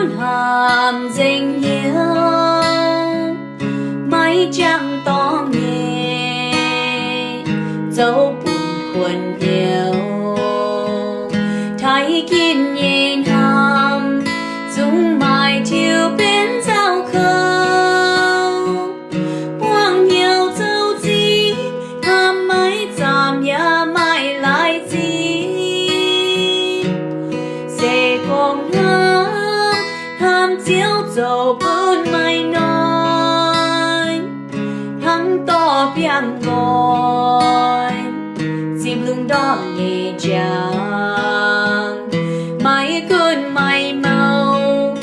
Hnamv nzengc hnyouv, maiv jangx dorngx nyei, zoux bun kuonx hnyouv. Taaih ginv nyei hnamv, zungv maaih tiux benx nzauh kouv. Buangh hnyouv zoux zinh, hnamv maiv zaamc yaac maaih laaix zinh. Se gorngv hnamv, hnamv Ziouv zoux bun maaih noic, hnangv dorh biangh nqoi, zipv lungh ndorm nyei njang. Maiv gunv maaih mouh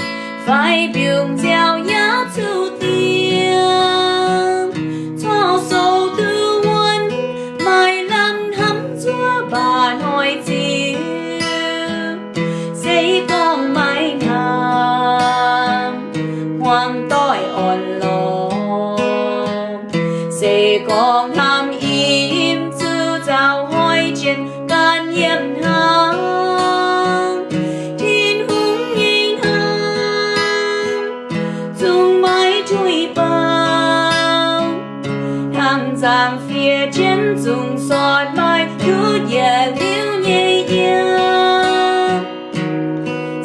fai mbiungc nziaaux yaac zuqc dingc, corc sou duqv wuonv, maaih lamh hnamv zuov mbaac hnoi ziux. Se gorngv maiv hnamv, hmuangx doic orn-lorqc. Se gorngv hnamv im zuqc nzauh hnoi jienv gan yiem hnangv. Tin-Hungh nyei hnamv zungv maiv tuix baac, hnangv nzangc-fiev jienv zungv sortv maaih ndutv yietc liuz nyei yiem.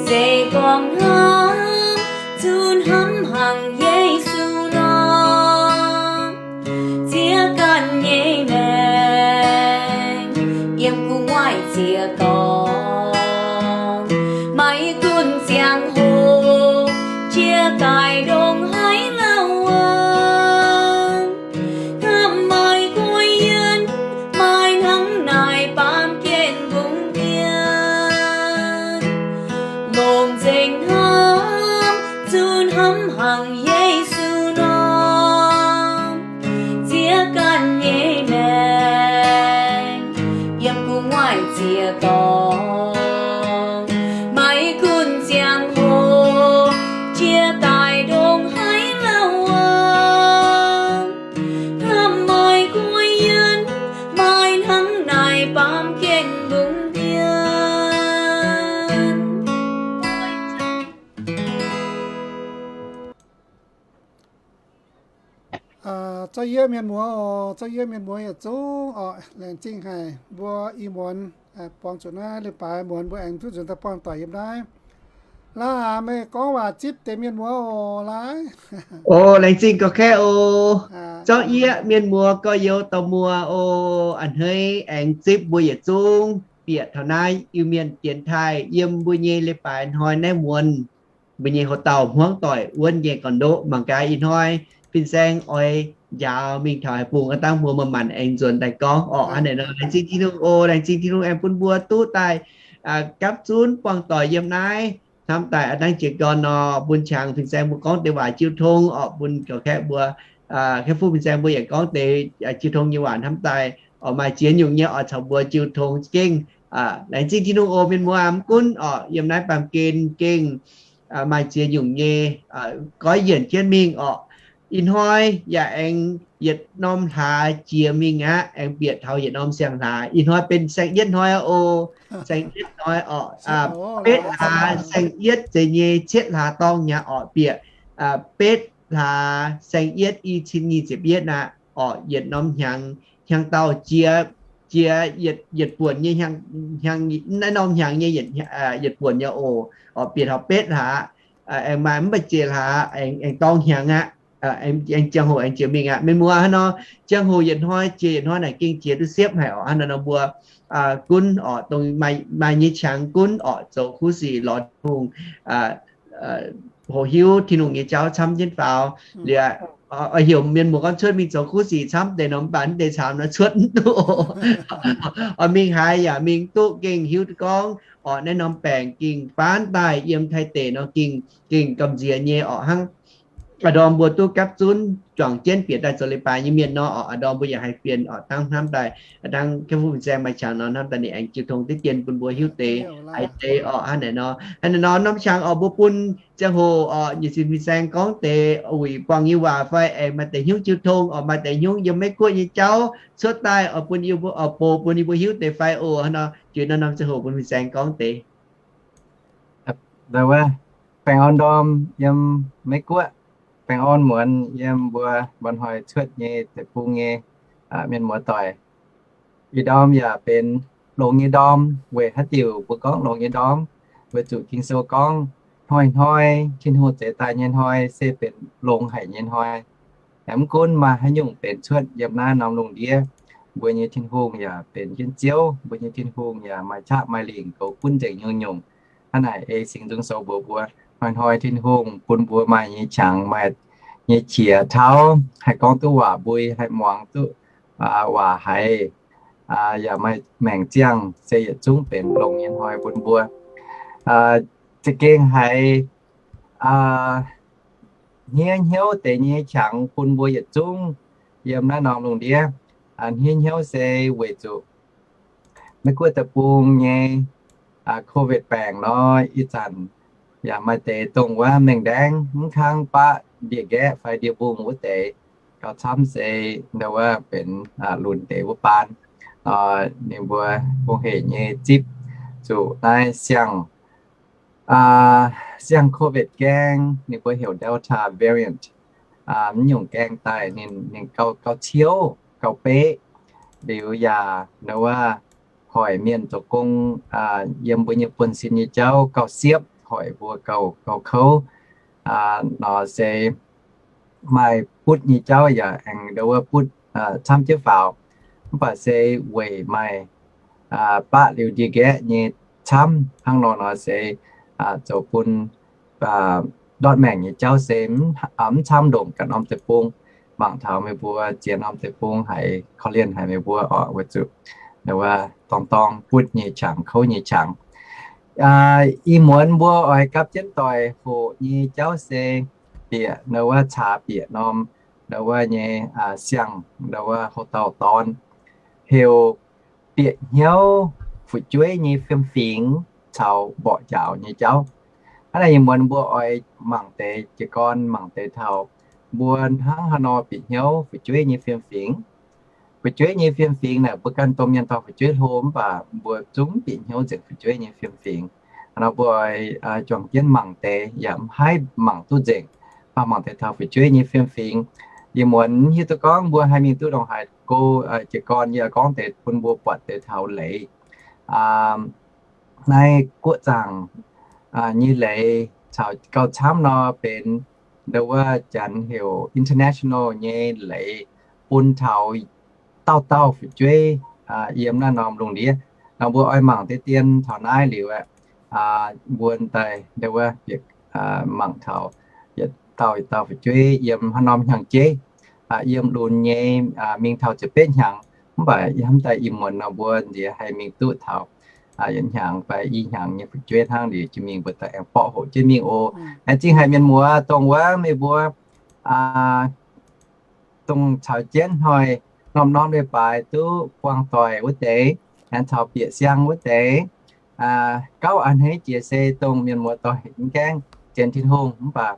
Se gorngv hnamv, zuqc hnamv hnangv Yesu nor, ziex ganh nyei maengc yiem gu'nguaaic ziex dorngx. Maiv gunv ziangh hoc jiex daaih ndongc haaix lauh wuov, hnamv maaih guai yienh, maaih hnangv naaic baamh gen mbungv dien. Longc nzengc hnamv, zuqc hnamv hnangv Yesu nor, ziex ganh nyei maengc yiem gu'nguaaic ziex dorngx. Maiv gunv ziangh hoc jiex daaih ndongc haaix lauh wuov, hnamv maaih guai yienh, maaih hnangv naaic baamh gen mbungv dien. Zorqv yieqv mienh muoz oc, zorqv yieqv mienh muoz yietc zungv oc, laengz zingh haic mbuo i muonz buangh zuqc naaiv leiz-baaix muonz mbuo aengx duqv nzuonx daaih buangh doic yiem naaiv. Laaix aac, meih gorngv waac zipv deix mienh muoz oc, laaix. O, laengz zingh gauh kaeqv oc. Zorqv yieqv mienh muoz gorx-youz dorh muoz oc, a'hneiv aengx zipv mbuo yietc zungv bieqc taux naaiv Iu-Mienh dienx taaih yiem mbuo nyei leiz-baaix hnoi naaiv muonz. Mbuo nyei houx-dauh hmuangv doic wuonv nyei gorn-ndoqv mangc gaax ih hnoi fin-saeng oix njaaux mingh taux haaix bung, aav dangh mbuo maaih maanc aengx nzuonx daaih gorngv orqc. Hnangv naaic nor, laengz zingh Tin-Hungh oc, laengz zingh Tin-Hungh aengx bun mbuo duqv daaih gapv zunv buangh doic yiem naaiv. Hnamv daaih aav dangh jiez gorn nor, bun qangx fin-saeng mbuo gorngv deix waac jiu tong orqc, bun gauh kaeqv mbuo, kaeqv fuqv fin-saeng mbuo yaac gorngv deix jiu tong nyei waac hnamv daaih oc, maaih ziex nyungc nyei oc, caux mbuo jiu tong gengh. Laengz zingh Tin-Hungh oc, mienh muoz aac, mv gunv orqc yiem naaiv baamh gen gengh maaih ziex nyungc nyei goiv yienc jienv mingh orqc. Ih hnoi yaac aengx yietc norm hlaax jiex mingh aqv, aengx bieqc taux yietc norm siang-hlaax. Ih hnoi benx saeng-yietv hnoi aqv oc. Saeng-yietv hnoi orqc, betv hlaax saeng-yietv zeiz nyei cietv hlaax dorngh nyei orqc, bieqc betv hlaax saeng-yietv i cin nyic ziepc yietv aqv orqc. Yietc norm hnyangx, hnyangx-daauh jiex, jiex yietc buonc nyei, naaiv norm hnyangx nyei yietc buonc nyei oc. Orqc, bieqc taux betv hlaax, aengx maaih mv baac ziex hlaax aengx dorng hnyangx aqv. Aengx ziangh hoc aengx jiex mingh aqv. Mienh muoz, hnangv nor, ziangh hoc yietc hnoi jiex yietc hnoi naaic gengh jiex duqv siepv haic orqc. Hnangv nor nor mbuo gunv orqc, dongh maaih nyei qangx gunv orqc, zoux kuv sic lorz Tin-Hungh, hoqc hiuv Tin-Hungh nyei jauv camv jienv faaux. Liuz, oix heuc mienh muoz gorngv cuotv mingh zoux kuv sic camv deix nor, mv baac mv deix caamx nor cuotv mv duqv. Oix mingh haaix yaac mingh duqv, gengh hiuv duqv gorngv orqc, naaiv norm baengc gengh faanv daaih yiem Taiv deic nor gengh, gengh gamh nziex nyei orqc. Hnangv a'ndorm mbuo duqv gapv zunv juangc jienv bieqc daaih zoux leiz-baaix nyei mienh nor orqc, a'ndorm mbuo yaac haih fienx orqc, dangh hnamv daaih, dangh Kepv Fuqv Fin-Saeng maaih qangx nor, hnamv daaih ninh aengx jiu tong diqv dien bun mbuo hiuv deix haaix deix orqc. Hnangv naaic nor, hnangv naaic nor norm qangx orqc, mbuo bun ziangh hoc orqc, nyic zinh Fin-Saeng gorngv deix wuic buangh nyei waac fai aengx maaih deix hnyouv jiu tong orqc, maaih deix hnyouv yiem Meiv Guoqv nyei jauv cuotv daaih oix bun, oix bun yie mbuo hiuv deix fai oc. Hnangv nor, jiex norm-norm ziangh hoc bun Fin-Saeng gorngv deix. Baengh orn ndorm yiem Meiv Guoqv. Baengh orn muonz yiem mbuo mba'hnoi cuotv nyei deic-bung nyei mienh muoz-doic. Ih ndorm yaac benx longx nyei ndorm. Weic haaix diuc mbuo gorngv longx nyei ndorm? Weic zuqc Ging-Sou gorngv hnoi-hnoi, Tin-Hungh zeix daaih nyei hnoi se benx longx haic nyei hnoi. Mv gunv maaih haaix nyungc benx cuotv yiem naaiv norm lungh ndiev, mbuo nyei Tin-Hungh yaac benx jienv Ziouv. Mbuo nyei Tin-Hungh yaac maaih qaqv maaih lingc goux gunv nzengc nyungc-nyungc. Hnangv naaic ei Singx Nzung Sou mbuox mbuo, hnoi-hnoi Tin-Hungh bun mbuo maaih nyei qangx, maaih nyei qiex tauv, haih gorngv duqv waac mbui, haih muangx duqv waac haiz, yaac maaih maengc ziangh, se yietc zungv benx longx nyei hnoi bun mbuo. Za'gengh haiz hniev hnyouv deix nyei qangx bun mbuo yietc zungv yiem naaiv norm lungh ndiev. Hniev hnyouv se weic zuqc Meiv Guoqv deic-bung nyei COVID baengc nor, ih zanc yaac maaih deix dongh wuov mengh ndaengv mv kangv baqv ndie-nqaeqv fai ndie-mbung wuov deix gauh camv, se ndau wuov benx lunx deix wuov baan. Ninh mbuo hungh hec nyei zipv zuqc naaiv siang, siang COVID gaeng, ninh mbuo heuc Delta variant. Mv nyungc gaeng daaih ninh, ninh gauh, gauh ciouv, gauh beqv, liuz yaac ndau wuov hoic mienh zoux gong, yiem mbuo nyei buonv-sin nyei jauv gauh siepv, hoic mbuo gauh, gauh kouv. Nor se maaih butv nyei jauv yaac aengx ndau wuov butv camv jienv faaux. Mv baac se weic maaih baqv liuz ndie-nqaeqv nyei camv hnangv nor, nor se zoux bun ndortv maengc nyei jauv se mv camv ndongc ganh norm deic-bung. Mangc taux meih mbuo ziex norm deic-bung haiz korv-lienh haic meih mbuo oc, weic zuqc ndau wuov dorng dorng butv nyei qangx, kouv nyei qangx. Ih muonz mbuo oix gapv jienv doic hoqc nyei jauv se bieqc ndau wuov caax bieqc norm ndau wuov nyei siang, ndau wuov houx-dauh dorn, heuc bieqc hnyouv fu'jueiv nyei fiem-fingx caux mborqv njaaux nyei jauv. Hnangv naaic ih muonz mbuo oix mangc deix jiez gorn, mangc deix taux mbuo hnangv haaix nor bieqc hnyouv fu'jueiv nyei fiem-fingx. Fu'jueiv nyei fiem-fingx naaic mbuo ganh domh mienh taux fu'jueiv hlo, mv baac mbuo zungv bieqc hnyouv nzengc fu'jueiv nyei fiem-fingx. Nor mbuo oix juangc jienv mangc deix, yaac mv haih mangc duqv nzengc, mv baac mangc deix taux fu'jueiv nyei fiem-fingx. Ih muonz hiuv duqv gorngv mbuo haih mingh duqv ndongc haaix go jiez gorn, yie gorngv deix bun mbuo buatc deix taux leiz. Naaiv guoqv zaangc nyei leiz caux gauh camv nor benx ndau wuov janx heuc international nyei leiz, bun taux dauh dauh fu'jueiv yiem naaiv norm lungh ndiev. Nor mbuo oix mangc deix dien taux naaiv liuz aeqv, mbuo daaih ndau wuov bieqc mangc taux yietc dauh yietc dauh fu'jueiv yiem haaix norm hnyangx-jeiv, yiem lunx nyei mingh taux ziepc betv hnyangx. Mv baac hnamv daaih ih muonz nor mbuo nziex haih mingh duqv taux yietc hnyangx fai i hnyangx nyei fu'jueiv hnangv, liuz jiex mingh mbuo daaih aengx borqv hoqc jienv mingh oc. Aengx zingh haic mienh muoz, dongh wuov meih mbuo dongh caux jienv hnoi norm-norm leiz-baaix duqv buangh doic wuov deix, aengx caux bieqc siang wuov deix, gauv a'hneiv jiex se dongh mienh muoz-doic mv gaengh sienx Tin-Hungh, mv baac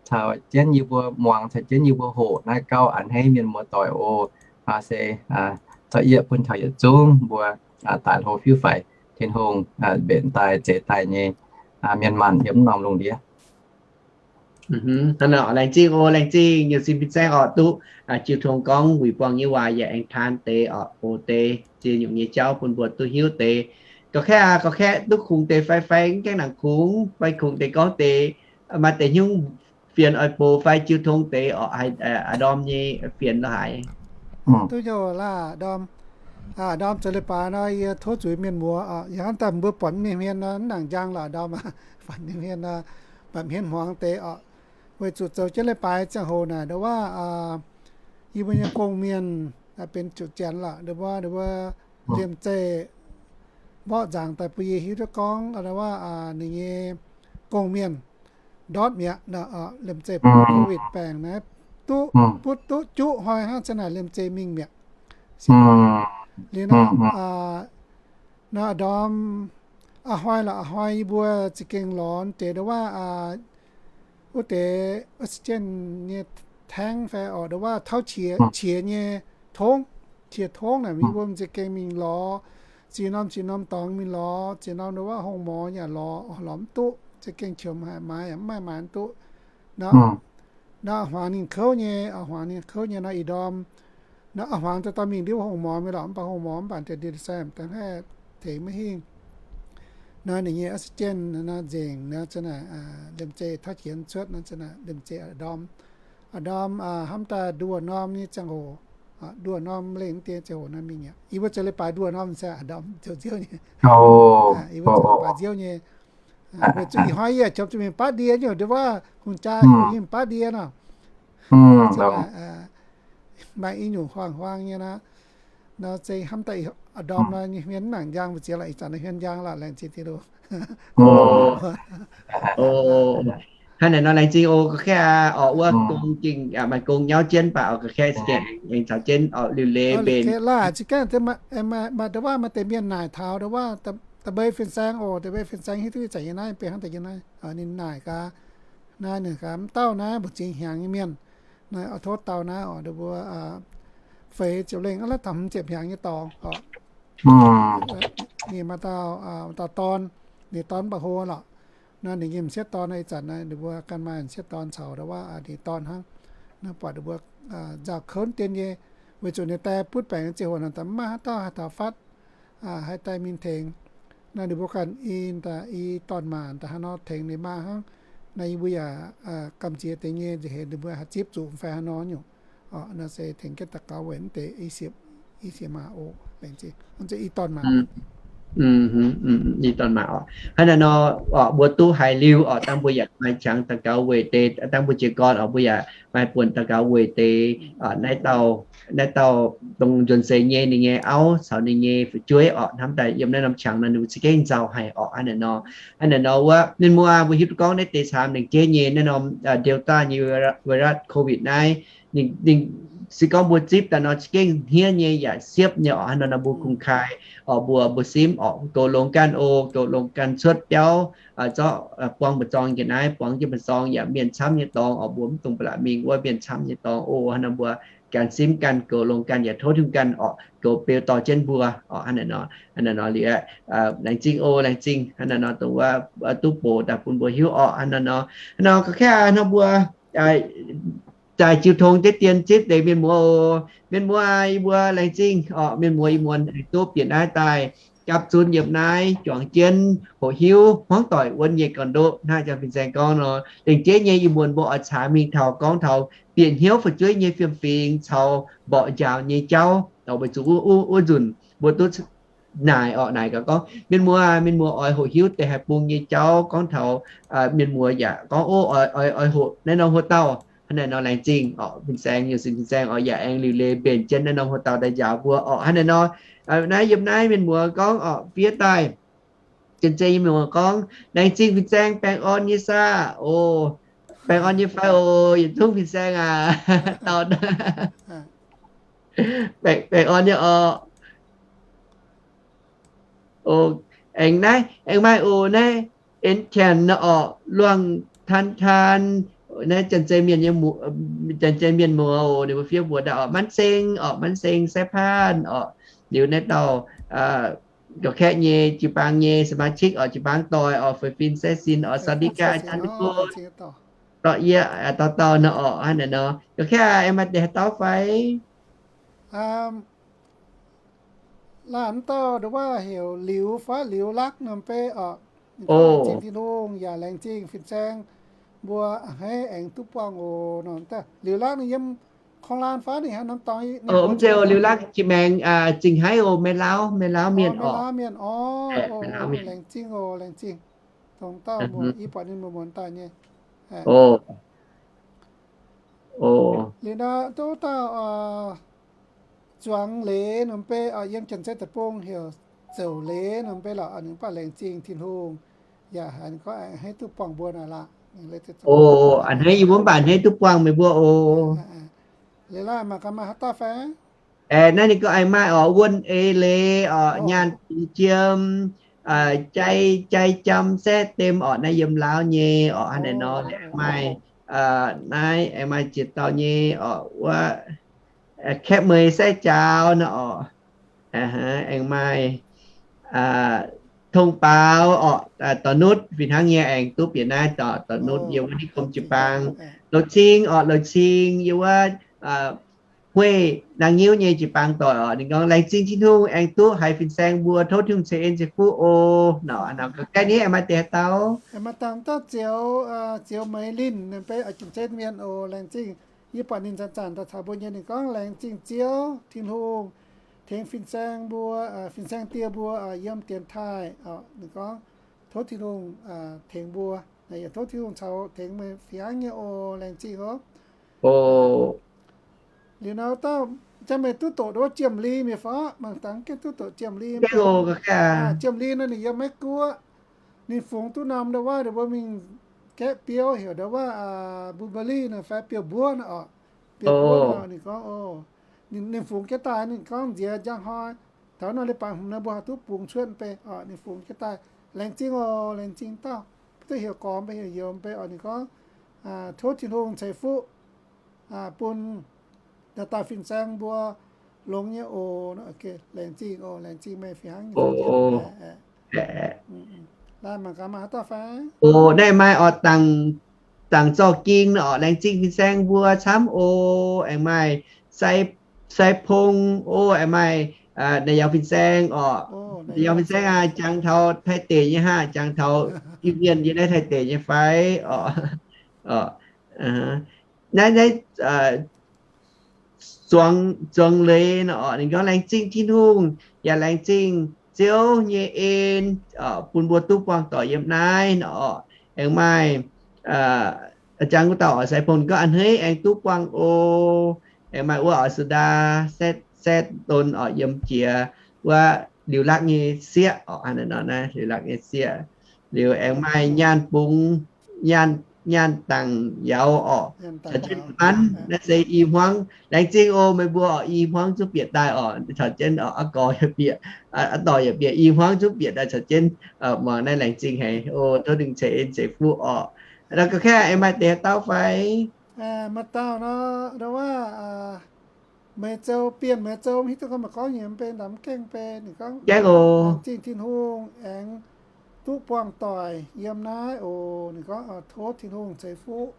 caux jienv yie mbuo muangx, caux jienv yie mbuo hoqc naaiv gauv a'hneiv mienh muoz-doic oc. Se caux yie bun taux yietc zungv mbuo daic hlo fiuv faix, Tin-Hungh mbenc daaih zeix daaih nyei mienh maanh yiem norm lungh ndiev. Laengz zingh oc, laengz zingh nyei sin fin-saeng oc, duqv jiu tong gorngv wuic buangh nyei waac yaac aengx taan deix oc, oc deix ziex nyungc nyei jauv bun mbuo duqv hiuv deix. Gauh kaeqv aqv, gauh kaeqv, duqv kungx deix fai fai mv gaengh nangc kungx, fai kungx deix gorngv deix maaih deix hnyouv fienx oix box fai jiu tong deix oc, a'ndorm nyei fienx la'haaix. Duqv hnyouv laav ndorm, ndorm zoux leiz-baaix nor yie tov zuiz mienh muoz oc, yie hnamv daaih mbuo buatc mienh hmien nor mv nangc njang lorqc ndorm, buatc mienh hmien nor, buatc hmien hmuangx deix oc. Weic zuqc zoux jienv leiz-baaix ziangh hoc naaic ndau wuov yie mbuo nyei gong-mienh benx zuqc janx lorqc, ndau wuov, ndau wuov liemh zeih mborqv nzaangc daaih bun yie hiuv duqv gorngv ndau wuov ninh nyei gong-mienh ndortv mi'aqv. Liemh zeih butv COVID baengc naaiv duqv, butv duqv juqv hnoi hnangv za'naaic liemh zeih mingh mi'aqv. Liuz nor, nor ndorm a'hnoi lorqc, a'hnoi yie mbuo za'gengh lorz deix ndau wuov wuov deix oxygen nyei tank fai oc, ndau wuov tauv qiex, qiex nyei tongv, qiex tongv naaic yie mbuo za'gengh mingh lorz, ziex norm ziex norm dorngx mingh lorz, ziex norm ndau wuov hong morz yaac lorz, lorz mv duqv. Za'gengh qiemx haic, maaiz yaac mv maaih maaiz duqv. Nor, nor hmuangx ninh kouv nyei, hmuangx ninh kouv nyei nor ih ndorm, nor hmuangx daaih dorh mingh ndiev hungh morx mingh lorqc, mv baac hungh morx mv baac deix ndie-sai daaih haih tengx maiv hingh. Nor ninh nyei oxygen nor nzengc nor, liemh zeih tauv jienv cuotv nor, liemh zeih a'ndorm, a'ndorm hnamv daaih nduoh norm nyei ziangh hoc, nduoh norm lengh deix ziangh hoc nor mingh aqv. Yie mbuo zoux leiz-baaix nduoh norm se a'ndorm ziouc nziouv nyei. Yie mbuo zoux leiz-baaix nziouv nyei. Weic zuqc ih hnoi yie jomc zuqc mingh baav ndie nyei, nduov wuov hungh jaa yie mingh baav ndie nor. Maaih i nyungc huaang-huaang nyei nor. Nor se hnamv daaih a'ndorm nor nyei hmien mv nangc njang mbu'ziex lorqc, ih zanc nor hmien njang lorqc, laengz zingh Tin-Hungh. Hnangv naaic nor laengz zingh oc, ga'kaaih oc, wuov gong gengh maaih gong nyauv jienv baac oc, ga'kaaih za'gengh aengx caux jienv oc liuc leiz mbenc. Maaih nduov wuov maaih deix mienh naaic taux nduov wuov, da'mbei fin-saeng oc, da'mbei fin-saeng hiuv duqv ih zanc yiem naaiv, benx hnangv deix yiem naaiv, ninh naaic gaax, naaiv ninh gaax mv dauh naaiv mbu'ziex hnyangx nyei mienh, naaiv oix tov dau naaiv oc, ninh mbuo feix ziepc lengh, aav, taux hmz ziepc hnyangx nyei dorngx oc. Ninh maaih dauh, dauh dorn, ninh dorn mv baac hlo lorqc. Nor ninh nyei m'sieqv dorn ih zanc ninh mbuo ganh maaih m'sieqv dorn caux nduov wuov ninh dorn hnangv. Nor buatc ninh mbuo nzauh kouv dien nyei, weic zuqc ninh die butv baengc ziangh hoc nor, mv maaih haaix dauh haih taux fatv, haih die mingh tengx. Nor ninh mbuo ganh i, i dorn-maac daaih haaix nor tengx ninh maa hnangv. Nor yie mbuo yaac gamh nziex deix nyei, nziex heix ninh mbuo haih zipv zuqc fai haaix nor nyungc. Nor se tengx jienv daux gaux weic naaiv deix i siec, i siec maac oc, laengz zingh, i dorn-maac. I dorn-maac oc. Hnangv naaiv nor, mbuo duqv haiz liuz oc, dangh mbuo yaac maaih qangx daux gaux weic deix, dangh mbuo jiez gorn oc, mbuo yaac maaih buonc daux gaux weic deix, naaiv dauh, naaiv dauh dongh nzuonx seix nyei ninh nyei auv caux ninh nyei fu'jueiv oc, hnamv daaih yiem naaiv norm qangx nor ninh mbuo za'gengh nzauh haic oc. Hnangv naaiv nor, hnangv naaiv nor wuov, mienh muoz, mbuo hiuv duqv gorngv naaiv deix camv lengc jeiv nyei naaiv norm Delta nyei virus, COVID naaiv, ninh, ninh se gorngv mbuo zipv daaih nor za'gengh hniev nyei yaac siepv nyei oc. Hnangv naaiv nor mbuo kungx kaaix oc, mbuo, mbuo simv oc, goux longx ganh oc, goux longx ganh cuotv biauv, zorqv buang mba'zorng njiec naaiv, buang jienv mba'zorng yaac mienh camv nyei dorngx oc, mbuo mv dungx ba'laqc mingh wuov mienh camv nyei dorngx oc. Hnangv naaiv mbuo ganh simv ganh, goux longx ganh yaac tov Tin-Hungh ganh oc, goux beu dorh jienv mbuo oc. Hnangv naaiv nor, hnangv naaiv nor liuz, laengz zingh oc, laengz zingh. Hnangv naaiv nor dongh wuov duqv bouc daaih bun mbuo hiuv oc. Hnangv naaiv nor, hnangv naaiv nor ga'kaaih hnangv mbuo zaaih jiu tong deix dien zipv deix mienh muoz oc. Mienh muoz aac, yie mbuo laengz zingh oc. Mienh muoz ih muonz aengx duqv bieqc naaiv daaih gapv zunv yiem naaiv juangc jienv hoqc hiuv hmuangv doic wuonv nyei gorn-ndoqv hnangv jang fin-saeng gorngv nor, lengc jeiv nyei ih muonz mbuo oix caax mingh taux gorngv taux bieqc hnyouv fu'jueiv nyei fiem-fingx caux mborqv njaaux nyei jauv. Weic zuqc wuov, wuov nzunc mbuo duqv naaic oc, naaic gaax gorngv mienh muoz, mienh muoz oix hoqc hiuv deix haaix bung nyei jauv gorngv taux mienh muoz yaac gorngv, o, oix, oix hoqc naaiv norm huo dauh. Hnangv naaiv nor laengz zingh oc, fin-saeng, nyungc sin fin-saeng oc, yaac aengx liuc leiz mbenc jienv naaiv norm huo dauh daaih njaaux mbuo oc. Hnangv naaiv nor, naaiv yiem naaiv mienh muoz gorngv oc, fiev daaih. Janx-zei mienh muoz gorngv, laengz zingh fin-saeng baengh orn nyei saah? O, baengh orn nyei fai oc, yietc zungv fin-saeng aac. Baengh, baengh orn nyei oc. O, aengx naaiv, aengx maaih oc, naaiv en tianx nor oc, luangh tan taan, naaiv Janx-zei mienh, Janx-zei mienh muoz oc, ninh mbuo fiev mbuox daaih oc, Manv Seng oc, Manv Seng, Sai Paan oc, liuz naaiv dauh ga'kaeqv nyei jiu-baang nyei สมาชิก oc, jiu-baang doic oc, feix fin sai sin oc, สวัสดีค่ะ อาจารย์ทุกคน dorh yie dauh dauh nor oc. Hnangv naaiv nor ga'kaeqv aengx maaih deix haaix dauh fai? Laanh mv dauh nduov waac heuc Liuz fai Liuz Lakv norm beiv oc. Laengz zingh Tin-Hungh yaac laengz zingh fin-saeng mbuo a'hneiv aengx duqv buangh oc. Liuz Lakv ninh yiem โคราช fai ninh haaix norm dorngx? Mv zeiz oc, Liuz Lakv jiex maengx zingh haiv oc, Meiv-Lauv, Meiv-Lauv mienh oc. Laengz zingh oc, laengz zingh. Dongh dauh muoz, yie buatc ninh muonz-muonz daaih nyei. Liuz nor, duqv dauh zuangx leiz norm beiv, yiem Janx-zei deic-bung heuc Zouc Leiz norm beiv lorqc. Ninh mv baac laengz zingh Tin-Hungh yaac haiz gorngv a'hneiv duqv buangh mbuo naaic lorqc. A'hneiv yie mbuo mv baac a'hneiv duqv buangh meih mbuo oc. Leiz laaih mangc gaax maaih haaix dauh fai? Naaiv ninh gorngv aengx maaih oc, Wuonh Ei Leiz oc, Nyaanh Dungx Jiem, Jai, Jai Jam Saeqv Dem oc, naaiv yiem Laauv nyei oc. Hnangv naaiv nor aengx maaih, naaiv aengx maaih ziex dauh nyei oc, wuov Kaeqv Meih Saeqv Jaaux nor oc. Aengx maaih thông báo orqc, doix nutv fih hnangv nyei aengx duqv bieqc naaiv doix nutv yiem wuov niv gomh jiu-baang. Louc cing orqc, louc cing yiem wuov hueih naang nyiuv nyei jiu-baang doic orqc. Ninh gorngv, laengz zingh Tin-Hungh aengx duqv haiz fin-saeng mbuo, tov Tin-Hungh ceix en ceix fuqv oc. Nor, nor ga'gaiv nyei aengx maaih deix haaix dauh? Aengx maaih dauh dauh Ziouv, Ziouv Meix Linh, ninh beiv Argentine mienh oc. Laengz zingh. Yie buatc ninh zanc-zanc daaih caux mbuo nyei, ninh gorngv, laengz zingh Ziouv Tin-Hungh tengx fin-saeng mbuo, fin-saeng die mbuo yiem dienx taaih. Ninh gorngv, tov Tin-Hungh tengx mbuo, yaac tov Tin-Hungh caux tengx meih fih hnangv nyei oc. Laengz zingh oc. Liuz nor dauh, janx meih duqv doqc nduov Jiem Li mi'aqv fai? Mangc dangx gengh duqv doqc Jiem Li. Jiem Li nor ninh yiem Meiv Guoqv. Ninh fungx duqv norm nduov waac, nduov mbuo mingh gaeqv biouv heuc nduov waac Blueberry nor fai biouv-mbuov nor orqc. Biouv-mbuov nor ninh gorngv, ninh fungx jienv daaih, ninh gorngv nziex njang hnoi taux nor leiz-baaix hmz nor mbuo haih duqv bungx cuotv bei orqc. Ninh fungx jienv daaih, laengz zingh oc, laengz zingh dauh. Duqv heuc gormx bei heuc youx bei orqc. Ninh gorngv, tov Tin-Hungh ceix fuqv bun dauh dauh fin-saeng mbuo longx nyei oc. Laengz zingh oc, laengz zingh meih fih hnangv nyei. Laaih mangc gaax maaih haaix dauh fai? Oc, naaiv maaih orqc, dangc zorqv ging orqc, laengz zingh fin-saeng mbuo camv oc. Aengx maaih Sai Pong oc, aengx maaih naaiv yaac fin-saeng orqc. Naaiv yaac fin-saeng aac, jangx taux Taiv deic nyei hnangv, jangx taux Iu-Mienh yiem naaiv Taiv deic nyei fai orqc? Naaiv, naaiv Zuangx Leiz nor orqc, ninh gorngv, laengz zingh Tin-Hungh yaac laengz zingh Ziouv nyei en bun mbuo duqv buangh doic yiem naaiv nor orqc. Aengx maaih jangx wuov dauh orqc, Sai Pong, ninh gorngv, a'hneiv aengx duqv buangh oc. Aengx maaih wuov orqc, Su Ndaa, Setv, Setv Don orqc, yiem jiex wuov Liuz Lakv nyei sieqv orqc, naaiv nor naaiv Liuz Lakv nyei sieqv. Liuz aengx maaih Nyaanh Bungx, Nyaanh, Nyaanh Dangc Yauz orqc, caux jienv Manv. Naaiv se i hmuangv. Laengz zingh oc meih mbuo orqc, i hmuangv zungv bieqc daaih orqc, caux jienv orqc, aa gorx yaac bieqc, aa dorc yaac bieqc, i hmuangv zungv bieqc daaih caux jienv muangx naaiv, laengz zingh haic oc. Tov ninh ceix en ceix fuqv orqc. Nor ga'kaiv aengx maaih deix haaix dauh fai? Maaih dauh nor, ndau wuov Meih Zou, Bienh Meih Zou, mv hiuv duqv gorngv meih gorngv nyei mv bei, ndamv gengh bei. Ninh gorngv, laengz zingh Tin-Hungh aengx duqv buangh doic yiem naaiv oc. Ninh gorngv, tov Tin-Hungh ceix fuqv,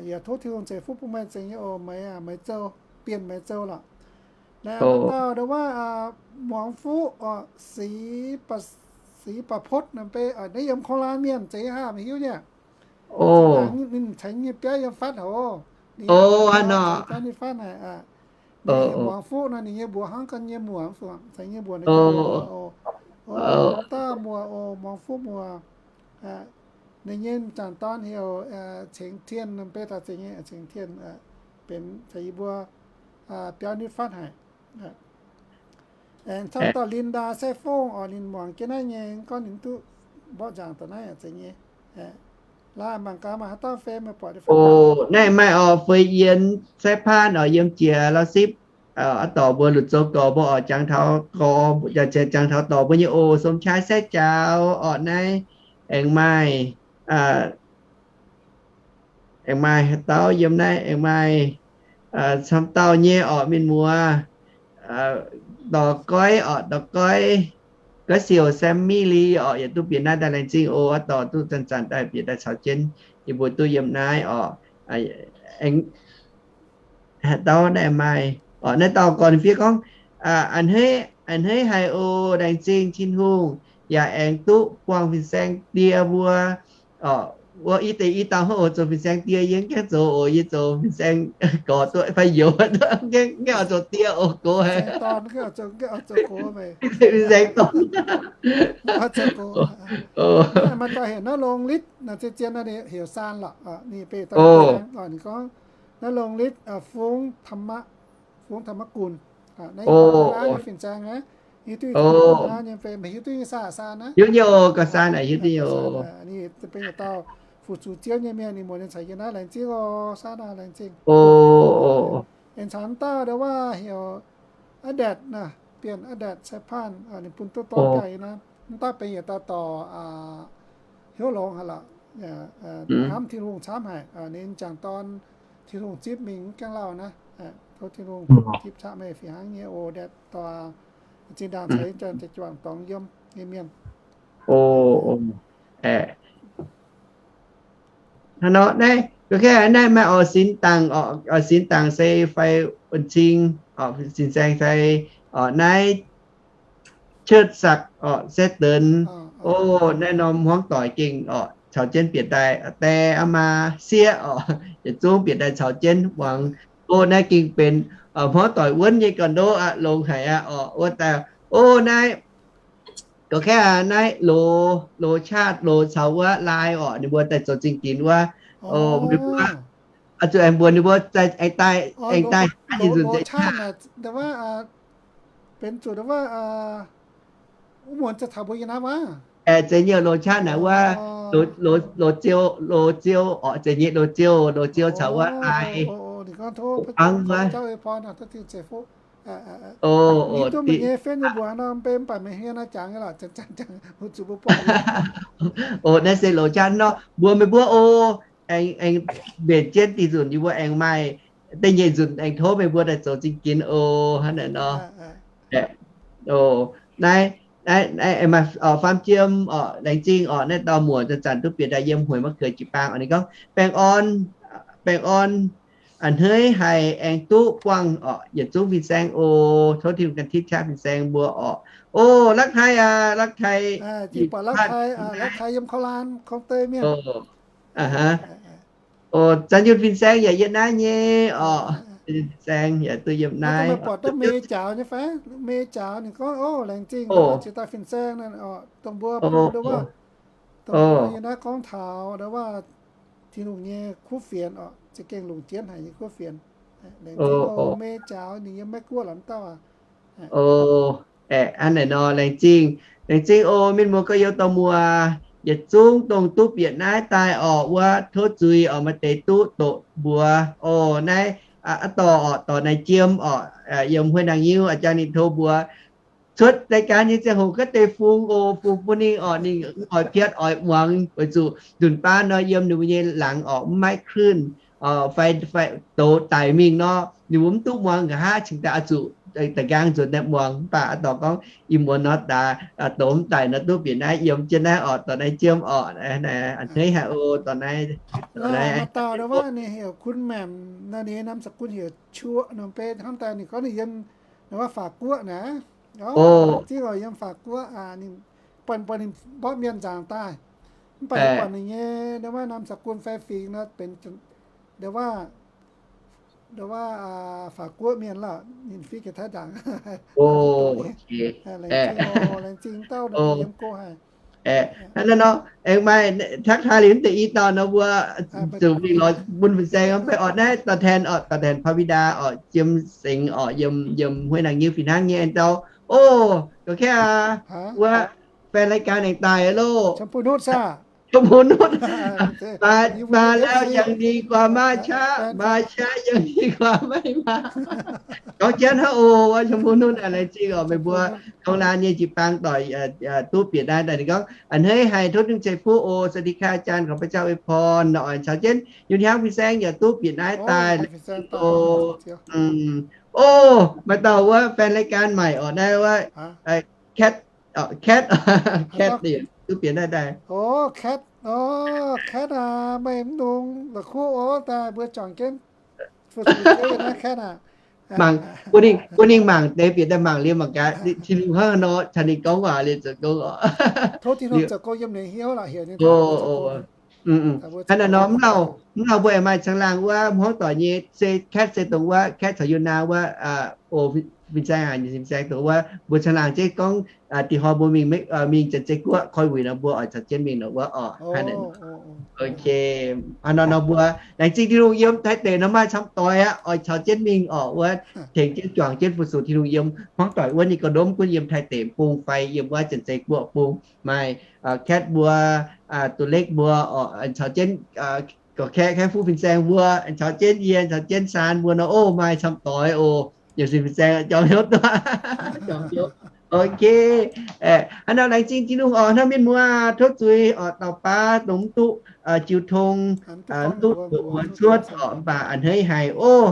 yaac tov Tin-Hungh ceix fuqv bun meih nzengc nyei oc, Meih aac, Meih Zou, Bienh Meih Zou lorqc. Naaiv dauh ndau wuov Muangx Fuqv, Six Ba'potv, naaiv yiem Kong Lan Mienh, zeiz haav meih hiuv nyei. Ninh ceix nyei biauv yiem fatv hoc. Ninh biauv nyei fatv naaic, Muangx Fuqv nor, ninh nyei mbuox hnangv ganh nyei muoc, ceix nyei mbuox ninh ganh nyei muoc oc. Dauh muoc oc, Muangx Fuqv muoc. Ninh nyei m'jangc dorn heuc Cengx Tien, beiv taux zengc nyei Cengx Tien, benx caux yie mbuo biauv nitv fatv haic. Aengx camv dauh Linda Sai Fongv oc, ninh muangx jienv naaiv nyei, gorngv ninh duqv mborqv nzaangc daaih naaiv zengc nyei. Laaih mangc gaax maaih haaix dauh fai meih buatc. Oc, naaiv maaih oc, Fei Yien, Sai Paanv oc, yiem jiex Lauv Sipv. Aa dorc mbuo lutc zoux gorx mbuo oc, jangx taux gorx, jangx taux dorc mbuo nyei oc. Som Qai Sai Jaaux oc, naaiv aengx maaih, aengx maaih haaix dauh yiem naaiv, aengx maaih camv dauh nyei oc, mienh muoz, Dorh Goiv oc, Dorh Goiv, Goiv Siouc, Sammy Lee oc, yietc duqv bieqc naaiv daaih, laengz zingh oc. Aa dorc duqv zanc-zanc daaih bieqc daaih caux jienv yie mbuo duqv yiem naaiv oc. Aengx haaix dauh naaiv maaih, naaiv dauh gorn fiev gorngv, a'hneiv, a'hneiv haic oc, laengz zingh Tin-Hungh yaac aengx duqv buangh fin-saeng die mbuo. Wuov i deix i dauh hnangv oc, zoux fin-saeng die yie mv gaengh zoux oc, yie zoux fin-saeng gorx duqv fai youz duqv, mv gaengh oix zoux die oc, gox haic. Fin-saeng dorn. Maaih dauh heuc naaiv Longx Litv, zien zien heuc Saan lorqc, ninh gorngv naaiv Longx Litv, Fungx Taux Maqv Gunc, naaiv nyei fin-saeng aqv. Hiuv duqv nyei, meih hiuv duqv nyei Saan, Saan aqv. Hiuv nyei oc, gauh Saan aqv, hiuv duqv nyei oc. Ninh benx yietc dauh fu-sux Ziouv nyei mienh, ninh muoz-doic caux yie naaiv, laengz zingh oc, Saan aqv, laengz zingh. Aengx caux dauh ndau wuov heuc A'ndaetc naaic, Bienh A'ndaetc Cai Paanh, ninh bun duqv dorv biauv yie naaiv. Mv dauh benx yietc dauh dorc hnyouv longx haic lorqc. Hnamv Tin-Hungh camv haic, ninh m'jangc dorn Tin-Hungh zipv mingh mv gaengh lauh naaiv. Tov Tin-Hungh zipv caqv meih fih hnangv nyei oc, A'ndaetc dorc. Zinh ndaangc ceix jienv juangc dorngx yiem. nyei mienh. O, o, aeqv, hnangv nor naaiv, gorngv naaiv maaih oix sinx dangc, oix sinx dangc se fai wuonh cing, sinx saeng fai, naaiv cuotv sakc, se deix. O, naaiv norm hmuangv doic gengh oc caux jienv bieqc daaih, die aa maa sieqv oc, yietc zungv bieqc daaih caux jienv muangx. O, naaiv gengh benx hmuangv doic wuonv nyei ga'ndoqv aqv, longx haic aqv oc. Wuov daaih, o, naaiv gorngv naaiv loz, loz qaqv, loz caux wuov lai oc, ninh mbuo daaih zoux zingh ginx wuov. O, mbuo, zuqc aengx mbuox ninh mbuo aengx daaih, aengx daaih nyei nzunc zeiz qaqv. Benx zuqc wuov, wuov muonz za'gengh mbuo yiem naaiv wuov, aeqv, zeiz nyei loz qaqv naaic wuov, loz ziou, loz ziou oc, zeiz nyei loz ziou, loz ziou caux wuov lai. Ninh gorngv tov, tov jauv ei porn, tov Tin-Hungh ceix fuqv. O, o, nyei fei nyei mbuox nor, mv baac meih hmien naaiv jangx nyei lorqc, jangx, jangx, mbuo zuqc mbuo buatc. O, naaiv se loz qaqv nor, mbuox meih mbuo o, aengx, aengx mbenc jienv dih nzunc yie mbuo aengx maaih da'nyeic nzunc aengx tov meih mbuo daaih zoux zingh ginx o, hnangv naaiv nor. O, naaiv, naaiv, naaiv maaih faam jiem oc, laengz zingh oc, naaiv dauh muoc zanc-zanc duqv bieqc daaih yiem Hueix Ma'kueix jiu-baang oc. Ninh gorngv, baengh orn, baengh orn, a'hneiv haiz aengx duqv buangh oc, yietc zungv fin-saeng o, tov Tin-Hungh gan tipv qaqv fin-saeng mbuo oc. O, Lakv Taiv aac, Lakv Taiv, Lakv Taiv yiem Kouv Laan, Kouv Deiv mienh. O, Zanh Yunh fin-saeng yaac yiem naaiv nyei oc. Fin-saeng yaac duqv yiem naaiv. Buatc duqv mei jaaux nyei fai? Mei jaaux ninh gorngv, o, laengz zingh, ziex dauh fin-saeng naaiv oc, dongh mbuo, dongh mbuo yiem naaiv gorngv taux ndau wuov Tin-Hungh nyei kuv fienx oc, za'gengh longc jienv haic nyei kuv fienx. Laengz zingh o, mei jaaux ninh yiem Meiv Guoqv lorqc dauh aac. O, aeqv, hnangv naaiv nor, laengz zingh, laengz zingh o, mienh muoz gorx-youz dorh muoz, yietc zungv dongh duqv bieqc naaiv daaih oc, wuov tov zuiz oc, maaih deix duqv doqc mbuox o. Naaiv aa dorh oc, dorh naaiv jiem oc, yiem Huei Naang Nyiuv a'jang ninh tov mbuox cuotv รายการ nyei ziangh hoc gaax deix fungx o, fungx bun ninh oc, ninh oix piatv oix muangx, weic zuqc nzunc baav nor yiem ninh mbuo nyei laangz oc mv maaih คลื่น fai, fai douz daic mingh nor, ninh mbuo mv duqv muangx nqa'haav cingx daaih oix zuqc da'nqaang nzuonx daaih muangx. Mv baac aa dorh gorngv ih muonz nor daaih douz mv daic nor duqv bieqc naaiv yiem jienv naaiv oc, dorh naaiv jiem oc, a'hneiv haic o, dorh naaiv, dorh naaiv. Maaih dauh wuov ninh heuc คุณแหม่ม nor, ninh nyei นามสกุล heuc ชัว nor, mbe hnamv daaih ninh gorngv ninh yiem wuov Faatv Guoqv naaiv. Zingv oc, yiem Faatv Guoqv, ninh buatc, buatc ninh mborqv mienh nzaangc daaih. Mv baac buatc ninh nyei wuov นามสกุล fai fingx nor benx wuov, wuov Faatv Guoqv mienh lorqc, ninh fiev ga'taiv ndaangc. Laengz zingh oc, laengz zingh dauh nor yiem go haic. Hnangv naaiv nor, aengx maaih ทักทาย liuz deix i dauh nor mbuo zuqc mingh lorz bun fin-saeng mv baac oc, naaiv ตัวแทน oc, ตัวแทน พระบิดา oc, Jiem Sengx oc, yiem, yiem Huei Naang Nyiuv fih hnangv nyei aengx dauh. O, gorngv kaav aqv, wuov แฟนรายการ aengx daaih loh. Cham Pun Nutv, Cham Pun Nutv, maaih lauh yangh ninh guaax maaih qaqv, maaih qaqv yangh ninh guaax maiv maaih. Gorngv jienv hnangv oc, wuov Cham Pun Nutv laengz zingh oc, meih mbuo Kouv Laan nyei jiu-baang doic duqv bieqc naaiv daaih. Ninh gorngv, a'hneiv haic, tov Tin-Hungh ceix fuqv oc. สวัสดีค่ะอาจารย์ ขอพระเจ้าอวยพร oc. Caux jienv Yunh Hiaangv fin-saeng yaac duqv bieqc naaiv daaih. O, maaih dauh wuov แฟนรายการ maiv oc, naaiv wuov Kat, Kat, Kat duqv bieqc naaiv daaih. O, Kat, o, Kat aac, meih mv longx la'kuqv oc, daaih mbuo juangc jienv fu-sux jienv naaiv Kat aac. Mangc, bun ninh, bun ninh mangc deix bieqc daaih mangc liuz mangc gaax, Tin-Hungh hnangv nor caux ninh gorngv waac liuz zoux gong oc. Tov Tin-Hungh zoux gong yiem ninh hnyouv lorqc, heuc ninh. Hnangv naaiv nor, mv lauh, mv lauh mbuo aengx maaih caangh laangh wuov hmuangv doic nyei, se Kat se dongh wuov Kat caux Yunaa wuov, o, fin-saeng aac, fin-saeng dongh wuov mbuo caangh laangh jienv gorngv dih hnoi mbuo mingh, mingh Janx-Zei Guoqv koi wuic nor mbuo oix caux jienv mingh nor wuov oc. Hnangv naaiv. Ok, hnangv nor nor mbuo laengz zingh Tin-Hungh yiem Taiv deic nor maaih camv doic aqv, oix caux jienv mingh oc, wuov tengx jienv juangc jienv fu-sux Tin-Hungh yiem hmuangv doic wuov nyei ga'ndorm, gunv yiem Taiv deic bung fai yiem wuov Janx-Zei Guoqv bung. Maaih Kat mbuo, Duqv Lekv mbuo oc, caux jienv gorqv-kaeqv, kaeqv fuqv fin-saeng mbuo, caux jienv yie, caux jienv saan mbuo nor, o, maaih camv doic oc. Yiem sin fin-saeng jorm hnyouv duqv, jorm hnyouv. Ok, hnangv nor laengz zingh Tin-Hungh oc. Hnangv mienh muoz tov zuiz oc, dauh baav dongh mv duqv jiu tong, mv duqv doqc mbuox cuotv oc, mv baac a'hneiv haic oc.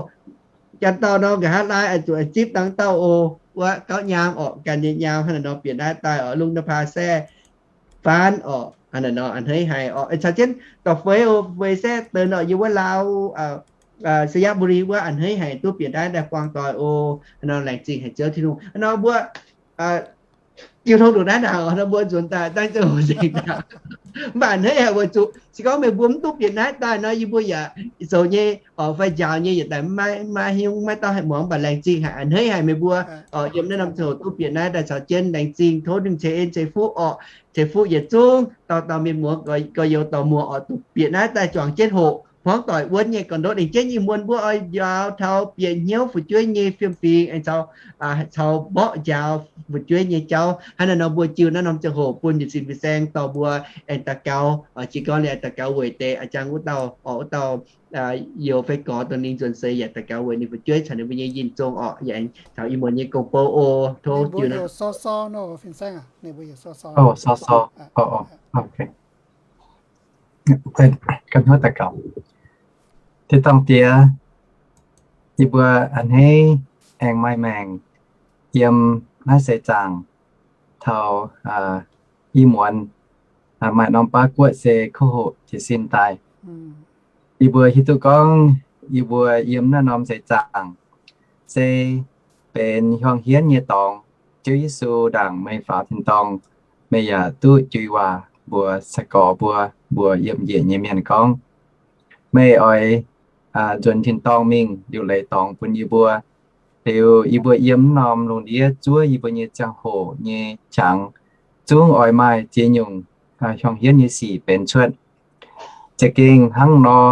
ganh dauh nor nqa'haav laai oix zuqc zipv dangh dauh oc. Wuov gauv nyaam orqc, ganh nyei nyaam hnangv naaic nor bieqc naaiv daaih oc, lungh nor paa saeh faanv orqc, hnangv naaic nor a'hneiv haic orqc. Caux jienv dorh feix oc, feix saeh deix orqc, yie wuov Laauv, Sainyabuli wuov a'hneiv haic duqv bieqc naaiv daaih buangh doic oc. Hnangv naaic nor laengz zingh haic Ziouv Tin-Hungh. Hnangv naaic nor mbuo jiu tong nduqc naaiv ndaangc oc, nor mbuo nzuonx daaih dangh ziangh hoc nzengc ndaangc. Mv baac a'hneiv haic weic zuqc se gorngv meih mbuo mv duqv bieqc naaiv daaih nor, yie mbuo yaac zoux nyei oc, fai njaaux nyei yietc daaih maiv, maiv hiuv, maiv dauh haih muangx. Mv baac laengz zingh haic, a'hneiv haic meih mbuo oc, yiem naaiv norm ziangh hoc duqv bieqc naaiv daaih caux jienv. Laengz zingh tov ninh ceix en ceix fuqv orqc, ceix fuqv yietc zungv dauh dauh mienh muoz, gorx-youz dorh muoz orqc, duqv bieqc naaiv daaih juangc jienv hoqc hmuangv doic wuonv nyei gorn-ndoqv. Ninh jienv ih muonz mbuo oix njaaux taux bieqc hnyouv fu'jueiv nyei fiem-fingx, aengx caux, caux mborqv njaaux fu'jueiv nyei jauv. Hnangv naaiv nor mbuo jiu naaiv norm ziangh hoc bun yietc sin fin-saeng dorh mbuo aengx daux gaux, jiex gorngv liuz daux gaux weic deix a'jang wuov dauh, wuov dauh youz fai gorx dongh ninh nzuonx seix yaac daux gaux weic ninh fu'jueiv caux ninh mbuo nyei yinh zong orqc. Yaac aengx caux ih muonz nyei gong-bou oc. Tov jiu naaiv. Ganh hnyouv daux gaux. Tin-dorngh Diex, yie mbuo a'hneiv aengx maaih maengc yiem naaiv seix zaangc taux ih muonz maaih norm baav guoqv se kouv hoqc jiez sin daaih. Yie mbuo hiuv duqv gorngv yie mbuo yiem naaiv norm seix zaangc se benx hiuang hienv nyei dorngx. Ziouv Yesu, ndaangc meih faaux tin-dorngh, meih yaac duqv jui waac mbuox sai-gorx mbuo, mbuox yiem njiec nyei mienh gorngv, meih oix nzuonx tin-dorngh mingh liuc leiz dorngx bun yie mbuo. Liuz yie mbuo yiem norm lungh ndiev zuov yie mbuo nyei ziangh hoc nyei qangx, zungv oix maaih ziex nyungc hiuang hienv nyei sic benx cuotv. Za'gengh hnangv nor,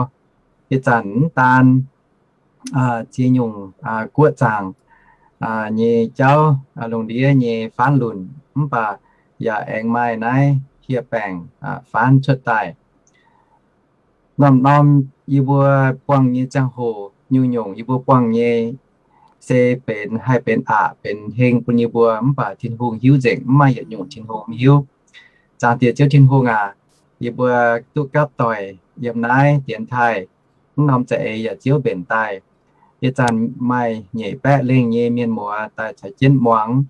ih zanc mv daan ziex nyungc guoqv zaangc nyei jauv, lungh ndiev nyei faanv lunc, mv baac yaac aengx maaih naaiv hieh baengc faanv cuotv daaih. Norm-norm yie mbuo buangh nyei ziangh hoc nyungc-nyungc yie mbuo buangh nyei se benx, haih benx aqc benx heng bun yie mbuo, mv baac Tin-Hungh hiuv nzengc, mv maaih yietc nyungc Tin-Hungh mv hiuv. Zaangc Diex Ziouv Tin-Hungh aac, yie mbuo duqv gapv doic yiem naaiv dienx taaih, mv norm za'eix yaac ziouv mbenc daaih. Ih zanc maaih nyeic baeqv lengh nyei mienh muoz daaih caux jienv muangx.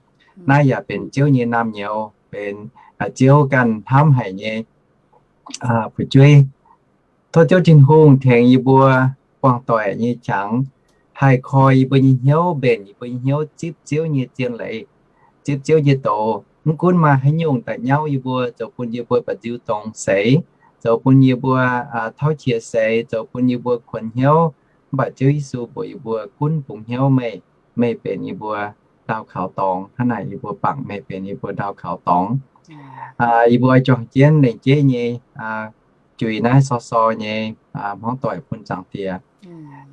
Naaiv yaac benx Ziouv nyei naamh nyouz, benx Ziouv ganh hnamv haic nyei fu'jueiv. Tov Ziouv Tin-Hungh tengx yie mbuo buangh doic nyei qangx haih koi yie mbuo nyei hnyouv, mbenc yie mbuo nyei hnyouv zipv Ziouv nyei zien leiz, zipv Ziouv nyei doz. Mv gunv maaih haaix nyungc daaih nyauv yie mbuo, zoux bun yie mbuo ba'nziu dongz seix, zoux bun yie mbuo tauv qiex seix, zoux bun yie mbuo kuonx hnyouv, mv baac Ziouv Yesu mbuox yie mbuo gunv bungx hnyouv meih, meih benx yie mbuo ndau kaux dorngx. Hnangv naaic yie mbuo bangc meih benx yie mbuo ndau kaux dorngx. Yie mbuo juangc jienv lengc jeiv nyei juix naaiv sou-sou nyei hmuangv doic bun Zaangc Diex.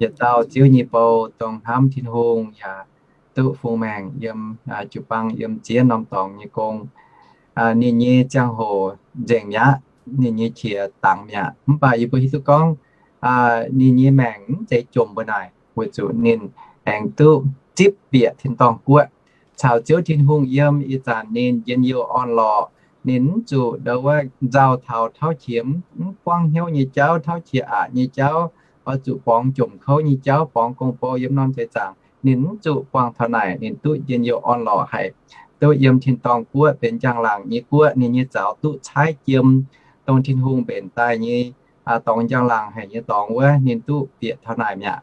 Yietc dauh Ziouv nyei bou dongh hnamv Tin-Hungh yaac duqv fungx maengc yiem jiu-baang yiem ziex norm dorngx nyei gong. Ninh nyei ziangh hoc nzengc mi'aqv, ninh nyei qiex dangx mi'aqv. Mv baac yie mbuo hiuv duqv gorngv ninh nyei maengc mv zeiz jomc mbuo naaic, weic zuqc ninh aengx duqv zipv bieqc tin-dorngh guoqv caux Ziouv Tin-Hungh yiem. Ih zanc ninh njien-youh orn-lorqc, ninh mv zuqc ndau wuov nzauh taux tauv qiex mv buangv hnyouv nyei jauv, tauv qiex aqc nyei jauv, oix zuqc borngz jomc kouv nyei jauv, borngz gong-bou yiem norm seix zaangc. Ninh mv zuqc buangh taux naaic, ninh duqv njien-youh orn-lorqc haic, duqv yiem tin-dorngh guoqv benx njang-laangc nyei guoqv. Ninh nyei zaux duqv caaiv jiem, dongh Tin-Hungh mbenc daaih nyei dorngx, njang-laangc haic nyei dorngx wuov, ninh duqv bieqc taux naaic mi'aqv.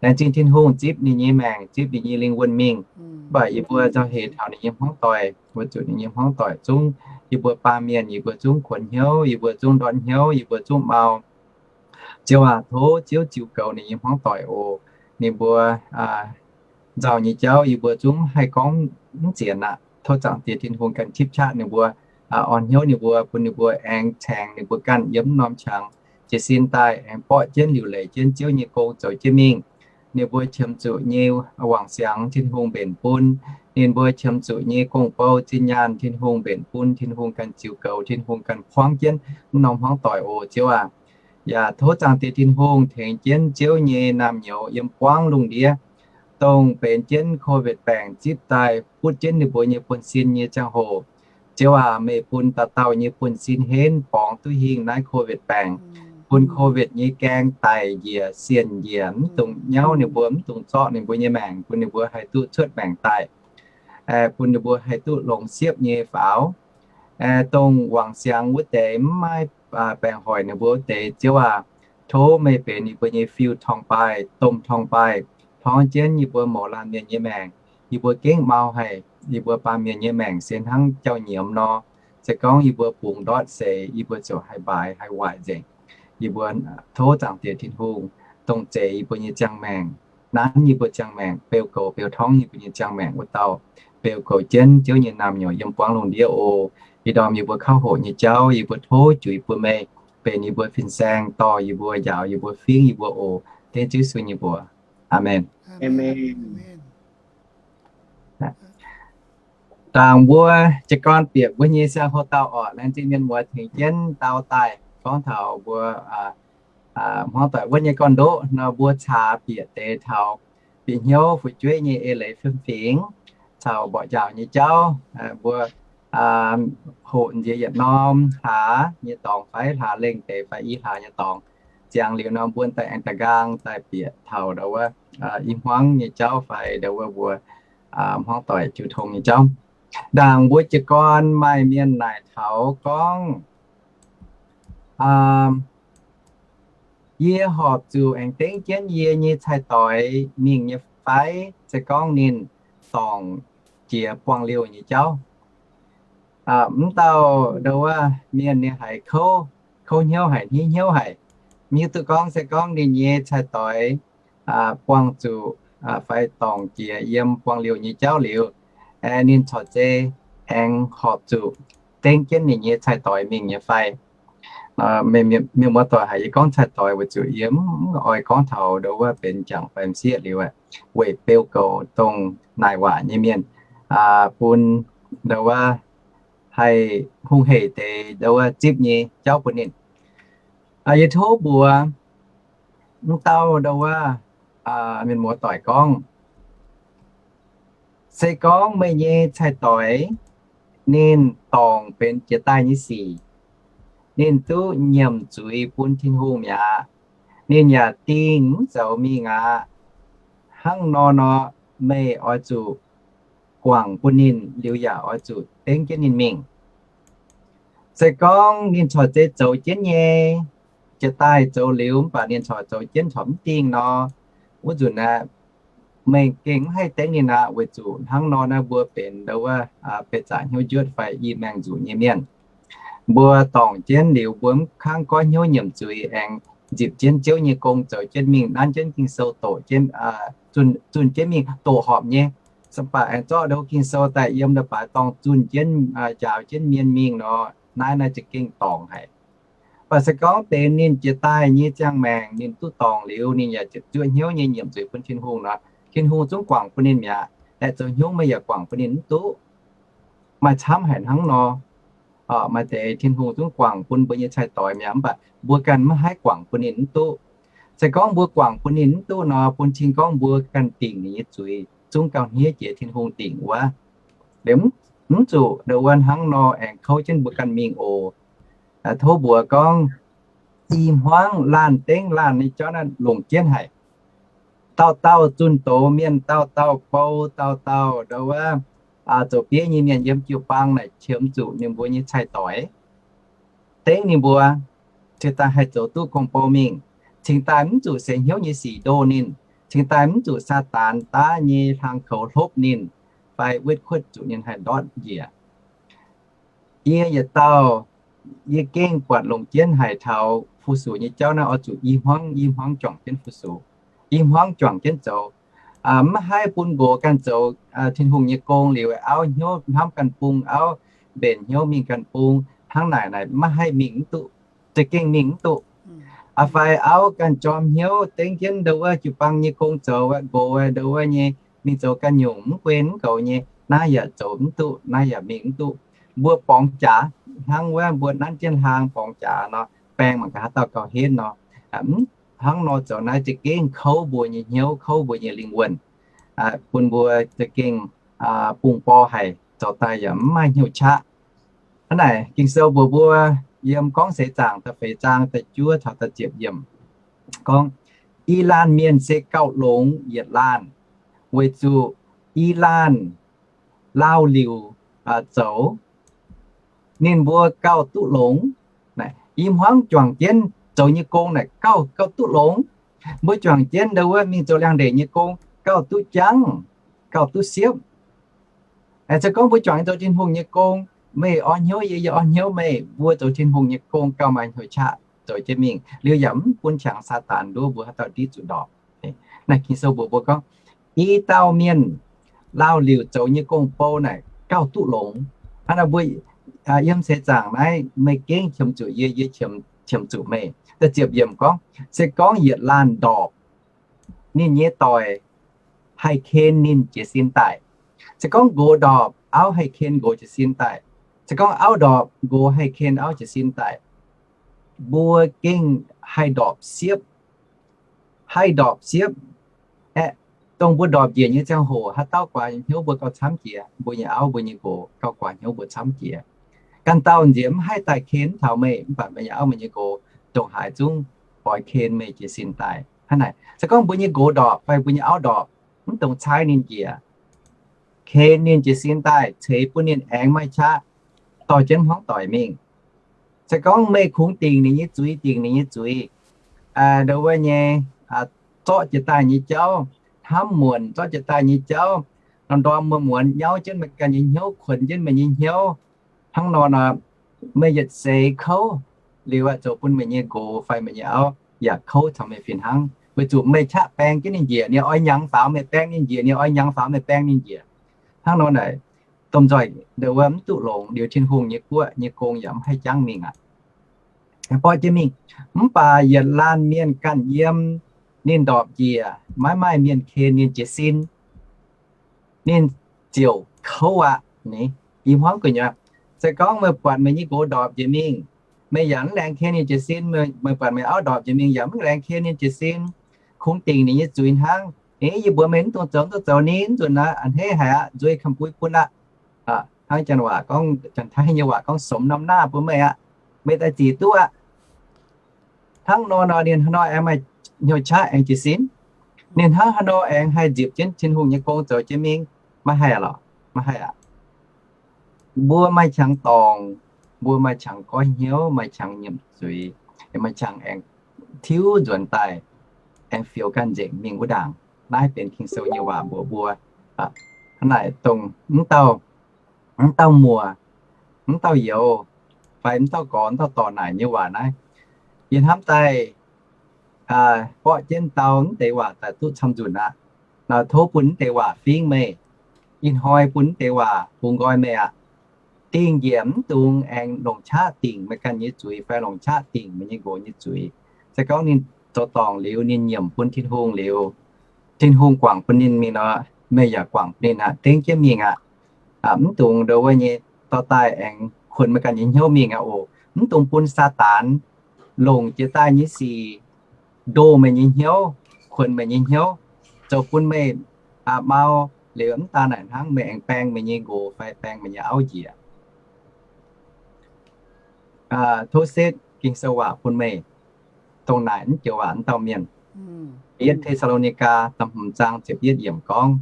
Laengz zingh Tin-Hungh zipv ninh nyei maengc, zipv ninh nyei lingh wuonh mingh. Mv baac yie mbuo nzauh heix taux ninh nyei hmuangv doic, weic zuqc ninh nyei hmuangv doic zungv, yie mbuo baamh mienh yie mbuo zungv kuonx hnyouv, yie mbuo zungv ndortv hnyouv, yie mbuo zungv mau. Ziouv aac, tov Ziouv ziux goux ninh nyei hmuangv doic oc. Ninh mbuo nzauh nyei jauv yie mbuo zungv haih gorngv mv zienx aqv. Tov Zaangc Diex Tin-Hungh ganh tipv qaqv ninh mbuo, orn hnyouv ninh mbuo, bun ninh mbuo aengx caengx ninh mbuo ganh yiem norm qangx jiez sin daaih, aengx borqv jienv liuc leic jienv Ziouv nyei gong zoux jienv mingh. Ninh mbuo qiemx zuqc nyei wangc siangx Tin-Hungh mbenc bun. Ninh mbuo qiemx zuqc nyei gong-bou zinh nyaanh Tin-Hungh mbenc bun. Tin-Hungh ganh ziux goux, Tin-Hungh ganh buangv jienv mv norm hmuangv doic oc Ziouv aac. Yaac tov Zaangc Diex Tin-Hungh tengx jienv Ziouv nyei naamh nyouz yiem buangv lungh ndiev, dongh benx jienv Covid baengc zipv daaih butv jienv ninh mbuo nyei buonv-sin nyei ziangh hoc. Ziouv aac, meih bun dauh dauh nyei buonv-sin henv borngz duqv hingh naaiv Covid baengc. bun COVID nyei gaeng daic njiec, sienh njiec, mv dungx nyauv ninh mbuo, mv dungx zorqv ninh mbuo nyei maengc, bun ninh mbuo haih duqv cuotv maengc daaih, bun ninh mbuo haih duqv longx siepv nyei faaux. Dongh wangc siangx wuov deix mv maaih baengc hoic ninh mbuo wuov deix, Ziouv aac, tov meih benx yie mbuo nyei fiuv-torngv-baaih, domh torngv-baaih, torngv jienv yie mbuo mouz laanh mienh nyei maengc. Yie mbuo gengh mau haic, yie mbuo baamh mienh nyei maengc se hnangv jauv-nyiemz nor. Se gorngv yie mbuo bungx ndortv seix, yie mbuo ziouc haih mbaaix haih waaic nzengc. Yie mbuo tov Zaangc Diex Tin-Hungh dongh zeix yie mbuo nyei ziangh maengc, nanv yie mbuo ziangh maengc, beu goux beu torngv yie mbuo nyei ziangh maengc wuov dauh, beu goux jienv Ziouv nyei naamh nyouz yiem buangv lungh ndiev oc. Ih ndorm yie mbuo kauv hoqc nyei jauv yie mbuo tov juix bun meih, benx yie mbuo fin-saeng, dorh yie mbuo, njaaux yie mbuo, fingx yie mbuo oc. Dengv Ziouv Yesu nyei mbuox. Aamen. Ndaangc mbuo jiez gorn bieqc mbuo nyei siang-houx dauh orqc, laengz zingh mienh muoz tengx jienv dau daaih gorngv taux mbuo hmuangv doic wuov nyei gorn-ndoqv nor, mbuo caax bieqc deix taux bieqc hnyouv fu'jueiv nyei eix leiz fiem-fingx caux mborqv njaaux nyei jauv. Mbuo hoqc nziex yietc norm hlaax nyei dorngx fai hlaax lengh deix fai i hlaax nyei dorngx. Ziangx liuz nor mbuo daaih aengx da'nqaang daaih bieqc taux ndau wuov i hmuangv nyei jauv fai ndau wuov mbuo hmuangv doic jiu tong nyei jauv. Ndaangc mbuo jiez gorn maaih mienh naaic taux gorngv, yie horpc zuqc aengx dengv jienv yie nyei cai-doix mingh nyei fai? Se gorngv ninh dorngc jiex buangh liouh nyei jauv. Mv dauh ndau wuov mienh ninh haiz kouv, kouv hnyouv haic, hniev hnyouv haic. Mv hiuv duqv gorngv se gorngv ninh nyei cai-doix buangh zuqc fai dorngc jiex yiem buangh liouh nyei jauv liuz, ninh corc zei aengx horpc zuqc dengv jienv ninh nyei cai-doix mingh nyei fai? Mienh muoz-doic haic, yie gorngv cai-doix weic zuqc yie mv oix gorngv taux ndau wuov benx jangc fai m'sieqv liuz, weic beu goux dongh naaic waac nyei mienh, bun ndau wuov haih hungh heic deix ndau wuov zipv nyei jauv bun ninh. Yie tov mbuox mv dauh ndau wuov mienh muoz-doic gorngv, se gorngv meih nyei cai-doix ninh dorngc benx jiex daaih nyei sic, ninh duqv nyiemc zuiz bun Tin-Hungh mi'aqv. Ninh yaac dingh mv zoux mingh aqv. Hnangv nor nor, meih oix zuqc guangc bun ninh liuz yaac oix zuqc dengv jienv ninh mingh. Se gorngv ninh corc zei zoux jienv nyei, jiex daaih zoux liuz mv baac ninh corc zoux jienv corc mv dingh nor, wuov nzunc aeqv, meih gengh mv haih dengv ninh aqv. Weic zuqc hnangv nor naaiv mbuo benx ndau wuov beiv zaqc hnyouv njuotv fai i maengh nzuqc nyei mienh. Mbuo dorngc jienv liuz mbuo mv kangv goiv hnyouv nyiemc zuiz, aengx nzipc jienv Ziouv nyei gong zoux jienv mingh, nanv jienv Ging-Sou doqc jienv, zunh jienv mingh doqc horpc nyei. Mv baac aengx zorqv ndau Ging-Sou daaih yiem leiz-baaix dorngh zunh jienv, njaaux jienv mienh mingh nor, naaiv naaiv za'gengh dorngc haic. Mv baac se gorngv benx ninh jiex daaih nyei ziangh maengc ninh duqv dorngc liuz, ninh yaac zuqc zuoqv hnyouv nyei nyiemc zuiz bun Tin-Hungh nor, Tin-Hungh zungv guangc bun ninh mi'aqv. Aeqv, zoux hnyouv meih yaac guangc bun ninh mv duqv. Maaih camv haic hnangv nor. Maaih deix Tin-Hungh zungv guangc bun mbuo nyei cai-doix mi'aqv, mv baac mbuo ganh maiv haih guangc bun ninh mv duqv. Se gorngv mbuo guangc bun ninh mv duqv nor, bun cing gorngv mbuo ganh dingc ninh nyei zuiz zungv gauh hniev jiex Tin-Hungh dingc wuov. Liuz mv zuqc ndau wuov hnangv nor aengx kouv jienv mbuo ganh mingh oc. Tov mbuox gorngv i hmuangv laanh dengv laanh nyei jauv naaiv longc jienv haic. Dauh dauh zunh doz mienh, dauh dauh bou, dauh dauh ndau wuov zoux bieiv nyei mienh yiem jiu-baang naaic qiemx zuqc ninh mbuo nyei cai-doix, dengv ninh mbuo cingx daaih haih zoux duqv gong-bou mingh, cingx daaih mv zuqc seix hnyouv nyei sic ndoh ninh, cingx daaih mv zuqc Saadaan daav nyei hlang koux hlopv ninh fai wetv kuotv zuqc ninh haih ndortv njiec. Yie yietc dauh, yie gengh buatc longc jienv haic taux fu-sux nyei jauv naaiv oix zuqc i hmuangv i hmuangv juangc jienv fu-sux, i hmuangv juangc jienv zoux. Maiv haih bun nqox ganh zoux Tin-Hungh nyei gong liuz, auv hnyouv hnamv ganh bung, auv mbenc hnyouv mingh ganh bung, hnangv naaic naaic maiv haih mingh mv duqv, za'gengh mingh mv duqv. Fai auv ganh jorm hnyouv dengv jienv ndau wuov jiu-baang nyei gong zoux, nqox ndau wuov nyei mingh zoux ganh nyungc mv guen mv goux nyei, naaiv yaac zoux mv duqv, naaiv yaac mingh mv duqv. Mbuo borngz jaax hnangv wuov mbuo nanv jienv hlaang borngz jaax nor, baeng mangc gaax haaix dauh gauh henv nor. Hnangv nor zoux naaiv za'gengh kouv mbuo nyei hnyouv, kouv mbuo nyei lingh wuonh, bun mbuo za'gengh bungx borh haic, zoux daaih yaac mv maaih hnyouv qaqv. Hnangv naaic Ging-Sou mbuox mbuo, yiem Gorngv Seix Zaangc da'feix zaang da'juov caux da'ziepc yiemc gorngv, I laanh mienh se gauh longx yietc laanh, weic zuqc I laanh laauh liuc zoux, ninh mbuo gauh duqv longx. I hmuangv juangc jienv zoux nyei gong naaic gauh, gauh duqv longx. Mbuo juangc jienv ndau wuov mingh zoux liangx-ndeic nyei gong gauh duqv jangv, gauh duqv siepv. Se gorngv mbuo juangc zoux Tin-Hungh nyei gong, meih orn hnyouv yie, yie orn hnyouv meih, mbuo zoux Tin-Hungh nyei gong gauh maaih hnyouv qaqv zoux jienv mingh liuz yaac mv bun qangx Saadaan nduov mbuo haaix dauh ndiqv zuqc ndorpc. Naaiv Ging-Sou mbuox mbuo gorngv, i dauh mienh laauh liuc zoux nyei gong-bou naaic gauh duqv longx. Hnangv naaic mbuo yiem seix zaangc naaiv, meih gengh qiemx zuqc yie, yie qiemx zuqc meih. Da'ziepc yiemc gorngv, se gorngv yietc laanh ndorpc, ninh nyei doic haih ken ninh jiez sin daaih. Se gorngv nqox ndorpc, auv haih ken nqox jiez sin daaih. Se gorngv auv ndorpc, nqox haih ken auv jiez sin daaih. Mbuo gengh haih ndorpc siepv, haih ndorpc siepv. Aeqv, dongh mbuo ndorpc njiec nyei ziangh hoc, haaix dauh guaax hnyouv mbuo gauh camv jiex, mbuo nyei auv mbuo nyei nqox gauh guaax hnyouv mbuo camv jiex. Ganh dauh nziex mv haih daaih ken taux meih, mv baac meih nyei auv meih nyei nqox ndongc haaix zungv oix ken meih jiez sin daaih. Hnangv naaic, se gorngv mbuo nyei nqox ndorpc fai mbuo nyei auv ndorpc, mv dungx caaiv ninh njiec, ken ninh jiez sin daaih, ceix bun ninh aengx maaih qaqv dorh jienv hmuangv doic mingh. Se gorngv meih kungx dingc ninh nyei zuiz, dingc ninh nyei zuiz, ndau wuov nyei, zorqv jiex daaih nyei jauv, hnamv muonc zorqv jiex daaih nyei jauv, ndorm-ndorm muonz-muonz nyauv jienv meih ganh nyei hnyouv, kuonx jienv meih nyei hnyouv, hnangv nor nor, meih yietc seix kouv liuz aeqv, zoux bun meih nyei nqox fai meih nyei auv yaac kouv caux meih fih hnangv, weic zuqc meih qaqv baeng jienv ninh njiec, ninh oix hnyangx faaux meih baeng ninh njiec, ninh oix hnyangx faaux meih baeng ninh njiec. Hnangv nor naaic, domh nzoih ndau wuov mv duqv longx, liuz Tin-Hungh nyei guoqv nyei gong yaac mv haih jangv mingh aqv. Borqv jienv mingh. Mv baac yietc laanh mienh ganh yiem, ninh ndorpc njiec, maiv maaih mienh ken ninh jiez sin, ninh ziouc kouv aqv. Ih hmuangv gu'nyuoz, se gorngv meih buatc meih nyei nqox ndorpc njiec mingh, meih yaac mv laengz ken ninh jiez sin, meih buatc meih auv ndorpc njiec mingh yaac mv laengz ken ninh jiez sin, kungx dingc ninh nyei zuiz hnangv. Eix, yie mbuox meih mv dungx zoux, mv dungx zoux ni, mv nzunc naaiv a'hneiv haic aqv, nzuih kamx-buix bun aqv. Hnangv janx waac gorngv, janx-taiv nyei waac gorngv, sumx norm naah bun meih aqv, meih daaih zic duqv aqv. Hnangv nor nor, ninh haaix nor aengx maaih hnyouv qaqv aengx jiez sin? Ninh hnangv haaix nor aengx haih nzipc jienv Tin-Hungh nyei gong zoux jienv mingh? Maiv haih lorqc, maiv haih aqv. Mbuo maaih qangx dorngc, mbuo maaih qangx goiv hnyouv, maaih qangx nyiemc zuiz, maaih qangx aengx tiuv nzuonx daaih, aengx fioux ganh nzengc mingh wuov ndaangc. Naaiv benx Ging-Sou nyei waac mbuox mbuo. Hnangv naaic dongh mv dauh, mv dauh muoc, mv dauh youz, fai mv dauh gorx, mv dauh dorc naaic nyei waac naaiv, yie hnamv daaih borqv jienv dau mv deix waac daaih duqv camv nzunc aqv. Tov bun mv deix waac fingv meih, ih hnoi bun mv deix waac bungx nqoi meih aqv. Dingh njiec mv dungx aengx longc qaqv dingc meih ganh nyei zuiz fai longc qaqv dingc meih nyei nqox nyei zuiz. Se gorngv ninh zoux dorngc liuz, ninh nyiemc bun Tin-Hungh liuz, Tin-Hungh guangc bun ninh mingh nor, meih yaac guangc bun ninh aqv, dengv jienv mingh aqv. Mv dungx ndo wuov nyei dorh daaih aengx kuonx meih ganh nyei hnyouv mingh aqv oc. Mv dungx bun Saadaan longc jiex daaih nyei sic ndoh meih nyei hnyouv, kuonx meih nyei hnyouv, zoux bun meih mau liuz mv daan naaic hnangv meih aengx baeng meih nyei nqox fai baeng meih nyei auv njiec. Tov setv Ging-Sou waac bun meih, dongh naaic mv joux waac mv dauh mienh. Yietv Te^saa^lo^ni^gaa da'hmz zaang ziepc yietv yiemc gorngv,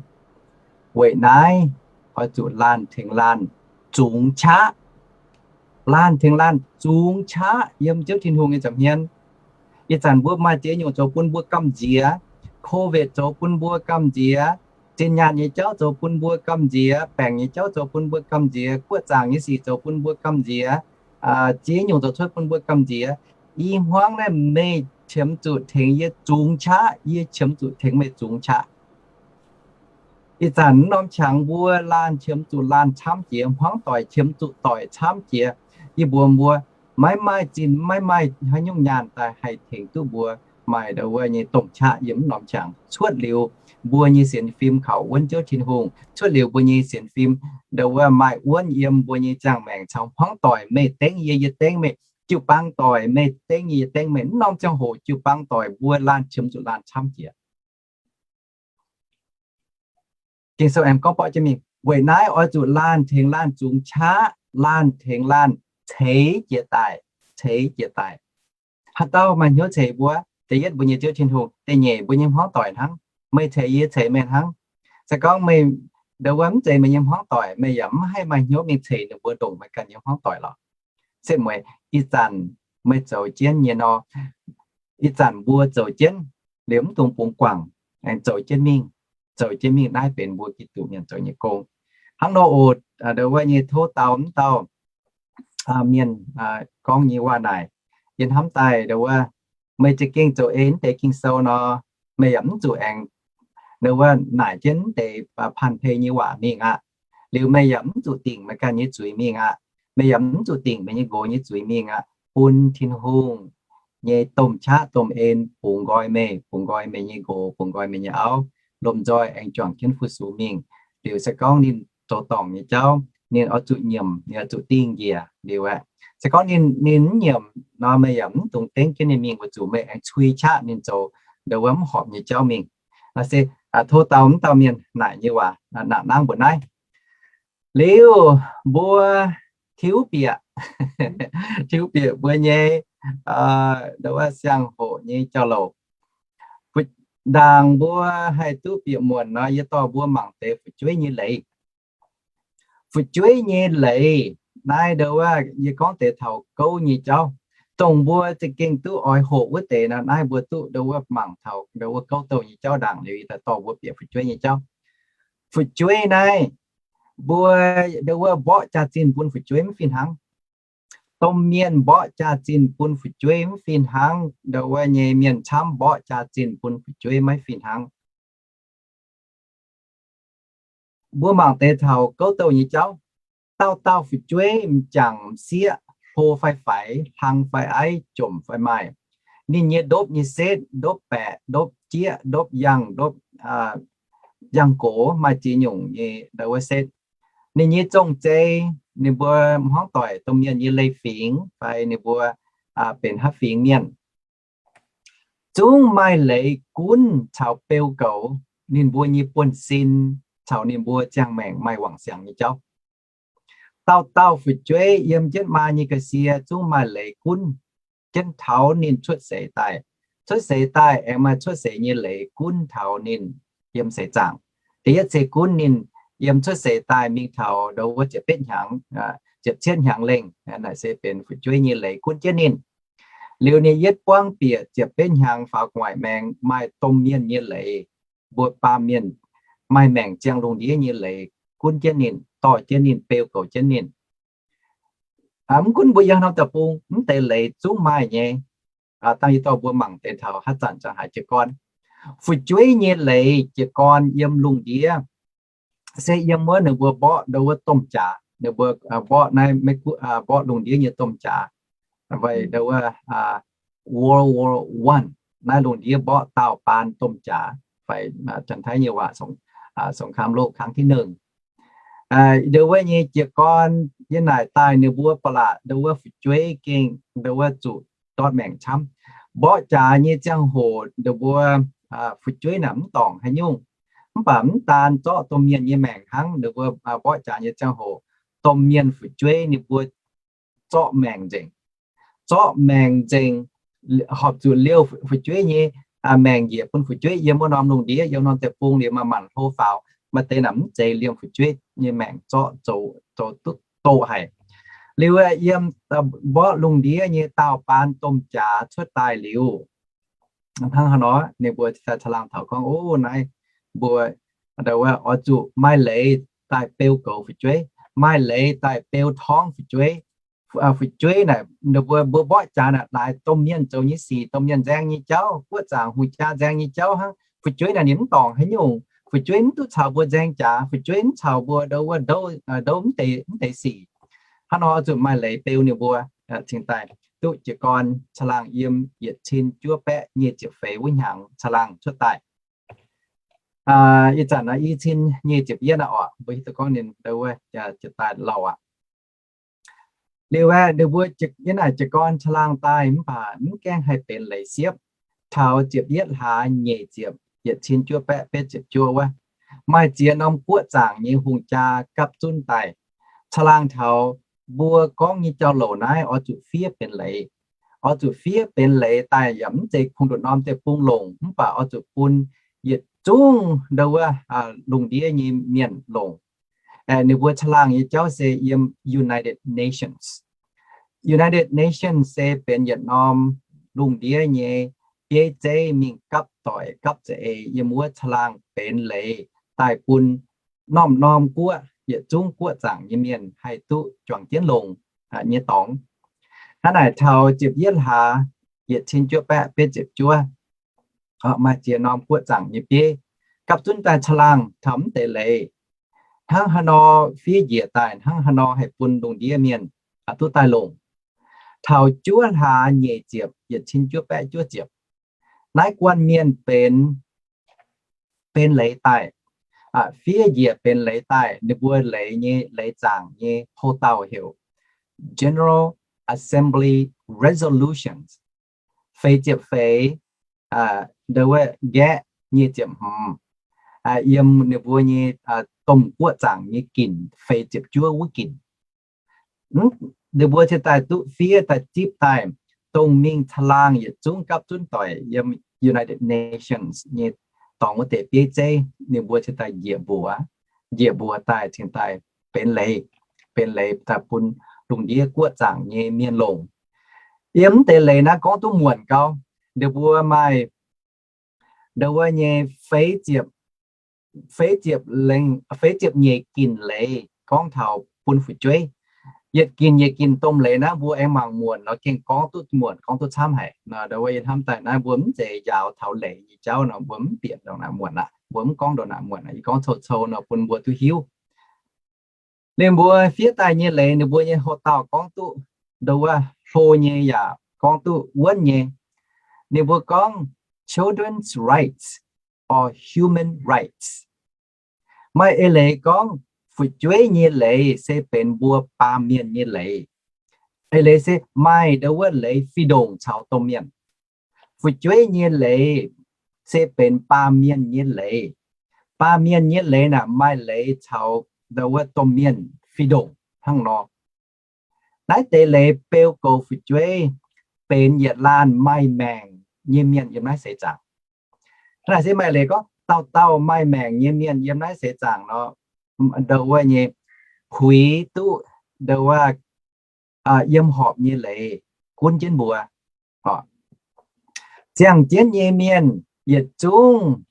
weic naaiv oix zuqc laanh tengx laanh zungx qaqv. Laanh tengx laanh zungx qaqv yiem Ziouv Tin-Hungh nyei nza'hmien. Ih zanc mbuo maaih ziex nyungc zoux bun mbuo gamh nziex. Covid zoux bun mbuo gamh nziex. Zinh nyaanh nyei jauv zoux bun mbuo gamh nziex. Baengc nyei jauv zoux bun mbuo gamh nziex. Guoqv zaangc nyei sic zoux bun mbuo gamh nziex. Ziex nyungc zoux cuotv bun mbuo gamh nziex. Ih hmuangv naaiv meih qiemx zuqc tengx yie zungx qaqv, yie qiemx zuqc tengx meih zungx qaqv. Ih zanc norm qangx mbuo laanh qiemx zuqc laanh camv jiex, hmuangv doic qiemx zuqc doic camv jiex. Yie mbuox mbuo, maiv maaih zinh, maiv maaih haaix nyungc nyaanh daaih haih tengx duqv mbuo maaih ndo wuov nyei domh qaqv yiem norm qangx. Cuotv liuz mbuo nyei sienx fim kaux wuonv Ziouv Tin-Hungh, cuotv liuz mbuo nyei sienx fim ndo wuov maaih wuonv yiem mbuo nyei ziangh maengc caux hmuangv doic, meih dengv yie, yie dengv meih, jiu-baang doic, meih dengv yie, yie dengv meih, mv norm ziangh hoc jiu-baang doic mbuo laanh qiemx zuqc laanh camv jiex. Ging-Sou aengx gorngv borqv jienv mingh, weic naaiv oix zuqc laanh tengx laanh zungx qaqv, laanh tengx laanh ceix jiez daaih. ceix jiez daic. Haaix dauh maaih hnyouv ceix mbuo? Da'yietv mbuo nyei Ziouv Tin-Hungh. Da'nyeic mbuo nyei hmuangv doic hnangv. Meih ceix yie ceix meih hnangv. Se gorngv meih, ndo wuov, mv zeiz meih nyei hmuangv doic, meih yaac mv haih maaih hnyouv mingh ceix ninh mbuo ndongc meih ganh nyei hmuangv doic lorqc. Se mueiz ih zanc meih zoux jienv nyei nor, ih zanc mbuo zoux jienv liuz mv dungx bungx guangc, aengx zoux jienv mingh, zoux jienv mingh, naaiv benx mbuo Giduc mienh zoux nyei gong. Hnangv nor oc, ndo wuov nyei tov dau mv dauh mienh gorngv nyei waac naaic, yie hnamv daaih ndo wuov, meih za'gengh zoux ei mv deix Ging-Sou nor, meih yaac mv zuqc aengx ndo wuov naaic jienv mv deix panh pei nyei waac mingh aqv. Liuz meih yaac mv zuqc dingc meih ganh nyei zuiz mingh aqv. Meih yaac mv zuqc dingc meih nyei nqox nyei zuiz mingh aqv. Bun Tin-Hungh nyei domh qaqv domh en bungx nqoi meih, bungx nqoi meih nyei nqox, bungx nqoi meih nyei auv, lomh nzoih aengx juangc jienv fu-sux mingh. Liuz se gorngv ninh zoux dorngc nyei jauv, ninh oix zuqc nyiemc, ninh oix zuqc dingh njiec liuz aeqv. Se gorngv ninh, ninh mv nyiemc nor, meih yaac mv dungx dengv jienv ninh mingh, weic zuqc meih aengx cui qaqv ninh zoux ndo wuov mv horpc nyei jauv mingh. Naaiv se tov dau mv dauh mienh naaic nyei waac nangh nangv mbuo naaiv. Liuz mbuo tiuv bieqc, tiuv bieqc mbuo nyei ndo wuov siang-hoc nyei jauv-louc. Ndaangc mbuo haih duqv bieqc muonc nor, yie dorh mbuo mangc deix fu'jueiv nyei leiz. Fu'jueiv nyei leiz naaiv ndo wuov yie gorngv deix taux gouv nyei jauv, dongh mbuo za'gengh duqv oix hoqc wuov deix nor, naaiv mbuo duqv ndo wuov mangc taux ndo wuov gouv douh nyei jauv ndaangc liuz, yie daaih dorh mbuo bieqc fu'jueiv nyei jauv. Fu'jueiv naaiv mbuo ndo wuov mborqv jaax-zinh bun fu'jueiv mv fih hnangv. Domh mienh mborqv jaax-zinh bun fu'jueiv mv fih hnangv. Ndo wuov nyei mienh camv mborqv jaax-zinh bun fu'jueiv maiv fih hnangv. Mbuo mangc deix taux gouv douh nyei jauv. Dauh dauh fu'jueiv m'jangc m'sieqv, hlo fai faix, hlang fai aiv, jomc fai maaih, ninh nyei ndopv nyei setv, ndopv baeqc, ndopv jieqv, ndopv yangh, ndopv yangh gox, maaih ziex nyungc nyei ndo wuov setv. Ninh nyei zong-zei, ninh mbuo hmuangv doic domh mienh nyei leiz-fingx fai ninh mbuo benx haaix fingx mienh, zungv maaih leiz gunv caux beu goux ninh mbuo nyei buonv-sin caux ninh mbuo ziangh maengc maaih wangc siangx nyei jauv. Dauh dauh fu'jueiv yiem jienv maa nyei ga'sie zungv maaih leiz gunv jienv taux ninh cuotv seix daaih. Cuotv seix daaih aengx maaih cuotv seix nyei leiz gunv taux ninh yiem seix zaangc. Da'yietv se gunv ninh yiem cuotv seix daaih mingh taux ndo wuov ziepc betv hnyangx, ziepc cietv hnyangx lengh, naaic se benx fu'jueiv nyei leiz gunv jienv ninh. Liuz ninh yietv buangv bieqc ziepc betv hnyangx faaux gu'nguaaic maengx maaih domh mienh nyei leiz, mbuo baamh mienh maaih maengc ziangh lungh ndiev nyei leiz gunv jienv ninh, dorh jienv ninh, beu goux jienv ninh. Mv gunv mbuo yiem norm deic-bung mv deix leiz zungv maaih nyei. Dangh yie dorh mbuo mangc deix taux haaix zanc ziangh haaix jiez gorn. Fu'jueiv nyei leiz jiez gorn yiem lungh ndiev se yiem wuov ninh mbuo mborqv ndo wuov domh jaax, ninh mbuo mborqv naaiv, mborqv lungh ndiev nyei domh jaax, weic ndo wuov World War One, naaiv lungh ndiev mborqv daauh baan domh jaax, fai Janx-Taiv nyei waac สงครามโลกครั้งที่หนึ่ง. Ndo wuov nyei jiez gorn yiem naaic daaih ninh mbuo ba'laqc ndo wuov fu'jueiv gengh ndo wuov zuqc ndortv maengc camv. Mborqv jaax nyei ziangh hoc ninh mbuo fu'jueiv naaic mv dorngc haaix nyungc. Mv baac mv daan zorqv domh mienh nyei maengc hnangv, ninh mbuo mborqv jaax nyei ziangh hoc, domh mienh fu'jueiv ninh mbuo zorqv maengc nzengc. Zorqv maengc nzengc, horpc zuqc liouh fu'jueiv nyei maengc njiec bun fu'jueiv yiem wuov norm lungh ndiev, yiem norm deic-bung liuz maaih maanc hlo faaux, maaih deix naaic mv zeiz liemh fu'jueiv nyei maengc zorqv zoux, zoux duqv doqc haic. Liuz yiem mborqv lungh ndiev nyei daauh baan domh jaax cuotv daaih liuz, hnangv haaix nor ninh mbuo caangh laangh taux gorngv, o, naaiv mbuo ndo wuov oix zuqc maaih leiz daaih beu goux fu'jueiv, maaih leiz daaih beu torngv fu'jueiv. Fu'jueiv naaic, ninh mbuo, mbuo mborqv jaax naaic laaix domh mienh zoux nyei sic, domh mienh nzaeng nyei jauv, guoqv zaangc hungh jaa nzaeng nyei jauv hnangv. Fu'jueiv naaic ninh mv dorngc haaix nyungc. Fu'jueiv mv duqv caux mbuo nzaeng jaax. Fu'jueiv mv caux mbuo ndo wuov ndouv, ndouv mv deix, mv deix sic. Hnangv nor zuqc maaih leiz beu ninh mbuo cingx daaih duqv jiez gorn caangh laangh yiem yietc cin juov baeqv nyic ziepc feix wuov hnyangx caangh laangh cuotv daaih. Ih zanc naaiv i cin nyic ziepc yietv aqv oc, mbuo hiuv duqv gorngv ninh ndo wuov jiez daaih lauh aqv. Liuz aeqv, ninh mbuo yiem naaic jiez gorn caangh laangh daaih mv baac mv gaengh haih benx leiz siepv. Taux ziepc yietv hlaax nyic ziepc, yietc cin juov baeqv betv ziepc juov wuov, maaih ziex norm guoqv zaangc nyei hungh jaa gapv zunv daaih. Caangh laangh taux mbuo gorngv nyei jauv-louc naaiv oix zuqc fiev benx leiz. Oix zuqc fiev benx leiz daaih yaac mv zeiz kungx nduqc norm deic-bung longc, mv baac oix zuqc bun yietc zungv ndo wuov lungh ndiev nyei mienh longc. Ninh mbuo caangh laangh nyei jauv se yiem United Nations. United Nations se benx yietc norm lungh ndiev nyei bieiv zeiv mingh gapv doic gapv za'eix yiem wuov caangh laangh benx leiz daaih bun norm-norm guoqv, yietc zungv guoqv zaangc nyei mienh haih duqv juangc jienv longc nyei dorngx. Hnangv naaic taux ziepc yietv hlaax, yietc cin juov baeqv betv ziepc juov, maaih ziex norm guoqv zaangc nyei bieiv gapv zunv daaih caangh laangh taux mv deix leiz. Hnangv haaix nor fiev njiec daaih, hnangv haaix nor haih bun lungh ndiev mienh duqv daaih longc. Taux juov hlaax nyeic ziepc, yietc cin juov baeqv juov ziepc, naaiv guanh mienh benx, benx leiz daaih, fiev njiec benx leiz daaih. Ninh mbuo leiz nyei, leiz zaangc nyei houdouh heuc General Assembly Resolutions, feix ziepc feix, ndo wuov nqaeqv nyic ziepc hmz, yiem ninh mbuo nyei domh guoqv zaangc nyei ginc feix ziepc juov wuov ginc. Ninh mbuo cingx daaih duqv fiev daaih zipv daaih, dongh mingh caangh laangh yietc zungv gapv zunv doic yiem United Nations nyei dorngx wuov deix bieiv zeiv, ninh mbuo cingx daaih njiec mbuox, njiec mbuox daaih cingx daaih benx leiz, benx leiz daaih bun lungh ndiev guoqv zaangc nyei mienh longc. Yiem mv deix leiz naaiv gorngv duqv muonc gau. Ninh mbuo maaih ndo wuov nyei feix ziepc, feix ziepc lengh, feix ziepc nyeic ginc leiz gorngv taux bun fu'jueiv. Yietc ginc yietc ginc domh leiz naaiv mbuo aengx mangc muonc nor gengh gorngv duqv muonc, gorngv duqv camv haic. Ndo wuov yie hnamv daaih naaiv mbuo mv zeiz njaaux taux leiz nyei jauv nor, mbuo mv bieqc ndongc naaic muonc aqv, mbuo mv gorngv ndongc naaic muonc aqv. Yie gorngv coux-coux nor bun mbuo duqv hiuv. Ninh mbuo fiev daaih nyei leiz, ninh mbuo nyei houdouh gorngv duqv ndo wuov hlo nyei yaac gorngv duqv wuonv nyei. Ninh mbuo gorngv children's rights or human rights. Maaih eix leiz gorngv fu'jueiv nyei leiz se benx mbuo baamh mienh nyei leiz. Eix leiz se maaih ndo wuov leiz fih ndongc caux domh mienh. Fu'jueiv nyei leiz se benx baamh mienh nyei leiz. Baamh mienh nyei leiz naaic maaih leiz caux ndo wuov domh mienh fih ndongc hnangv nor. Naaiv deix leiz beu goux fu'jueiv benx yietc laanh maaih maengc nyei mienh yiem naaiv seix zaangc. Hnangv naaic se maaih leiz gorngv dauh dauh maaih maengc nyei mienh yiem naaiv seix zaangc nor, ndo wuov nyei puix duqv ndo wuov yiem horpc nyei leiz gunv jienv mbuo. Ziangh jienv nyei mienh yietc zungv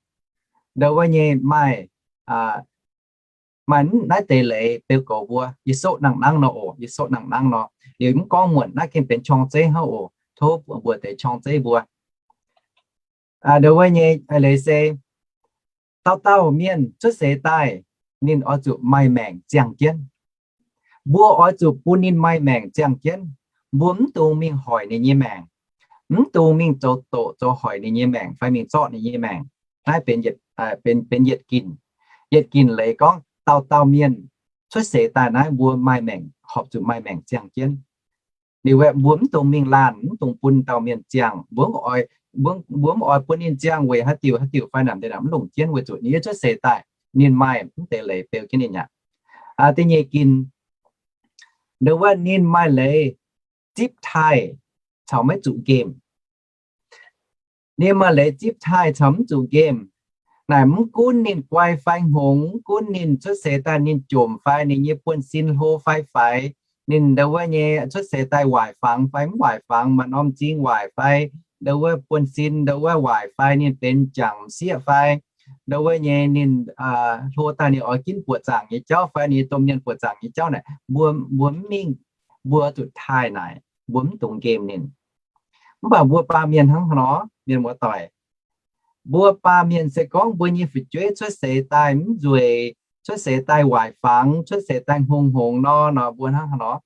ndo wuov nyei maaih, maaih naaiv deix leiz beu goux mbuo. Yie souv nangh nangv nor oc, yie souv nangh nangv nor. Liuz mv gorngv muonc, naaiv gengh benx qorng-zeiv hnangv oc. Tov mbuo deix qorng-zeiv mbuo. Ndo wuov nyei leiz se dauh dauh mienh cuotv seix daaih, ninh oix zuqc maaih maengc ziangh jienv. Mbuo oix zuqc bun ninh maaih maengc ziangh jienv. Mbuo mv dungx mingh hoic ninh nyei maengc, mv dungx mingh zoux doqc zoux hoic ninh nyei maengc fai mingh zorqv ninh nyei maengc. Naaiv benx, benx yietc ginc. Yietc ginc leiz gorngv dauh dauh mienh cuotv seix daaih naaiv mbuo maaih maengc, horpc zuqc maaih maengc ziangh jienv. Liuz mbuo mv dungx mingh laanh, mv dungx bun dauh mienh ziangh. Mbuo mv oix bun ninh ziangh weic haaix diuc haaix diuc fai naaic deix naaic mv longc jienv, weic zuqc ninh yie cuotv seix daaih, ninh maaih mv deix leiz beu jienv ninh aqv. Da'nyeic ginc, ndo wuov ninh maaih leiz zipv taaih caux maiv zuqc nqemh. Ninh maaih leiz zipv taaih caux mv zuqc nqemh. Naaic mv gunv ninh guai fai hngongx, mv gunv ninh cuotv seix daaih ninh jomc fai ninh nyei buonv-sin hlo fai faix, ninh ndo wuov nyei cuotv seix daaih waaic fangx fai mv waaic fangx, maaih norm m'zing waaic fai, ndo wuov buonv-sin ndo wuov waaic fai ninh benx jangc m'sieqv fai, ndo wuov nyei ninh hlo daaih ninh oix ginv buoqc zaangc nyei jauv fai ninh domh mienh buoqc zaangc nyei jauv naaic, mbuo, mbuo mv mingh, mbuo zuqc taaih naaic, mbuo mv dungx nqemh ninh. Mv baac mbuo baamh mienh hnangv haaix nor, mienh muoz-doic? Mbuo baamh mienh se gorngv mbuo nyei fu'jueiv cuotv seix daaih mv nzueic, cuotv seix daaih waaic fangx, cuotv seix daaih hngongx-hngongx nor, nor mbuo hnangv haaix nor?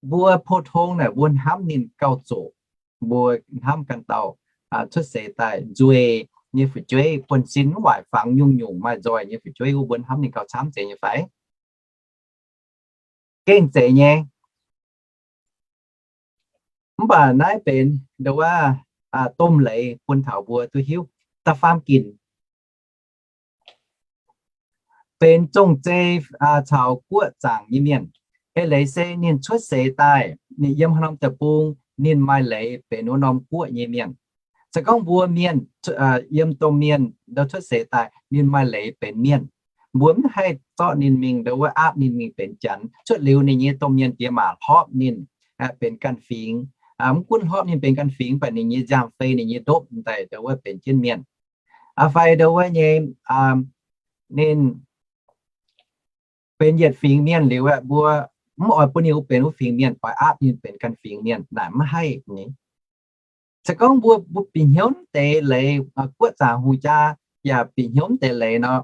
Mbuo pou-tong naaic mbuo hnamv ninh gauh zoqc. Mbuo hnamv ganh dauh cuotv seix daaih nzueic nyei fu'jueiv, buonv-sin mv waaic fangx, nyungc-nyungc maaih nzoih nyei fu'jueiv wuov, mbuo hnamv ninh gauh camv zeiz nyei fai? Gengh zeiz nyei. Mv baac naaiv benx ndo wuov domh leiz bun taux mbuo duqv hiuv. Da'faam ginc benx zong-zei caux guoqv zaangc nyei mienh. Eix leiz se ninh cuotv seix daaih, ninh yiem haaix norm deic-bung, ninh maaih leiz benx wuov norm guoqv nyei mienh. Se gorngv mbuo mienh, yiem domh mienh ndau cuotv seix daaih, ninh maaih leiz benx mienh. Mbuo mv haih zorqv ninh mingh ndau wuov aapv ninh mingh benx janx. Cuotv liuz ninh nyei domh mienh diex maac hlorpv ninh benx ganh fingx. Mv gunv hlorpv ninh benx ganh fingx, mv baac ninh nyei nziaamv-fei, ninh nyei ndopv daaih ndau wuov benx jienv mienh. Aa, fai ndau wuov nyei, ninh benx yietc fingx mienh liuz aeqv, mbuo mv oix bun ninh wuov benx wuov fingx mienh, oix aapv ninh benx ganh fingx mienh naaic mv haih ni. Se gorngv mbuo, mbuo bieqc hnyouv deix leiz, guoqv zaangc hungh jaa yaac bieqc hnyouv deix leiz nor,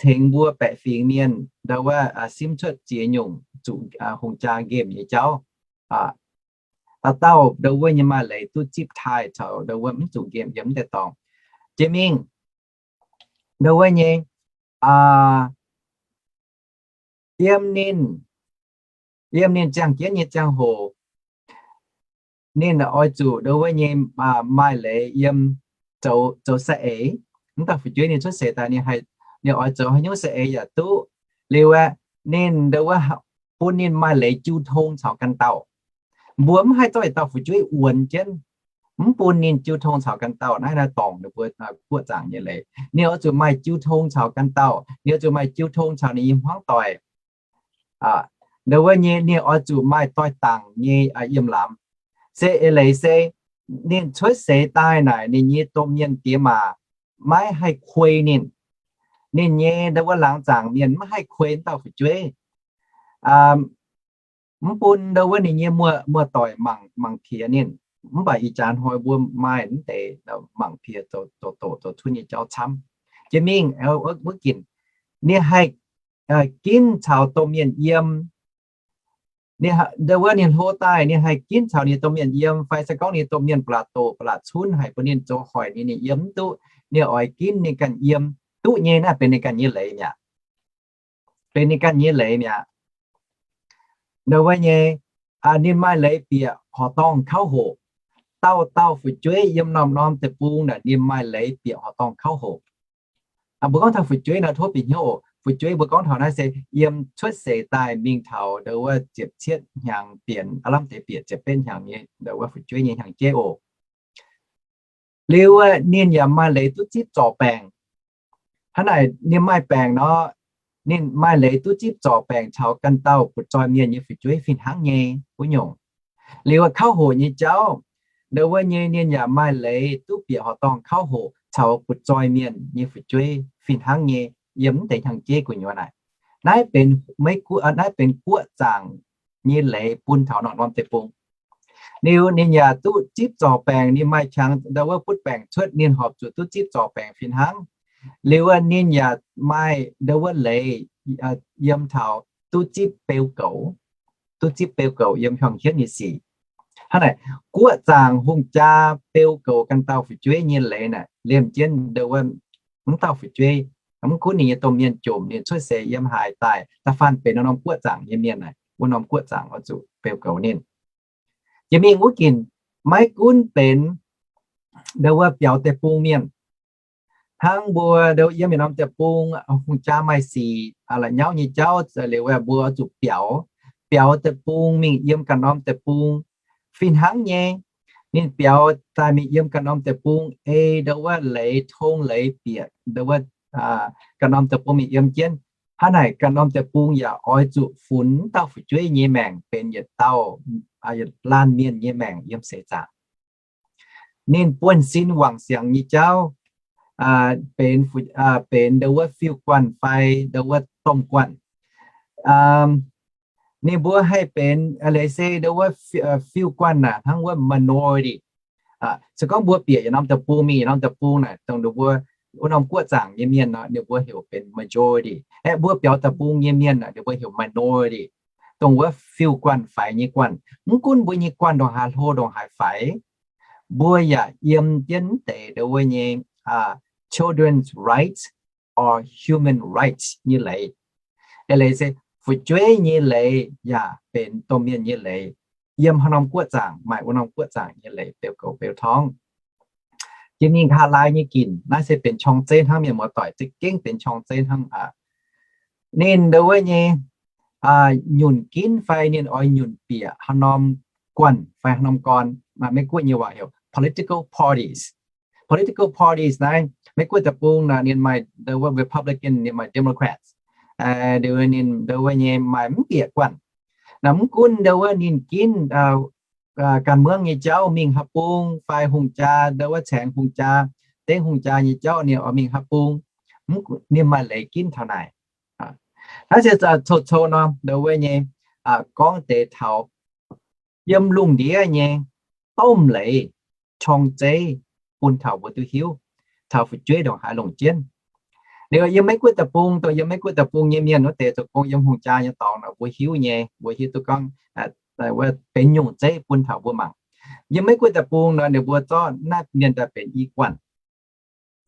tengx mbuo baeqc fingx mienh ndau wuov simv cuotv ziex nyungc zuqc hungh jaa nqemh nyei jauv. Dauh dauh ndau wuov nyei maaih leiz duqv zipv taaih caux ndau wuov mv zuqc nqemh yiem mv deix dorngx. Jiex mingh ndau wuov nyei, yiem ninh, yiem ninh ziangh jienv nyei ziangh hoc, ninh oix zuqc ndau wuov nyei maaih leiz yiem zoux, zoux saeng-eix. Mv dauh fu'jueiv ninh cuotv seix daaih ninh, ninh oix zoux haaix nyungc saeng-eix yaac duqv. Liuz aeqv, ninh ndau wuov bun ninh maaih leiz jiu tong caux ganh dauh. Mbuo mv haih zorqv yietc dauh fu'jueiv wuonx jienv, mv bun ninh jiu tong caux ganh dauh. Naaiv, naaiv dorngc ninh mbuo guoqv zaangc nyei leiz. Ninh oix zuqc maaih jiu tong caux ganh dauh. Ninh oix zuqc maaih jiu tong caux ninh nyei hmuangv doic. Ndau wuov nyei ninh oix zuqc maaih doix-dangc nyei yiem lamz. Se eix leiz se ninh cuotv seix daaih naaic ninh nyei domh mienh diex maac maiv haih kuei ninh. Ninh nyei ndau wuov laangz zaangc mienh mv haih kuei dauh fu'jueiv. Mv bun ndau wuov ninh nyei muoz-doic mangc, mangc piex ninh. Mv baac ih jaax hnoi mbuo maaih mv deix mangc piex zoux doqc zoux cunv nyei jauv camv. Jiex mingh wuov ginc, ninh haih ginv caux domh mienh yiem. Ndau wuov ninh hlo daaih ninh haih ginv caux ninh domh mienh yiem, fai se gorngv ninh domh mienh ba'laqc doqc ba'laqc cunv haic bun ninh zoux hoic ninh, ninh yiem mv duqv, ninh oix ginv ninh ganh yiem. Duqv nyei naaiv benx ninh ganh nyei leiz mi'aqv. Benx ninh ganh nyei leiz mi'aqv. Ndau wuov nyei, ninh maaih leiz bieqc horqc dorngh kauv hoqc. Dauh dauh fu'jueiv yiem norm-norm deic-bung naaic ninh maaih leiz bieqc horqc dorngh kauv hoqc. Mbuo gorngv taux fu'jueiv nor tov bieqc hnyouv oc. Fu'jueiv mbuo gorngv taux naaiv se yiem cuotv seix daaih mingh taux ndau wuov ziepc cietv hnyangx bienx, aav lamh deix bieqc ziepc betv hnyangx nyei ndau wuov fu'jueiv nyei hnyangx-jeiv oc. Liuz ninh yaac maaih leiz duqv zipv zorc baengc. Hnangv naaic ninh maaih baengc nor, ninh maaih leiz duqv zipv zorc baengc caux ganh dauh butv-zoih mienh nyei fu'jueiv fih hnangv nyei wuov nyungc. Liuz kauv hoqc nyei jauv, ndau wuov nyei ninh yaac maaih leiz duqv bieqc horqc dorngh kauv hoqc caux butv-zoih mienh nyei fu'jueiv fih hnangv nyei yiem mv deix hnyangx-jeiv gu'nyuoz naaic. Naaiv benx, naaiv benx guoqv zaangc nyei leiz bun taux norm-norm deic-bung. Liuz ninh yaac duqv zipv zorc baengc, ninh maaih qangx ndau wuov butv baengc cuotv, ninh horpc zuqc duqv zipv zorc baengc fih hnangv. Liuz ninh yaac maaih ndau wuov leiz yiem taux duqv zipv beu goux, duqv zipv beu goux yiem hiuang hietv nyei sic. Hnangv naaic, guoqv zaangc hungh jaa beu goux ganh dauh fu'jueiv nyei leiz naaic liemh jienv ndau wuov mv dauh fu'jueiv, mv gunv ninh nyei domh mienh jomc, ninh cuotv seix yiem haaix daaih, da'faanh benx norm-norm guoqv zaangc nyei mienh naaic, wuov norm guoqv zaangc oix zuqc beu goux ninh. Jiex mingh wuov ginc, maiv gunv benx ndau wuov biaux deic-bung mienh, hnangv mbuo ndau yiem yietc norm deic-bung, hungh jaa maaih sic la'nyauv nyei jauv liuz, mbuo zuqc biaux, biaux deic-bung mingh yiem ganh norm deic-bung fih hnangv nyei. Ninh biaux daaih mingh yiem ganh norm deic-bung ei ndau wuov leiz tong leiz bieqc ndau wuov ganh norm deic-bung mingh yiem jienv. Hnangv naaic ganh norm deic-bung yaac oix zuqc funx dauh fu'jueiv nyei maengc benx yietc dauh, yietc laanh mienh nyei maengc yiem seix zaangc. Ninh buonv-sin wangc siangx nyei jauv benx, benx ndau wuov fiuv-guanh fai ndau wuov domh guanh. Ninh mbuo haih benx leiz se ndau wuov fiuv-guanh naaic hnangv wuov minority. Se gorngv mbuo bieqc yietc norm deic-bung mingh yietc norm deic-bung naaic, dongh ninh mbuo wuov norm guoqv zaangc nyei mienh nor, ninh mbuo heuc benx majority. Aeqv, mbuo biaux deic-bung nyei mienh naaic, ninh mbuo heuc minority, dongh wuov fiuv-guanh faix nyei guanh. Mv gunv mbuo nyei guanh ndongc haaix hlo ndongc haaix faix, mbuo yaac yiem jienv mv deix ndau wuov nyei children's rights or human rights nyei leiz. Eix leiz se fu'jueiv nyei leiz yaac benx domh mienh nyei leiz. Yiem haaix norm guoqv zaangc maaih wuov norm guoqv zaangc nyei leiz beu goux beu torngv. Jiex mingh kaa laai nyei ginc, naaiv se benx qorng zeiv hnangv, mienh muoz-doic, za'gengh benx qorng zeiv hnangv aqv. Ninh ndau wuov nyei nyunc ginv fai ninh oix nyunc bieqc haaix norm guanh fai haaix norm gorn. Maiv guoqv nyei waac heuc political parties. Political parties naaiv, Maiv guoqv deic-bung nor ninh maaih ndo wuov Republican, ninh maaih Democrats. Ninh ndo wuov nyei maaih mv bieqc guanh. Naaiv mv gunv ndo wuov ninh ginv ganh muangv nyei jauv mingh haaix bung fai hungh jaa ndo wuov caengx hungh jaa, dengv hungh jaa nyei jauv ninh oix mingh haaix bung, ninh maaih leiz ginv taux naaic. Naaiv se cou-cou nor ndo wuov nyei gorngv deix taux yiem lungh ndiev nyei domh leiz qorng-zeiv bun taux mbuo duqv hiuv taux fu'jueiv ndongc haaix longc jienv. Liuz yiem Meiv Guoqv deic-bung, dongh yiem Meiv Guoqv deic-bung nyei mienh wuov deix zoux gong yiem hungh jaa nyei dorngx nor mbuo hiuv nyei, mbuo hiuv duqv gorngv weic benx nyungc zeiv bun taux mbuo mangc. Yiem Meiv Guoqv deic-bung nor ninh mbuo zorqv naaiv mienh daaih benx i guanh.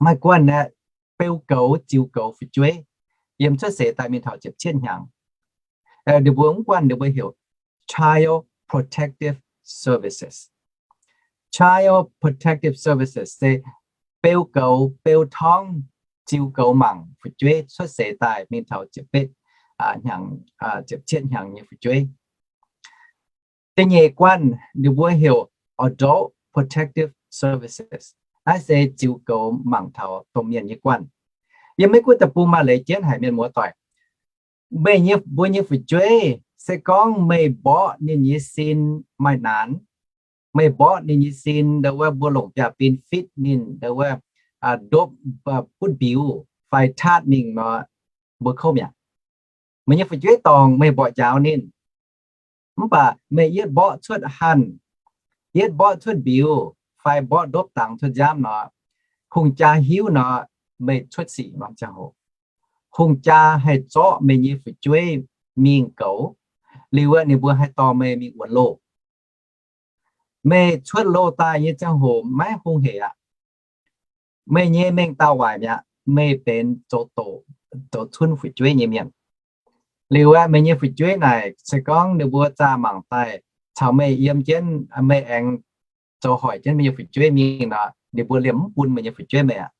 Maaih guanh aeqv, beu goux ziux goux fu'jueiv yiem cuotv seix daaih mingh taux ziepc cietv hnyangx. Ninh mbuo mv guanh ninh mbuo heuc Child Protective Services. Child Protective Services se beu goux beu torngv ziux goux mangc fu'jueiv cuotv seix daaih mingh taux ziepc betv hnyangx, ziepc cietv hnyangx nyei fu'jueiv. Da'nyeic guanh ninh mbuo heuc Adult Protective Services. Naaiv se ziux goux mangc taux domh mienh nyei guanh. Yiem Meiv Guoqv deic-bung maaih leiz jienv haic mienh muoz-doic. Meih nyei, mbuo nyei fu'jueiv se gorngv meih mborqv ninh nyei sin maaih naanc, meih mborqv ninh nyei sin ndo wuov mbuo longc biaav-bin fitv ninh ndo wuov ndopv butv mbiuz fai taatv mingh nor, mbuo kouv mi'aqv. Meih nyei fu'jueiv dorngc meih mborqv njaaux ninh, mv baac meih yietv mborqv cuotv hanh, yietv mborqv cuotv mbiuz fai mborqv ndopv dangx cuotv nziaamv nor, hungh jaa hiuv nor, meih cuotv sic norm ziangh hoc, hungh jaa haih zorqv meih nyei fu'jueiv mingh goux. Liuz wuov ninh mbuo haih dorh meih mingh wuonx loh. Meih cuotv loh daaih nyei ziangh hoc maiv hungh hec aqv. Meih nyei mengh dauh waaic mi'aqv. Meih benx zoux doqc zoux cunv fu'jueiv nyei mienh. Liuz aeqv, meih nyei fu'jueiv naaic se gorngv ninh mbuo zaah mangc daaih caux meih yiem jienv, meih aengx zoux hoic jienv meih nyei fu'jueiv mingh nor, ninh mbuo liemh mv bun meih nyei fu'jueiv meih aqv.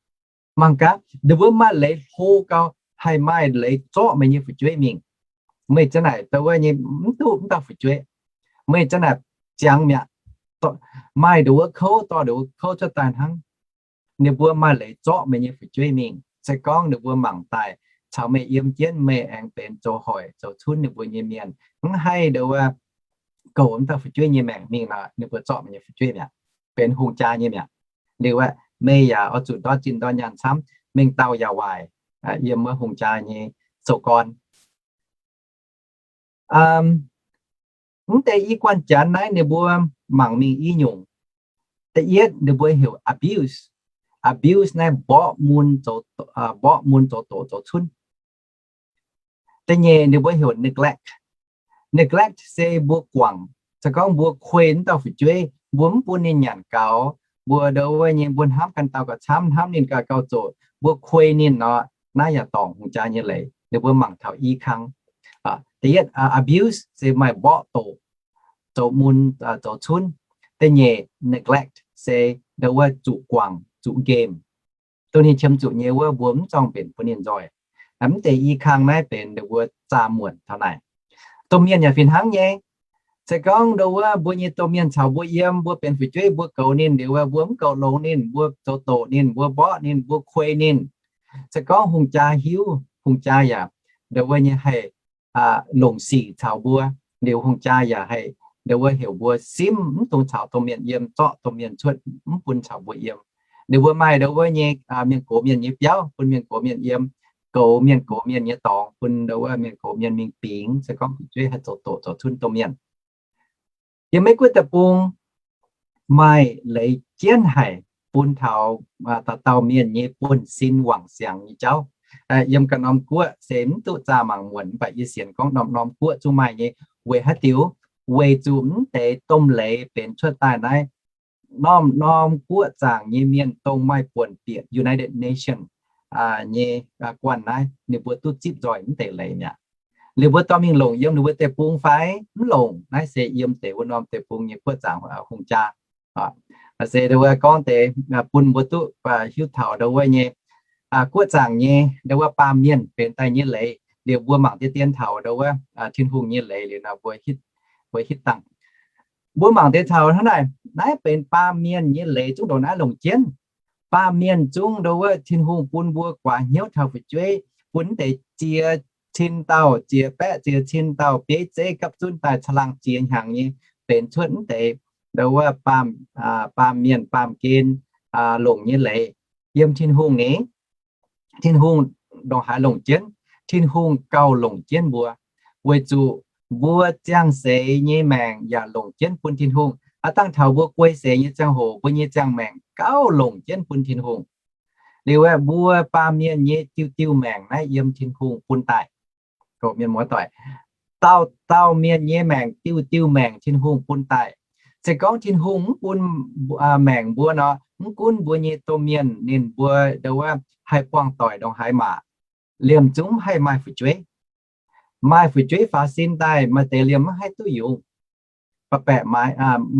Mangc gaax, ninh mbuo maaih leiz hlo gau, haih maaih leiz zorqv meih nyei fu'jueiv mingh. Meih zanc naaic ndo wuov nyei mv duqv mv dauh fu'jueiv. Meih zanc naaic ziangx mi'aqv. Maaih ndo wuov kouv dorh ndo wuov kouv cuotv daaih hnangv. Ninh mbuo maaih leiz zorqv meih nyei fu'jueiv mingh. Se gorngv ninh mbuo mangc daaih caux meih yiem jienv, meih aengx benx zoux hoic zoux cunv ninh mbuo nyei mienh, mv haih ndo wuov goux mv dauh fu'jueiv nyei maengc mingh nor, ninh mbuo zorqv meih nyei fu'jueiv mi'aqv, benx hungh jaa nyei mi'aqv. Liuz aeqv, meih yaac oix zuqc ndortv zinh ndortv nyaanh camv, mengh dauh yaac waaic yiem wuov hungh jaa nyei sou gorn. Mv deix i guanh janx naaiv ninh mbuo mangc mingh i nyungc. Da'yietv ninh mbuo heuc abuse. Abuse naaiv mborqv mun zoux, mborqv mun zoux doqc zoux cunv. Da'nyeic ninh mbuo heuc neglect. Neglect se mbuo guangc. Se gorngv mbuo kuei mv dauh fu'jueiv, mbuo mv bun ninh nyanc gaux, mbuo ndo wuov nyei mbuo hnamv ganh dauh gauh camv, hnamv ninh ganh gauh zoqc, mbuo kuei ninh nor, naaiv yaac dorngc hungh jaa nyei leiz. Ninh mbuo mangc taux i kang. Da'yietv abuse se maaih mborqv doqc, zoux mun, zoux cunv. Da'nyeic neglect se ndo wuov zuqc guangc, zuqc nqemh. Dongh ninh qiemx zuqc nyei wuov mbuo mv zorng mbenc bun ninh nzoih. Mv deix i kang naaiv benx ndo wuov zaah muonc taux naaic. Domh mienh yaac fih hnangv nyei. Se gorngv ndo wuov mbuo nyei domh mienh caux mbuo yiem, mbuo benx fu'jueiv, mbuo goux ninh liuz wuov mbuo mv goux longx ninh, mbuo zoux doqc ninh, mbuo mborqv ninh, mbuo kuei ninh. Se gorngv hungh jaa hiuv, hungh jaa yaac ndo wuov nyei haih longc sic caux mbuo. Liuz hungh jaa yaac haih ndo wuov heuc mbuo simv mv dungx caux domh mienh yiem, zorqv domh mienh cuotv mv bun caux mbuo yiem. Ninh mbuo maaih ndo wuov nyei mienh gox mienh nyei biauv bun mienh gox mienh yiem, goux mienh gox mienh nyei dorngx bun ndo wuov mienh gox mienh mingh bingx, se gorngv fu'jueiv haih zoux doqc zoux cunv domh mienh. Yiem Meiv Guoqv deic-bung maaih leiz jienv haic bun taux dauh dauh mienh nyei buonv-sin wangc siangx nyei jauv. Yiem ganh norm guoqv se mv duqv zaah mangc muonc, mv baac yie sienx gorngv norm-norm guoqv zungv maaih nyei. Weic haaix diuc? Weic zuqc mv deix domh leiz benx cuotv daaih naaiv, norm-norm guoqv zaangc nyei mienh dongh maaih buonc bieqc United Nation nyei guanh naaiv, ninh mbuo duqv zipv nzoih mv deix leiz mi'aqv. Liuz mbuo dorh mingh longc yiem ninh mbuo deic-bung fai mv longc, naaiv se yiem deix wuov norm deic-bung nyei guoqv zaangc hungh jaa. Se ndo wuov gorngv deix bun mbuo duqv hiuv taux ndo wuov nyei guoqv zaangc nyei ndo wuov baamh mienh benx daaih nyei leiz. Liuz mbuo mangc deix dien taux ndau wuov Tin-Hungh nyei leiz liuz nor, mbuo hitv dangh. Mbuo mangc deix taux hnangv naaic, naaiv benx baamh mienh nyei leiz zungv ndongc naaiv longc jienv. Baamh mienh zungv ndau wuov Tin-Hungh bun mbuo guaax hnyouv taux fu'jueiv, bun deix ziex cin dauh, ziex baeqv ziex cin dauh bieiv zeiv gapv zunv daaih caangh laangh ziex hnyangx nyei, benx cuotv deix ndau wuov baamh mienh baamh gen longc nyei leiz. Yiem Tin-Hungh ni, Tin-Hungh ndongc haaix longc jienv? Tin-Hungh gauh longc jienv mbuo, weic zuqc mbuo ziangh seix nyei maengc yaac longc jienv bun Tin-Hungh. Aav dangh taux mbuo guei seix nyei ziangh hoc, mbuo nyei ziangh maengc gauh longc jienv bun Tin-Hungh. Liuz aeqv, mbuo baamh mienh nyei diuh diuh maengc naaiv yiem Tin-Hungh bun daaih. Mienh muoz-doic, dauh dauh mienh nyei maengc diuh diuh maengc Tin-Hungh bun daaih. Se gorngv Tin-Hungh mv bun maengc mbuo nor, mv gunv mbuo nyei domh mienh ninh mbuo ndau wuov haih buangh doic ndongc haaix maac, liemh zungv haih maaih fu'jueiv. Maaih fu'jueiv faaux sin daaih, maaih deix liemh mv haih duqv yungz. Ba'baeqc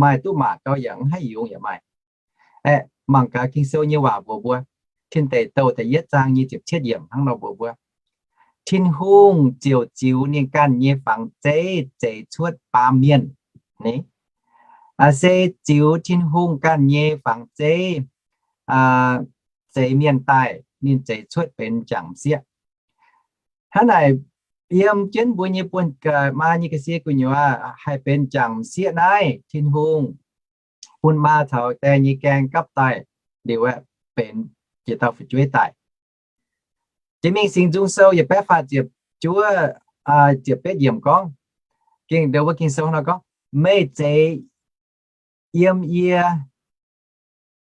maaih duqv maac gau yaac mv haih yungz yaac maaih. Aeqv, mangc gaax Ging-Sou nyei waac mbuox mbuo, Tin Deic Douh da'yietv zaang nyei ziepc cietv yiemc hnangv nor mbuox mbuo, Tin-Hungh ziouc ziux ninh ganh nyei fangx zeiv zeix cuotv baamh mienh. Se ziux Tin-Hungh ganh nyei fangx zeiv zeix mienh daaih, ninh zeix cuotv benx m'jangc m'sieqv. Hnangv naaic, yiem jienv mbuo nyei buonv-maa nyei ga'sie gu'nyuoz haih benx m'jangc m'sieqv naaiv, Tin-Hungh bun maa caux die nyei gaeng gapv daaih, liuz aeqv, benx jiex dauh fu'jueiv daaih. Jiex mingh Singx Nzung Sou yietc baeqv faah ziepc juov, ziepc betv yiemc gorngv, Ging, ndau wuov Ging-Sou nor gorngv, Meih zeix yiem yie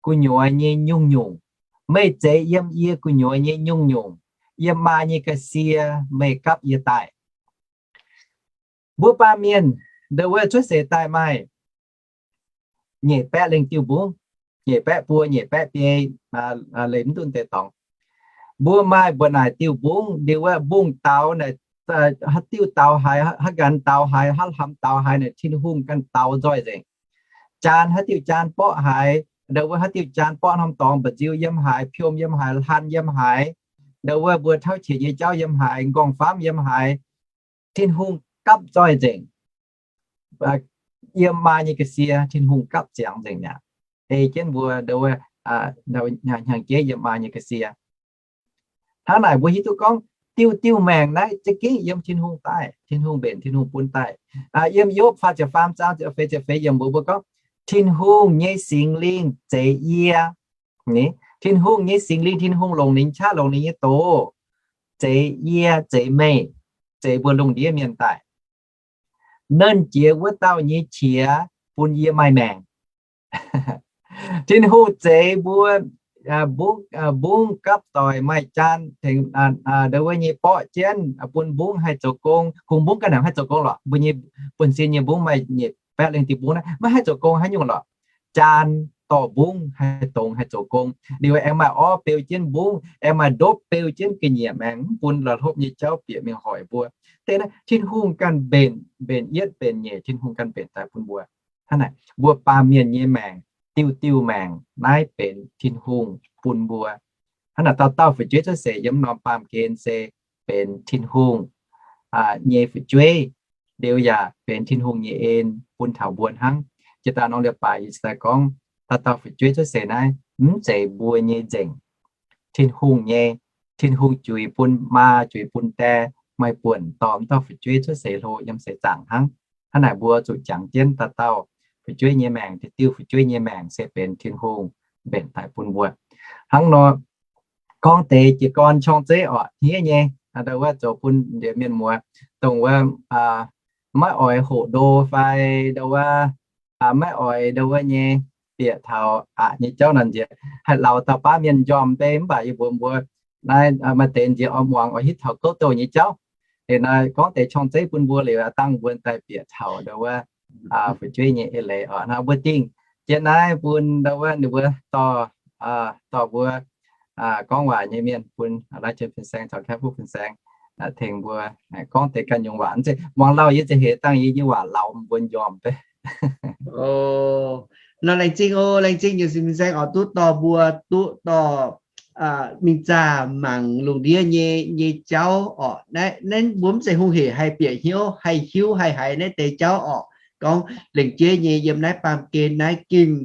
gu'nyuoz nyei nyungc-nyungc. Meih zeix yiem yie gu'nyuoz nyei nyungc-nyungc. Yiem maa nyei ga'sie meih gapv yie daaih. Mbuo baamh mienh ndau wuov cuotv seix daaih maaih nyeic baeqv lengh diuh mbungv, nyeic baeqv buo, nyeic baeqv biei, leih mv duqv deix dorngx. Mbuo maaih mbu'naaic diuh mbungv, liuz wuov mbungv daux naaic, haaix diuh daux haiz, haaix nqanx daux haiz, haaix lamz daux haiz naaic, Tin-Hungh ganh daux nzoih nzengc. Jaan, haaix diuh jaan borqv haiz, ndau wuov haaix diuh jaan borqv norm dorngx, mba'nziu yiem haaix, piom yiem haaix, hlan yiem haaix, ndau wuov mbuo tauv qiex nyei jauv yiem haaix, m'nqorngv-faamv yiem haaix, Tin-Hungh gapv nzoih nzengc. Yiem maa nyei ga'sie Tin-Hungh gapv ziangx nzengc mi'aqv. Ei jienv mbuo ndau wuov hnyangx-jeiv yiem maa nyei ga'sie. Hnangv naaic mbuo hiuv duqv gorngv diuh diuh maengc naaiv za'gengh yiem Tin-Hungh daaih, Tin-Hungh mbenc, Tin-Hungh bun daaih. Yiem Yopv faah ziepc faam zaang ziepc feix ziepc feix yiemc mbuox mbuo gorngv, Tin-Hungh nyei Singx Lingh zeix yie. Tin-Hungh nyei Singx Lingh, Tin-Hungh longc ninh qaqv, longc ninh nyei doz zeix yie, zeix meih, zeix mbuo lungh ndiev mienh daaih. Nernh Jiex wuov dauh nyei qiex bun yie maaih maengc. Tin-Hungh zeix mbuo mbungv gapv doic maaih jaan tengx ndau wuov nyei borqv jienv bun mbungv haih zoux gong. Kungx mbungv ganh haih zoux gong lorqc. Mbuo nyei buonv-sin nyei mbungv maaih nyeic baeqv lengh diuh mbungv naaiv maiv haih zoux gong haaix nyungc lorqc. Jaan dorh mbungv haih dongz haih zoux gong. Liuz aengx maaih orv beu jienv mbungv, aengx maaih ndopv beu jienv ga'nyiec maengx, mv bun la'hlopv nyei jauv bieqc mingh hoic mbuo. Deix naaiv Tin-Hungh ganh mbenc, mbenc yietv mbenc nyeic, Tin-Hungh ganh mbenc daaih bun mbuo. Hnangv naaic, mbuo baamh mienh nyei maengc, diuh diuh maengc naaiv benx Tin-Hungh bun mbuo. Hnangv naaic, dauh dauh fu'jueiv cuotv seix yiem norm baamh gen se benx Tin-Hungh nyei fu'jueiv, liuz yaac benx Tin-Hungh nyei en bun taux mbuo hnangv. Jiex daaih norm leiz-baaix yie cingx daaih gorngv, dauh dauh fu'jueiv cuotv seix naaiv mv zeiz mbuo nyei nzengc. Tin-Hungh nyei, Tin-Hungh juix bun maa, juix bun die, maaih buonc dorh dauh fu'jueiv cuotv seix hlo yiem seix zaangc hnangv. Hnangv naaic mbuo zuqc jangx jienv dauh dauh fu'jueiv nyei maengc, diuh diuh fu'jueiv nyei maengc se benx Tin-Hungh mbenc daaih bun mbuo. Hnangv nor, gorngv deix jiez gorn qorng-zeiv orqc, hniev nyei, ndau wuov zoux bun ndiev mienh muoz, dongh wuov maiv oix hoqc ndo fai ndau wuov maiv oix ndau wuov nyei bieqc taux aqc nyei jauv nor nziex, haih lauz dauh baav mienh njormh bei. Mv baac yie mbuox mbuo, naaiv maaih deix nziex oix muangx oix hitv taux gouv douh nyei jauv. Liuz naaiv gorngv deix qorng-zeiv bun mbuo liuz, dangh mbuo daaih bieqc taux ndau wuov fu'jueiv nyei eix leiz oc. Naaiv mbuo dingh jienv naaiv bun ndau wuov ninh mbuo dorh, dorh mbuo gorngv waac nyei mienh bun Lai Cien Fin-Saeng caux Kaiv Fuqv Fin-Saeng tengx mbuo gorngv deix ganh nyungc waac. Muangx lauh yie za'heix dangh yie nyei waac lauz mbuo njormh bei. Nor laengz zingh oc, laengz zingh Cien Fin-Saeng oix duqv dorh mbuo duqv dorh mingh zaah mangc lungh ndiev nyei, nyei jauv orqc. Naaiv, naaiv mbuo mv zeiz hungh hec haih bieqc hnyouv, haih hiuv, haih haiz naaiv deix jauv orqc. Gorngv lengc jeiv nyei yiem naaiv baamh gen naaiv gengh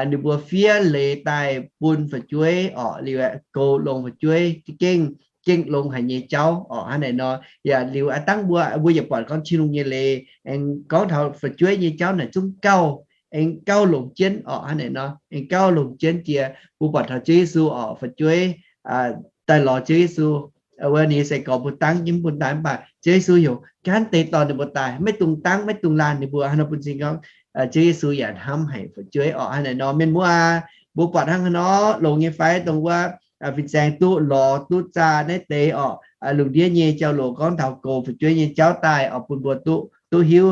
ninh mbuo fiev leiz daaih bun fu'jueiv orqc, liuz goux longx fu'jueiv gengh, gengh longx haic nyei jauv orqc. Hnangv naaic nor, yaac liuz aav dangh mbuo, mbuo yaac buatc gorngv Tin-Hungh nyei leiz aengx gorngv taux fu'jueiv nyei jauv naaic zungv gauh, aengx gauh longx jienv orqc. Hnangv naaic nor, aengx gauh longx jienv jiex. Mbuo buatc taux Ziouv Yesu orqc, fu'jueiv daaih lorz Ziouv Yesu, wuov ninh nyei sai-gorx mbuo dangv jienv bun daaih, mv baac Ziouv Yesu heuc gaanv deix dorh ninh mbuo daaih, maiv dungx dangv, maiv dungx laanh ninh mbuo. Hnangv naaiv bun cing gorngv Ziouv Yesu yaac hnamv haic fu'jueiv orqc. Hnangv naaic nor, mienh muoz aac, mbuo buatc hnangv haaix nor longx nyei fai? Dongh wuov fin-saeng duqv lorz duqv zaah naaiv deix orqc, lungh ndiev nyei jauv-louc gorngv taux goux fu'jueiv nyei jauv daaih orqc, bun mbuo duqv, duqv hiuv.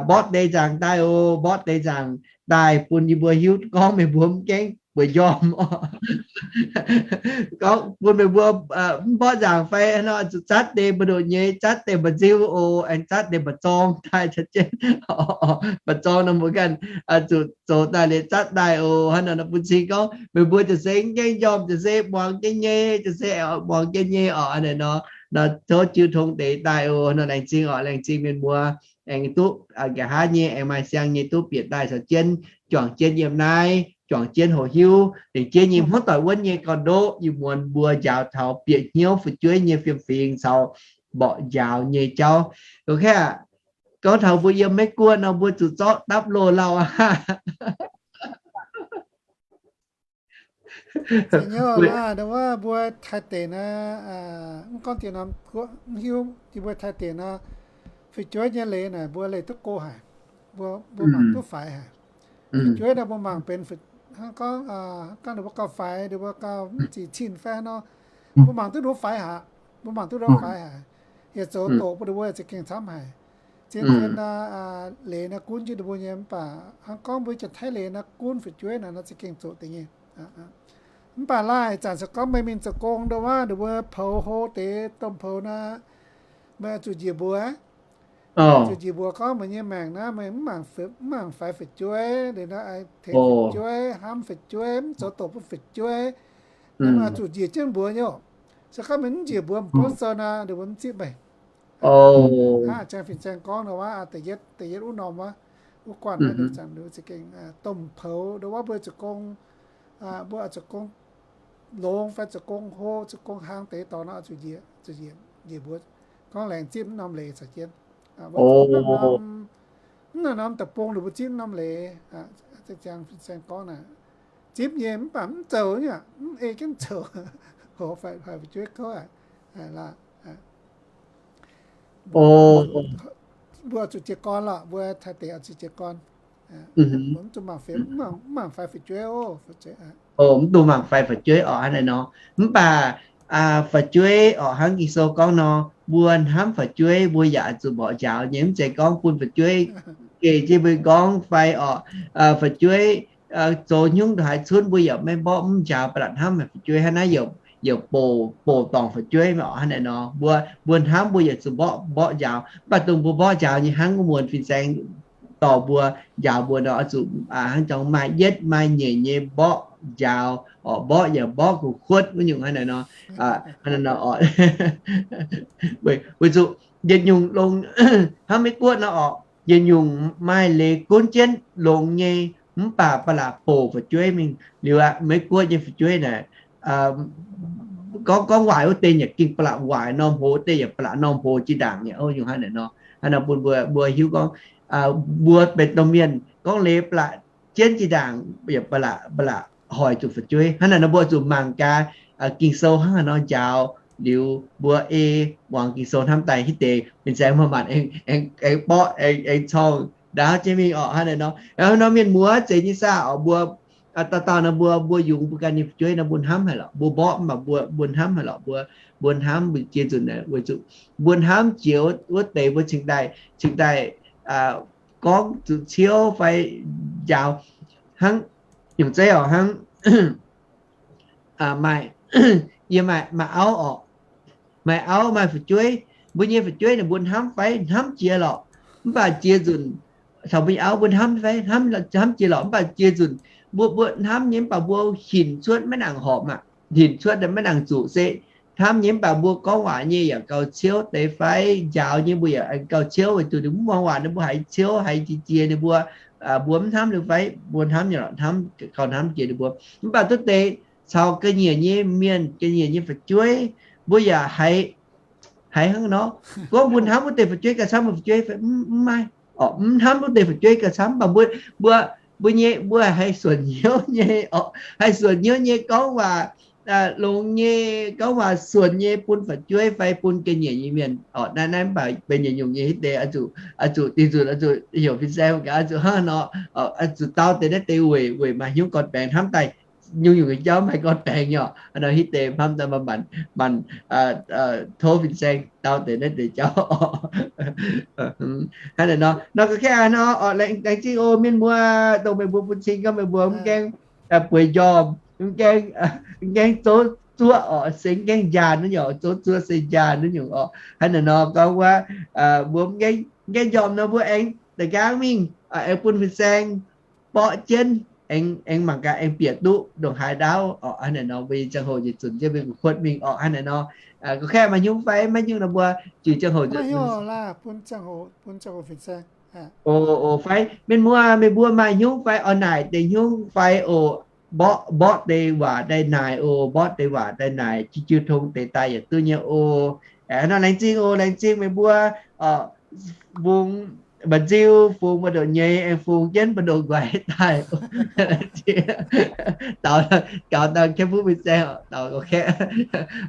Mborqv deix nzaangc daaih oc, mborqv deix nzaangc daaih bun yie mbuo hiuv gorngv meih mbuo mv gaengh mbuoqc njormh orqc. Gorngv bun meih mbuo mv mborqv nzaangc fai hnangv nor, zuqc zatv deix mbu'ndongx nyei, zatv deix mba'nziu oc, aengx zatv deix mba'zorng daaih caux jienv. Mba'zorng nor mbuo ganh zuqc zoux daaih liuz zatv daaih oc. Hnangv nor bun cing gorngv meih mbuo ziouc se mv gaengh njormh, ziouc se muangx jienv nyei, ziouc se muangx jienv nyei orqc. Hnangv naaic nor, nor tov jiu tong deix daaih oc. Nor laengz zingh orqc, laengz zingh mienh muoz. Aengx duqv nqa'haav nyei, aengx maaih siang nyei duqv bieqc daaih caux jienv, juangc jienv yiem naaiv, juangc jienv hoqc hiuv. Lengc jeiv nyei hmuangv doic wuonv nyei gauh ndoqv, ih muonz mbuo njaaux taux bieqc hnyouv fu'jueiv nyei fiem-fingx caux mborqv njaaux nyei jauv. Gorngv taux mbuo yiem Meiv Guoqv nor, mbuo zuqc zorqv dapv loz lauh aqv. Wuov mbuo Taiv deic naaiv, mv gorngv diex norm guoqv, mv hiuv yie mbuo Taiv deic nor, fu'jueiv nyei leiz naaic mbuo leih duqv go haic. Mbuo, mbuo mangc duqv faix haic. Fu'jueiv naaic mbuo mangc benx, hnangv gorngv, hnangv gorngv ninh mbuo gauh faix, ninh mbuo gauh mv zic cin fai nor, mbuo mangc duqv ninh mbuo faix haic. Mbuo mangc duqv ninh mbuo faix haic. Yietc zoux doqc bun ninh mbuo za'gengh camv haic. Zien-zien naaiv leiz naaiv gunv jienv ninh mbuo nyei, mv baac hnangv gorngv mbuo Janx-Taiv leiz naaiv gunv fu'jueiv naaic nor za'gengh zoqc deix nyei. Mv baac laaic zanc se gorngv meih mingh zoux gong ndongc wuov, ninh mbuo poux hlo deix domh poux naaic, meih oix zuqc njiec mbuox, zuqc njiec mbuox gorngv meih nyei maengc naaiv meih mv mangc, mv mangc faix fu'jueiv, liuz naaiv tengx fu'jueiv, hnamv fu'jueiv, mv zoux doqc bun fu'jueiv, meih oix zuqc njiec jienv mbuox nyei oc. Se gorngv meih mv njiec mbuox, mv baac sou naaic ninh mbuo mv zipv meih. Hnangv Janx fin-saeng gorngv nor wuov, da'yietv, da'yietv wuov norm wuov, wuov guanh naaiv ninh zanc ninh za'gengh domh poux ndongc wuov mbuo zoux gong, mbuo zoux gong longx fai zoux gong hlo, zoux gong hlang deix dorngx nor zuqc njiec, zuqc njiec, njiec mbuox gorngv laengz zipv mv norm leiz caux jienv. Mv norm, mv norm deic-bung ninh mbuo zipv mv norm leiz. Janx fin-saeng gorngv naaic, zipv nyei mv baac mv zoux nyei, mv ei jienv zoux. Hoc faix, faix fu'jueiv kouv aqv. Mbuo zuqc jiez gorn lorqc, mbuo Taiv deic oix zuqc jiez gorn. Mv zuqc mangc, mv mangc faix fu'jueiv oc. Mv dungx mangc faix fu'jueiv orqc, hnangv naaic nor. Mv baac fu'jueiv orqc, hnangv Ging-Sou gorngv nor, mbuo hnamv fu'jueiv mbuo yaac zuqc mborqv njaaux nyei. Mv zeiz gorngv bun fu'jueiv geh jienv mbuo gorngv fai orqc, fu'jueiv zoux haaix nyungc haaix cunv mbuo yaac maiv mborqv mv njaaux, ba'laqc hnamv haic fu'jueiv hnangv naaiv, yaac bouc, bouc dorngc fu'jueiv orqc, hnangv naaic nor. Mbuo, mbuo hnamv mbuo yaac zuqc mborqv, mborqv njaaux. Mv baac dongh mbuo mborqv njaaux nyei hnangv wuov muonz fin-saeng dorh mbuo njaaux mbuo nor, oix zuqc hnangv jangx maaih yietv maaih nyeic nyei mborqv njaaux orqc, mborqv yaac mborqv kuv kuotv wuov nyungc hnangv naaic nor. Hnangv naaic nor orqc. Weic zuqc yietc nyungc longx, hnangv Meiv Guoqv nor orqc, yietc nyungc maaih leiz gunv jienv longx nyei, mv baac ba'laqc bouc fu'jueiv mingh liuz aqv. Meiv Guoqv nyei fu'jueiv naaic, gorngv, gorngv waaic wuov deix yaac gengh ba'laqc waaic norm hoz, wuov deix yaac ba'laqc norm hoz jiex ndaangc nyei. Hnangv naaic nor, hnangv naaic bun mbuo, mbuo hiuv gorngv mbuo benx domh mienh gorngv leiz ba'laqc jienv jiex ndaangc, yaac ba'laqc, ba'laqc hoic zuqc fu'jueiv. Hnangv naaic nor mbuo zuqc mangc gaax Ging-Sou hnangv haaix nor njaaux liuz mbuo ei muangx Ging-Sou hnamv daaih hitv deix fin-saeng maaih maanc aengx, aengx borqv, aengx corngh ndaauv jienv mingh orqc. Hnangv naaic nor, hnangv nor mienh muoz, zeiz nyei saah orqc, mbuo dauh dauh nor mbuo, mbuo yungz mbuo ganh nyei fu'jueiv nor mbuo hnamv haic lorqc, mbuo mborqv mv baac mbuo, mbuo hnamv haic lorqc, mbuo, mbuo hnamv mbuo jiex nzunc weic zuqc mbuo hnamv jiex wuov deix mbuo cingx daaih, cingx daaih gorngv zuqc ciouv fai njaaux. Hnangv nyungc zeiv orqc, hnangv maaih, yie maaih, maaih auv orqc, maaih auv maaih fu'jueiv. Mbuo nyei fu'jueiv naaic mbuo hnamv fai? Hnamv jiex lorqc. Mv baac jiex nzunc, caux mbuo nyei auv mbuo hnamv fai? Hnamv, hnamv jiex lorqc. Mv baac jiex nzunc mbuo, mbuo hnamv nyei mv baac mbuo hinc cuotv maiv nangc horpc aqv. hinc cuotv maiv nangc zuqc se hnamv nyei. Mv baac mbuo gorngv waac nyei yaac gauh ciouv deix fai njaaux nyei mbuo yaac gauh ciouv, weic zuqc ninh mv muangx waac ninh mbuo haiz ciouv, haiz jiex jiex ninh mbuo, mbuo mv hnamv liuz fai mbuo hnamv nyei lorqc, hnamv gauh hnamv jiex ninh mbuo. Mv baac duqv deix caux ga'nyiec nyei mienh, ga'nyiec nyei fu'jueiv, mbuo yaac haiz haiz hnangv nor, gorngv mbuo hnamv wuov deix fu'jueiv gauh camv, mbuo fu'jueiv mv maaih, mv hnamv wuov deix fu'jueiv gauh camv, mv baac mbuo, mbuo, mbuo nyei, mbuo haih suonc hnyouv nyei, haih suonc hnyouv nyei gorngv waac longx nyei, gorngv waac suonc nyei bun fu'jueiv fai bun ga'nyiec nyei mienh. Naaiv, naaiv mv baac benx yietc nyungc nyei hitv deix, oix zuqc, oix zuqc dingh nzunc, oix zuqc heuc fin-saeng gaax, oix zuqc hnangv nor, oix zuqc dau deix naaiv deix weic, weic maaih hnyouv gorn-baengx hnamv daaih nyungc-nyungc nyei jauv maaih gorn-baengx nyei. Hnangv nor hitv deix hnamv daaih maanc, maanc tov fin-saeng dau deix naaiv deix jauv. Hnangv naaic nor, nor ga'kengx nor, laengz zingh oc mienh muoz, dongh meih mbuo bun cing gorngv meih mbuo mv gaengh bueix njormh, mv gaengh, mv gaengh zouv zuoqv oc, se mv gaengh njaan wuov nyungc, zouv zuoqv se njaan wuov nyungc oc. Hnangv naaic nor gorngv wuov, mbuo mv gaengh njormh nor mbuo aengx da'gaangv mingh, aengx bun fin-saeng borqv jienv, aengx, aengx mangc gaax aengx bieqc duqv ndongc haaix ndaauv oc. Hnangv naaic nor mbuo nyei ziangh hoc yietc zunc jienv mingh gu'kuotv mingh oc. Hnangv naaic nor, ga'kengx maaih hnyouv fai maiv hnyouv nor mbuo jiex ziangh hoc, o, o, fai mienh muoz meih mbuo maaih hnyouv fai oix naaic deix hnyouv fai oc, mborqv, mborqv deix waac daaih naaic oc, mborqv deix waac daaih naaic, jiu jiu tong deix daaih yietc duqv nyei oc. Hnangv nor laengz zingh oc, laengz zingh meih mbuo, fungx mba'nziu, fungx mbu'ndongx nyei, aengx fungx jienv mbu'ndongx nquaix daaih. Daux gaux dangh kaeqv fuqv fin-saeng, daux gaux kaeqv.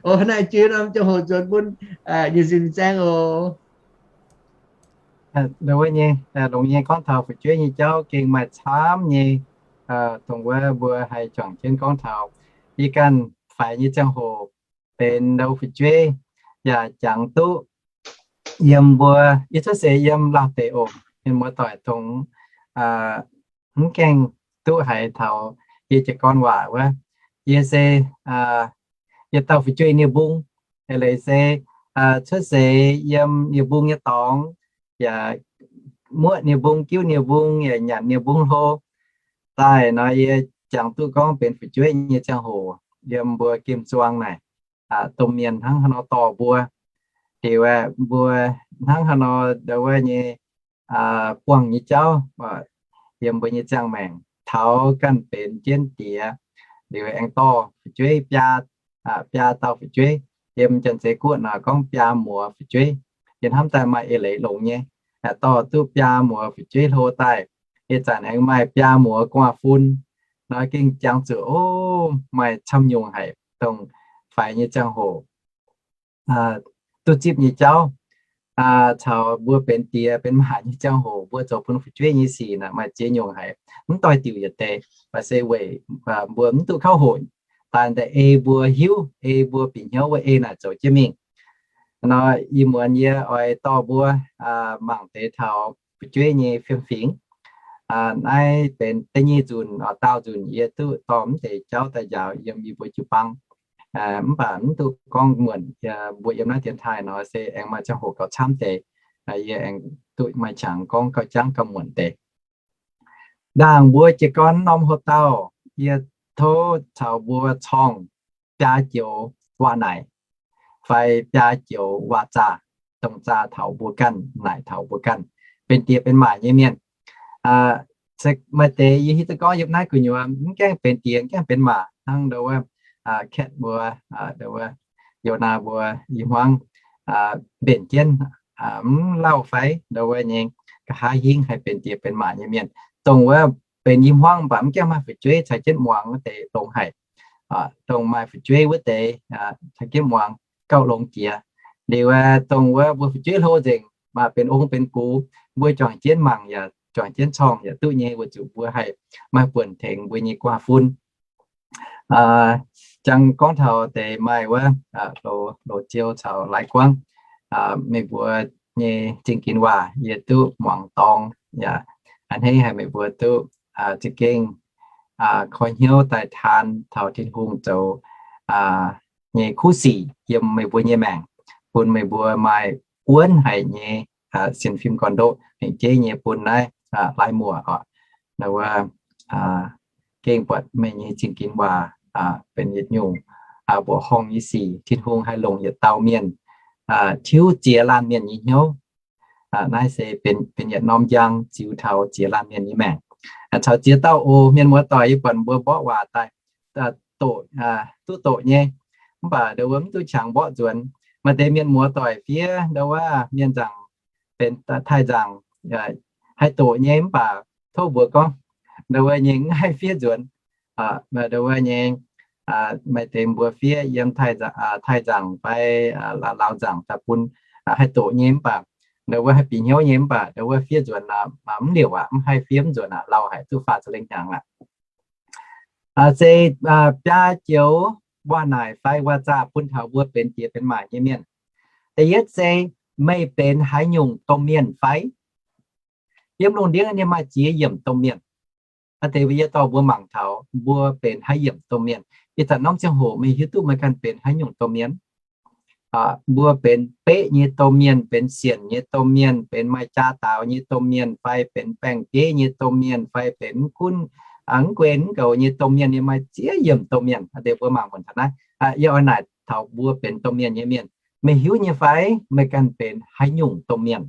O, hnangv naaic jiex norm ziangh hoc nzuonx bun nyei sin fin-saeng oc. Wuov nyei, longx nyei gorngv taux fu'jueiv nyei jauv gengh maaih camv nyei, dongh wuov mbuo haih juangc jienv gorngv taux. Yie ganh faix nyei ziangh hoc benx ndau fu'jueiv yaac jangx duqv yiem mbuo, yie cuotv seix yiem Laauh deic oc, mienh muoz-doic dongh mv gaengh duqv haiz taux yie jiez gorn waac wuov. Yie se yietc dauh fu'jueiv nie-mbung, eix leiz se cuotv seix yiem nie-mbung nyei dorngx, yaac muoqv nie-mbung, jiuv nie-mbung, yaac nyanc nie-mbung hlo. Daaih nor yie jangx duqv gorngv benx fu'jueiv nyei ziangh hoc yiem mbuo gemh zuangx naaic, domh mienh hnangv haaix nor dorh mbuo, liuz mbuo hnangv haaix nor ndau wuov nyei buangh nyei jauv yiem mbuo nyei ziangh maengc. Taux ganh benx jienv diex liuz aengx dorh fu'jueiv biaa, biaa dauh fu'jueiv. Yiem Janx-Zei Guoqv naaic gorngv biaa muoz fu'jueiv. Yie hnamv daaih maaih eix leiz longx nyei, dorh duqv biaa muoz fu'jueiv hlo daaih. Ih zanc aengx maaih biaa muoz gu'nguaaz-fun. Nor gengh jangx zuqc, o, maaih camv nyungc haic dongh faix nyei ziangh hoc duqv zipv nyei jauv caux mbuo benx diex benx maac nyei ziangh hoc mbuo zoux bun fu'jueiv nyei sic naaic maaih ziex nyungc haic. Mv doix diuc yietc deix, baac se weic mbuo mv duqv kauv hoc, daaih daaih ei mbuo hiuv, ei mbuo bieqc hnyouv wuov ei naaic zoux jienv mingh. Nor ih muonz yie oix dorh mbuo mangc deix taux fu'jueiv nyei fiem-fingx. Naaiv benx da'nyeic nzunc, daauh nzunc yie duqv dorh mv deix jauv daaih njaaux yiem yie mbuo jiu-baang. Mv baac mv duqv gorngv muonc, mbuo yiem naaiv dienx taaih nor se aengx maaih ziangh hoc gauh camv deix. Yie aengx duqv maaih qangx gorngv gauh jangv gauh muonc deix. Ndaangc mbuo jiez gorn norm hoc-dauh, yie tov caux mbuo corngh biaa joux waac-naaic fai biaa joux waac-zaah, dongh zaah taux mbuo ganh, naaic taux mbuo ganh benx diex benx maac nyei mienh. Maaih deix yie hiuv duqv gorngv yiem naaiv gu'nyuoz mv gaengh benx diex, mv gaengh benx maac, hnangv ndau wuov Katv mbuo, ndau wuov Yonaa mbuo, i hmuangv mbenc jienv mv lauh fai ndau wuov nyei, nqa'haav hingv haih benx diex benx maac nyei mienh. Dongh wuov benx i hmuangv mv baac mv gaengh maaih fu'jueiv caux jienv muangx wuov deix longx haic. Dongh maaih fu'jueiv wuov deix caux jienv muangx gauh longx jiex. Liuz dongh wuov mbuo fu'jueiv hlo nzengc, maaih benx ong benx gux, mbuo juangc jienv mangc yaac juangc jienv corngh yaac duqv nyei, weic zuqc mbuo haih maaih buonc tengx mbuo nyei gu'nguaaz-fun. Jangx gorngv taux deix maaih wuov Loz Ziou caux Laaix Guangv, meih mbuo nyei zingh ginx waac yie duqv muangx dorngx yaac a'hneiv haic meih mbuo duqv za'gengh koi hnyouv daaih taan taux Tin-Hungh zoux nyei kuv sic yiem meih mbuo nyei maengc, bun meih mbuo maaih wuonv haic nyei sienx fim gorn-ndoqv, lengc jeiv nyei bun naaiv laaix muoc oc. Wuov gengh buatc meih nyei zingh ginx waac benx yietc nyungc mbuoqc horngh nyei sic. Tin-Hungh haih longc yietc dauh mienh tiuv ziex laanh mienh nyei hnyouv. Naaiv se benx yietc norm njang ziux taux ziex laanh mienh nyei maengc. Caux ziex dauh oc, mienh muoz-doic, yie buatc mbuo mborqv waac daaih duqv doqc nyei, mv baac ndau wuov mv duqv qangx mborqv nzuonx. Maaih deix mienh muoz-doic fiev ndau wuov mienh nzaangc, benx taaih nzaangc, haih doqc nyei, mv baac tov mbuox gorngv ndau wuov nyei mv haih fiev nzuonx. Ndau wuov nyei maaih deix mbuo fiev yiem taaih nzaangc fai laauh nzaangc daaih bun, haih doqc nyei mv baac ndau wuov haih bieqc hnyouv nyei, mv baac ndau wuov fiev nzuonx mv liouc aqv, mv haih fiev nzuonx aqv, lauh haic, duqv faah ziepc lengh hnyangx aqv. Se biaa joux waac-naaic fai waac-zaah bun taux mbuo benx diex benx maac nyei mienh. Da'yietv se, meih benx haaix nyungc domh mienh fai? Yiem lungh ndiev ninh maaih ziex yiemc domh mienh. Aa deix yie dorh mbuo mangc taux mbuo benx haaix yiemc domh mienh. Ih zanc norm ziangh hoc meih hiuv duqv meih ganh benx haaix nyungc domh mienh? Mbuo benx beqv nyei domh mienh, benx sienc nyei domh mienh, benx maaih jaa daaux nyei domh mienh, fai benx baeng-bieiv nyei domh mienh, fai benx mv gunv mv guei mv goux nyei domh mienh, yie maaih ziex yiemc domh mienh. Aa deix mbuo mangc muonc taux naaiv, yie oix naaic taux mbuo benx domh mienh nyei mienh. Meih hiuv nyei fai meih ganh benx haaix nyungc domh mienh?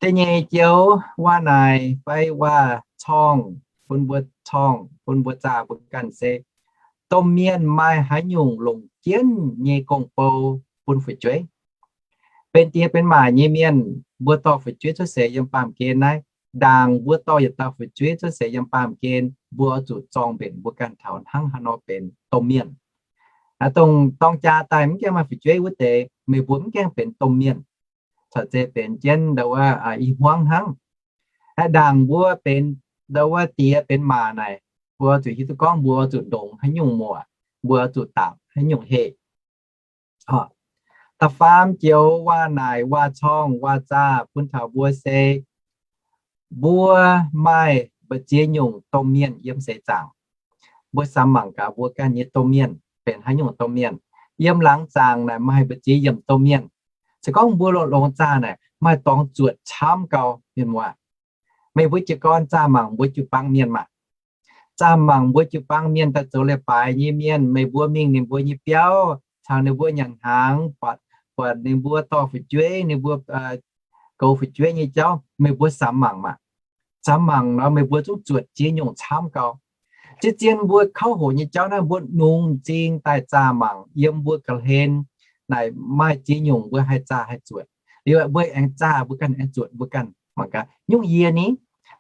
Da'nyeic joux waac-naaic fai waac-corngh bun mbuo corngh, bun mbuo zaah mbuo ganh se, domh mienh maaih haaix nyungc longc jienv nyei gong-bou bun fu'jueiv? Benx diex benx maac nyei mienh, mbuo dorh fu'jueiv cuotv seix yiem baamh gen naaiv, ndaangc mbuo dorh yietc dauh fu'jueiv cuotv seix yiem baamh gen, mbuo oix zuqc zorng mbenc mbuo ganh taux hnangv haaix nor benx domh mienh. Dongh dorng jaa daaih mv gaengh maaih fu'jueiv wuov deix, meih mbuo mv gaengh benx domh mienh, caux zeiz benx jienv ndau wuov i hmuangv hnangv. Ndaangc mbuo benx ndau wuov diex benx maac naaic, mbuo zuqc hiuv duqv gorngv mbuo zuqc ndongx haaix nyungc muoc, mbuo zuqc daapc haaix nyungc heh. Da'faam joux waac-naaic, waac-corngh, waac-zaah bun taux mbuo se, mbuo maaih mbu'ziex nyungc domh mienh yiem seix zaangc. Mbuo samx mangc gaax mbuo ganh nyei domh mienh benx haaix nyungc domh mienh. Yiem laangz zaangc naaic maaih mbu'ziex yiemc domh mienh. Se gorngv mbuo longx-longx zaah naaic maaih dorngx zuotc camv gau, mienh muoz. Meih mbuo jiez gorn zaah mangc mbuo jiu-baang mienh maah. Zaah mangc mbuo jiu-baang mienh daaih zoux leiz-baaix nyei mienh, meih mbuo mingh ninh mbuo nyei biauv, caux ninh mbuo nyanc hnaangx, buatc ninh mbuo dorh fu'jueiv, ninh mbuo goux fu'jueiv nyei jauv, meih mbuo samx mangc maah. Samx mangc nor meih mbuo zungv zuotc ziex nyungc camv gau. Zien-zien mbuo kauv hoqc nyei jauv naaiv mbuo nungx m'zing daaih zaah mangc yiem mbuo ga'hlen naaic maaih ziex nyungc mbuo haih zaah haih zuotc. Liuz mbuo aengx zaah mbuo ganh aengx zuotc mbuo ganh mangc gaax, nyungc yie ni,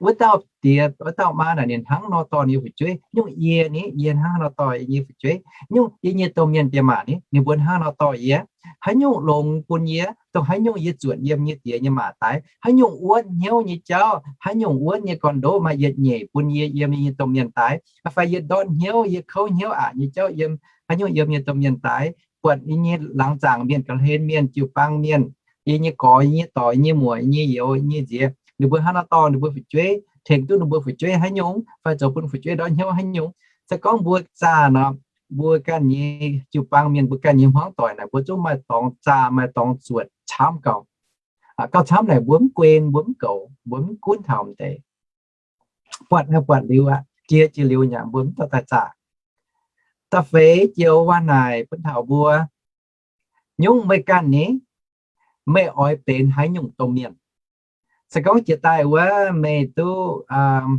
wuov dauh diex wuov dauh maa naaic ninh hnangv nor dorh ninh nyei fu'jueiv. Nyungc yie ni, yie hnangv nor dorh yie nyei fu'jueiv. Nyungc yie nyei domh mienh diex maac ni, ninh mbuo hnangv nor dorh yie. Haaix nyungc longx bun yie, dongh haaix nyungc yie zuotc yiem nyei diex nyei maac daaih. Haaix nyungc wuonv hnyouv nyei jauv, haaix nyungc wuonv nyei gorn-ndoqv maaih yietc nyeic bun yie yiem yie nyei domh mienh daaih, fai yie ndortv hnyouv, yie kouv hnyouv aqc nyei jauv yiem haaix nyungc yiem nyei domh mienh daaih, buatc yie nyei laangz zaangc mienh, ga'hlen mienh, jiu-baang mienh, yie nyei gorx, yie nyei dorc, yie nyei muoc, yie nyei youz, yie nyei nziez, ninh mbuo hnangv nor dorh ninh mbuo fu'jueiv, tengx duqv ninh mbuo fu'jueiv haaix nyungc, fai zoux bun fu'jueiv ndortv hnyouv haaix nyungc. Se gorngv mbuo zaah nor, mbuo ganh nyei jiu-baang mienh, mbuo ganh nyei hmuangv doic naaic, mbuo zungv maaih dorngx zaah, maaih dorngx zuotc camv gau. Gauh camv naaic mbuo mv guen, mbuo mv goux, mbuo mv gunv taux m'deix. Buatc naaiv buatc liuz aqv, jiex jiex liuz nyei mbuo mv dorh daaih zaah. Da'feix joux waac-naaic bun taux mbuo, nyungc meih ganh ni, meih oix benx haaix nyungc domh mienh? Se gorngv jiex daaih wuov meih duqv,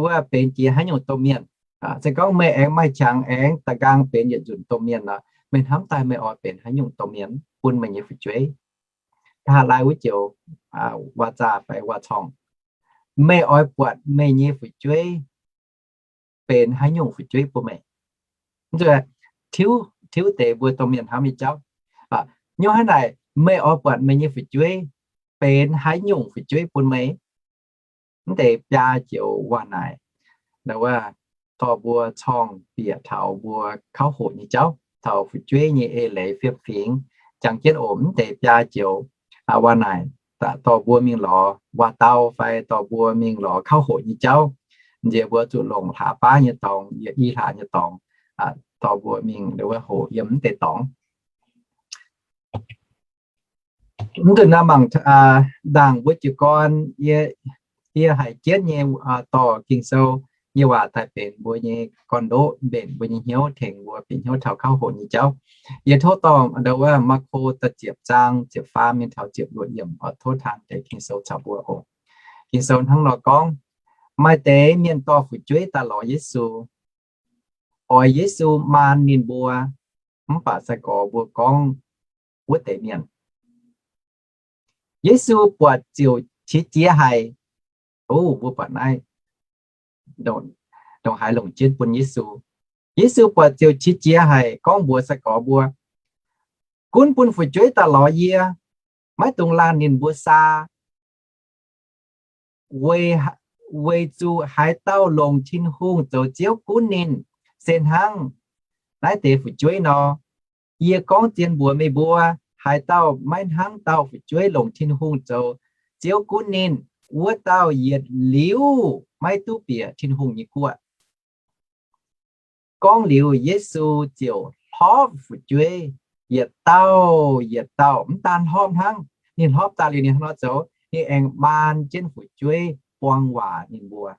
wuov benx jiex haaix nyungc domh mienh, se gorngv meih aengx maaih qangx aengx da'nqaang benx yietc nzunc domh mienh nor, meih hnamv daaih meih oix benx haaix nyungc domh mienh bun meih nyei fu'jueiv? Hnangv laai wuov joux waac-zaah fai waac-corngh, meih oix buatc meih nyei fu'jueiv benx haaix nyungc fu'jueiv bun meih? Tiuv, tiuv deix mbuo domh mienh hnamv nyei jauv. Nyungc hnangv naaic, meih oix buatc meih nyei fu'jueiv benx haaix nyungc fu'jueiv bun meih? Mv deix biaa joux waac-naaic, wuov, dorh mbuo corngh bieqc taux mbuo kauv hoqc nyei jauv, taux fu'jueiv nyei eix leiz fiem-fingx. Jangx jienv oc, mv deix biaa joux waac-naaic, dorh mbuo mingh lorz waac-dau fai dorh mbuo mingh lorz kauv hoqc nyei jauv. Nziex mbuo zuqc longc hlaax baav nyei dorngx, i hlaax nyei dorngx, dorh mbuo mingh wuov hoqc yiem mv deix dorngx. Mv nzunc naaiv mangc ndaangc mbuo jiez gorn, yie haiz jienv nyei dorh Ging-Sou yie waac daaih benx mbuo nyei gorn-ndoqv, mbenc mbuo nyei hnyouv, tengx mbuo bieqc hnyouv taux kouv hoqc nyei jauv. Yie tov dorh ndau wuov Maako da'ziepc zaang ziepc faam mingh taux ziepc luoqc yiemc oix tov taan deix Ging-Sou caux mbuo oc. Ging-Sou hnangv nor gorngv, maaih deix mienh dorh fu'jueiv daaih lorz Yesu, oix Yesu maan ninh mbuo, mv baac sai-gorx mbuo gorngv wuov deix mienh. Yesu buatc ziouc qiex jiez haic. O, mbuo buatc naaiv ndongc haaix longc jienv bun Yesu. Yesu buatc ziouc qiex jiez haic gorngv mbuox sai-gorx mbuo, gunv bun fu'jueiv daaih lorz yie, maiv dungx laanh ninh mbuo saa, weic, weic zuqc haaix dauh longc Tin-Hungh zoux Ziouv gunv ninh, se hnangv naaiv deix fu'jueiv nor. Yie gorngv zien mbuox meih mbuo, haaix dauh maiv hnangv dauh fu'jueiv longc Tin-Hungh zoux Ziouv gunv ninh, wuov dauh yietc liuz maiv duqv bieqc Tin-Hungh nyei guoqv. Gorngv liuz, Yesu ziouc hlorpv fu'jueiv yietc dauh yietc dauh. Mv daan hlorpv hnangv, ninh hlorpv daaih liuz ninh hnangv nor zoux, ninh aengx maan jienv fu'jueiv buang waac ninh mbuo.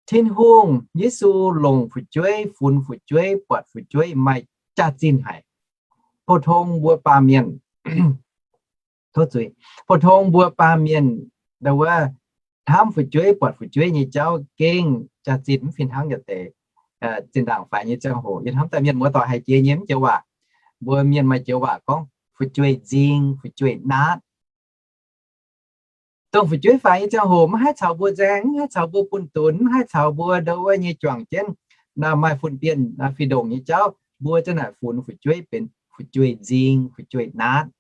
Tin-Hungh, Yesu longc fu'jueiv, funx fu'jueiv, buatc fu'jueiv maaih jaax-zinh haic. Pou-tong mbuo baamh mienh, tov zuiz, pou-tong mbuo baamh mienh ndau wuov hnamv fu'jueiv, buatc fu'jueiv nyei jauv gengh jaax-zinh mv fih hnangv yietc deix. Zinh ndaangc faix nyei ziangh hoc, yie hnamv daaih mienh muoz-doic haiz jiex nyei mv joux waac. Mbuo mienh maaih joux waac gorngv fu'jueiv nzing, fu'jueiv naatv. Dongh fu'jueiv faix nyei ziangh hoc mv haih caux mbuo nzaeng, mv haih caux mbuo bunh dunx, mv haih caux mbuo ndau wuov nyei juangc jienv maaih fun-bienh fih-ndongc nyei jauv, mbuo ziouc naaic funx fu'jueiv benx fu'jueiv nzing, fu'jueiv naatv.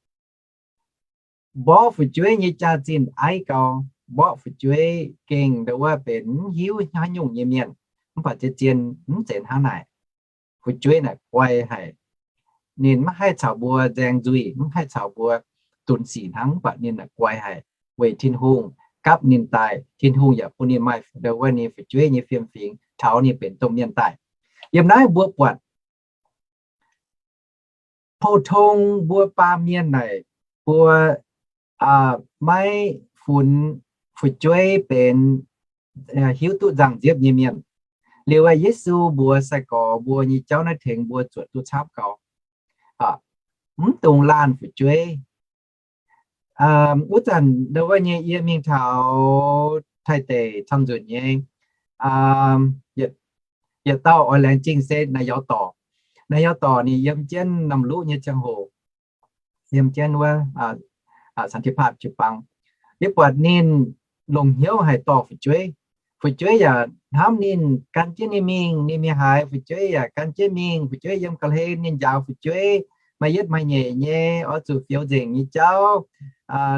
Mborqv fu'jueiv nyei jaax-zinh aiv gau, mborqv fu'jueiv gengh ndau wuov benx mv hiuv haaix nyungc nyei mienh. Mv baac zien-zien mv zeiz hnangv naaic. Fu'jueiv naaic guai haic. Ninh mv haih caux mbuo nzaeng nzuih, mv haih caux mbuo dunx sic hnangv, mv baac ninh naaic guai haic weic Tin-Hungh gapv ninh daaih. Tin-Hungh yaac bun ninh maaih ndau wuov ninh fu'jueiv nyei fiem-fingx taux ninh benx domh mienh daaih. Yiem naaiv mbuo buatc pou-tong mbuo baamh mienh naaic, mbuo maiv funx fu'jueiv benx hiuv duqv nzangc-nziepv nyei mienh. Liuz aeqv, Yesu mbuox sai-gorx mbuo nyei jauv naaiv tengx mbuo zuotc duqv camv gau. Mv dungx laanh fu'jueiv. Wuov zanc ndau wuov nyei yie mingh taux Taiv deic camv nzunc nyei, yietc dauh oix laengz zingh se Naaiv Yauv Dorc. Naaiv Yauv Dorc ninh yiem jienv Namh Luqv nyei ziangh hoc, yiem jienv wuov Santi Paap jiu-baang. Yie buatc ninh longc hnyouv haic dorh fu'jueiv. Fu'jueiv yaac hnamv ninh, gan jienv ninh mingh. Ninh mingh haaix, fu'jueiv yaac gan jienv mingh. Fu'jueiv yiem ga'hlen ninh njaaux fu'jueiv, maaih yietv maaih nyeic nyei, oix zuqc fioux nzengc nyei jauv.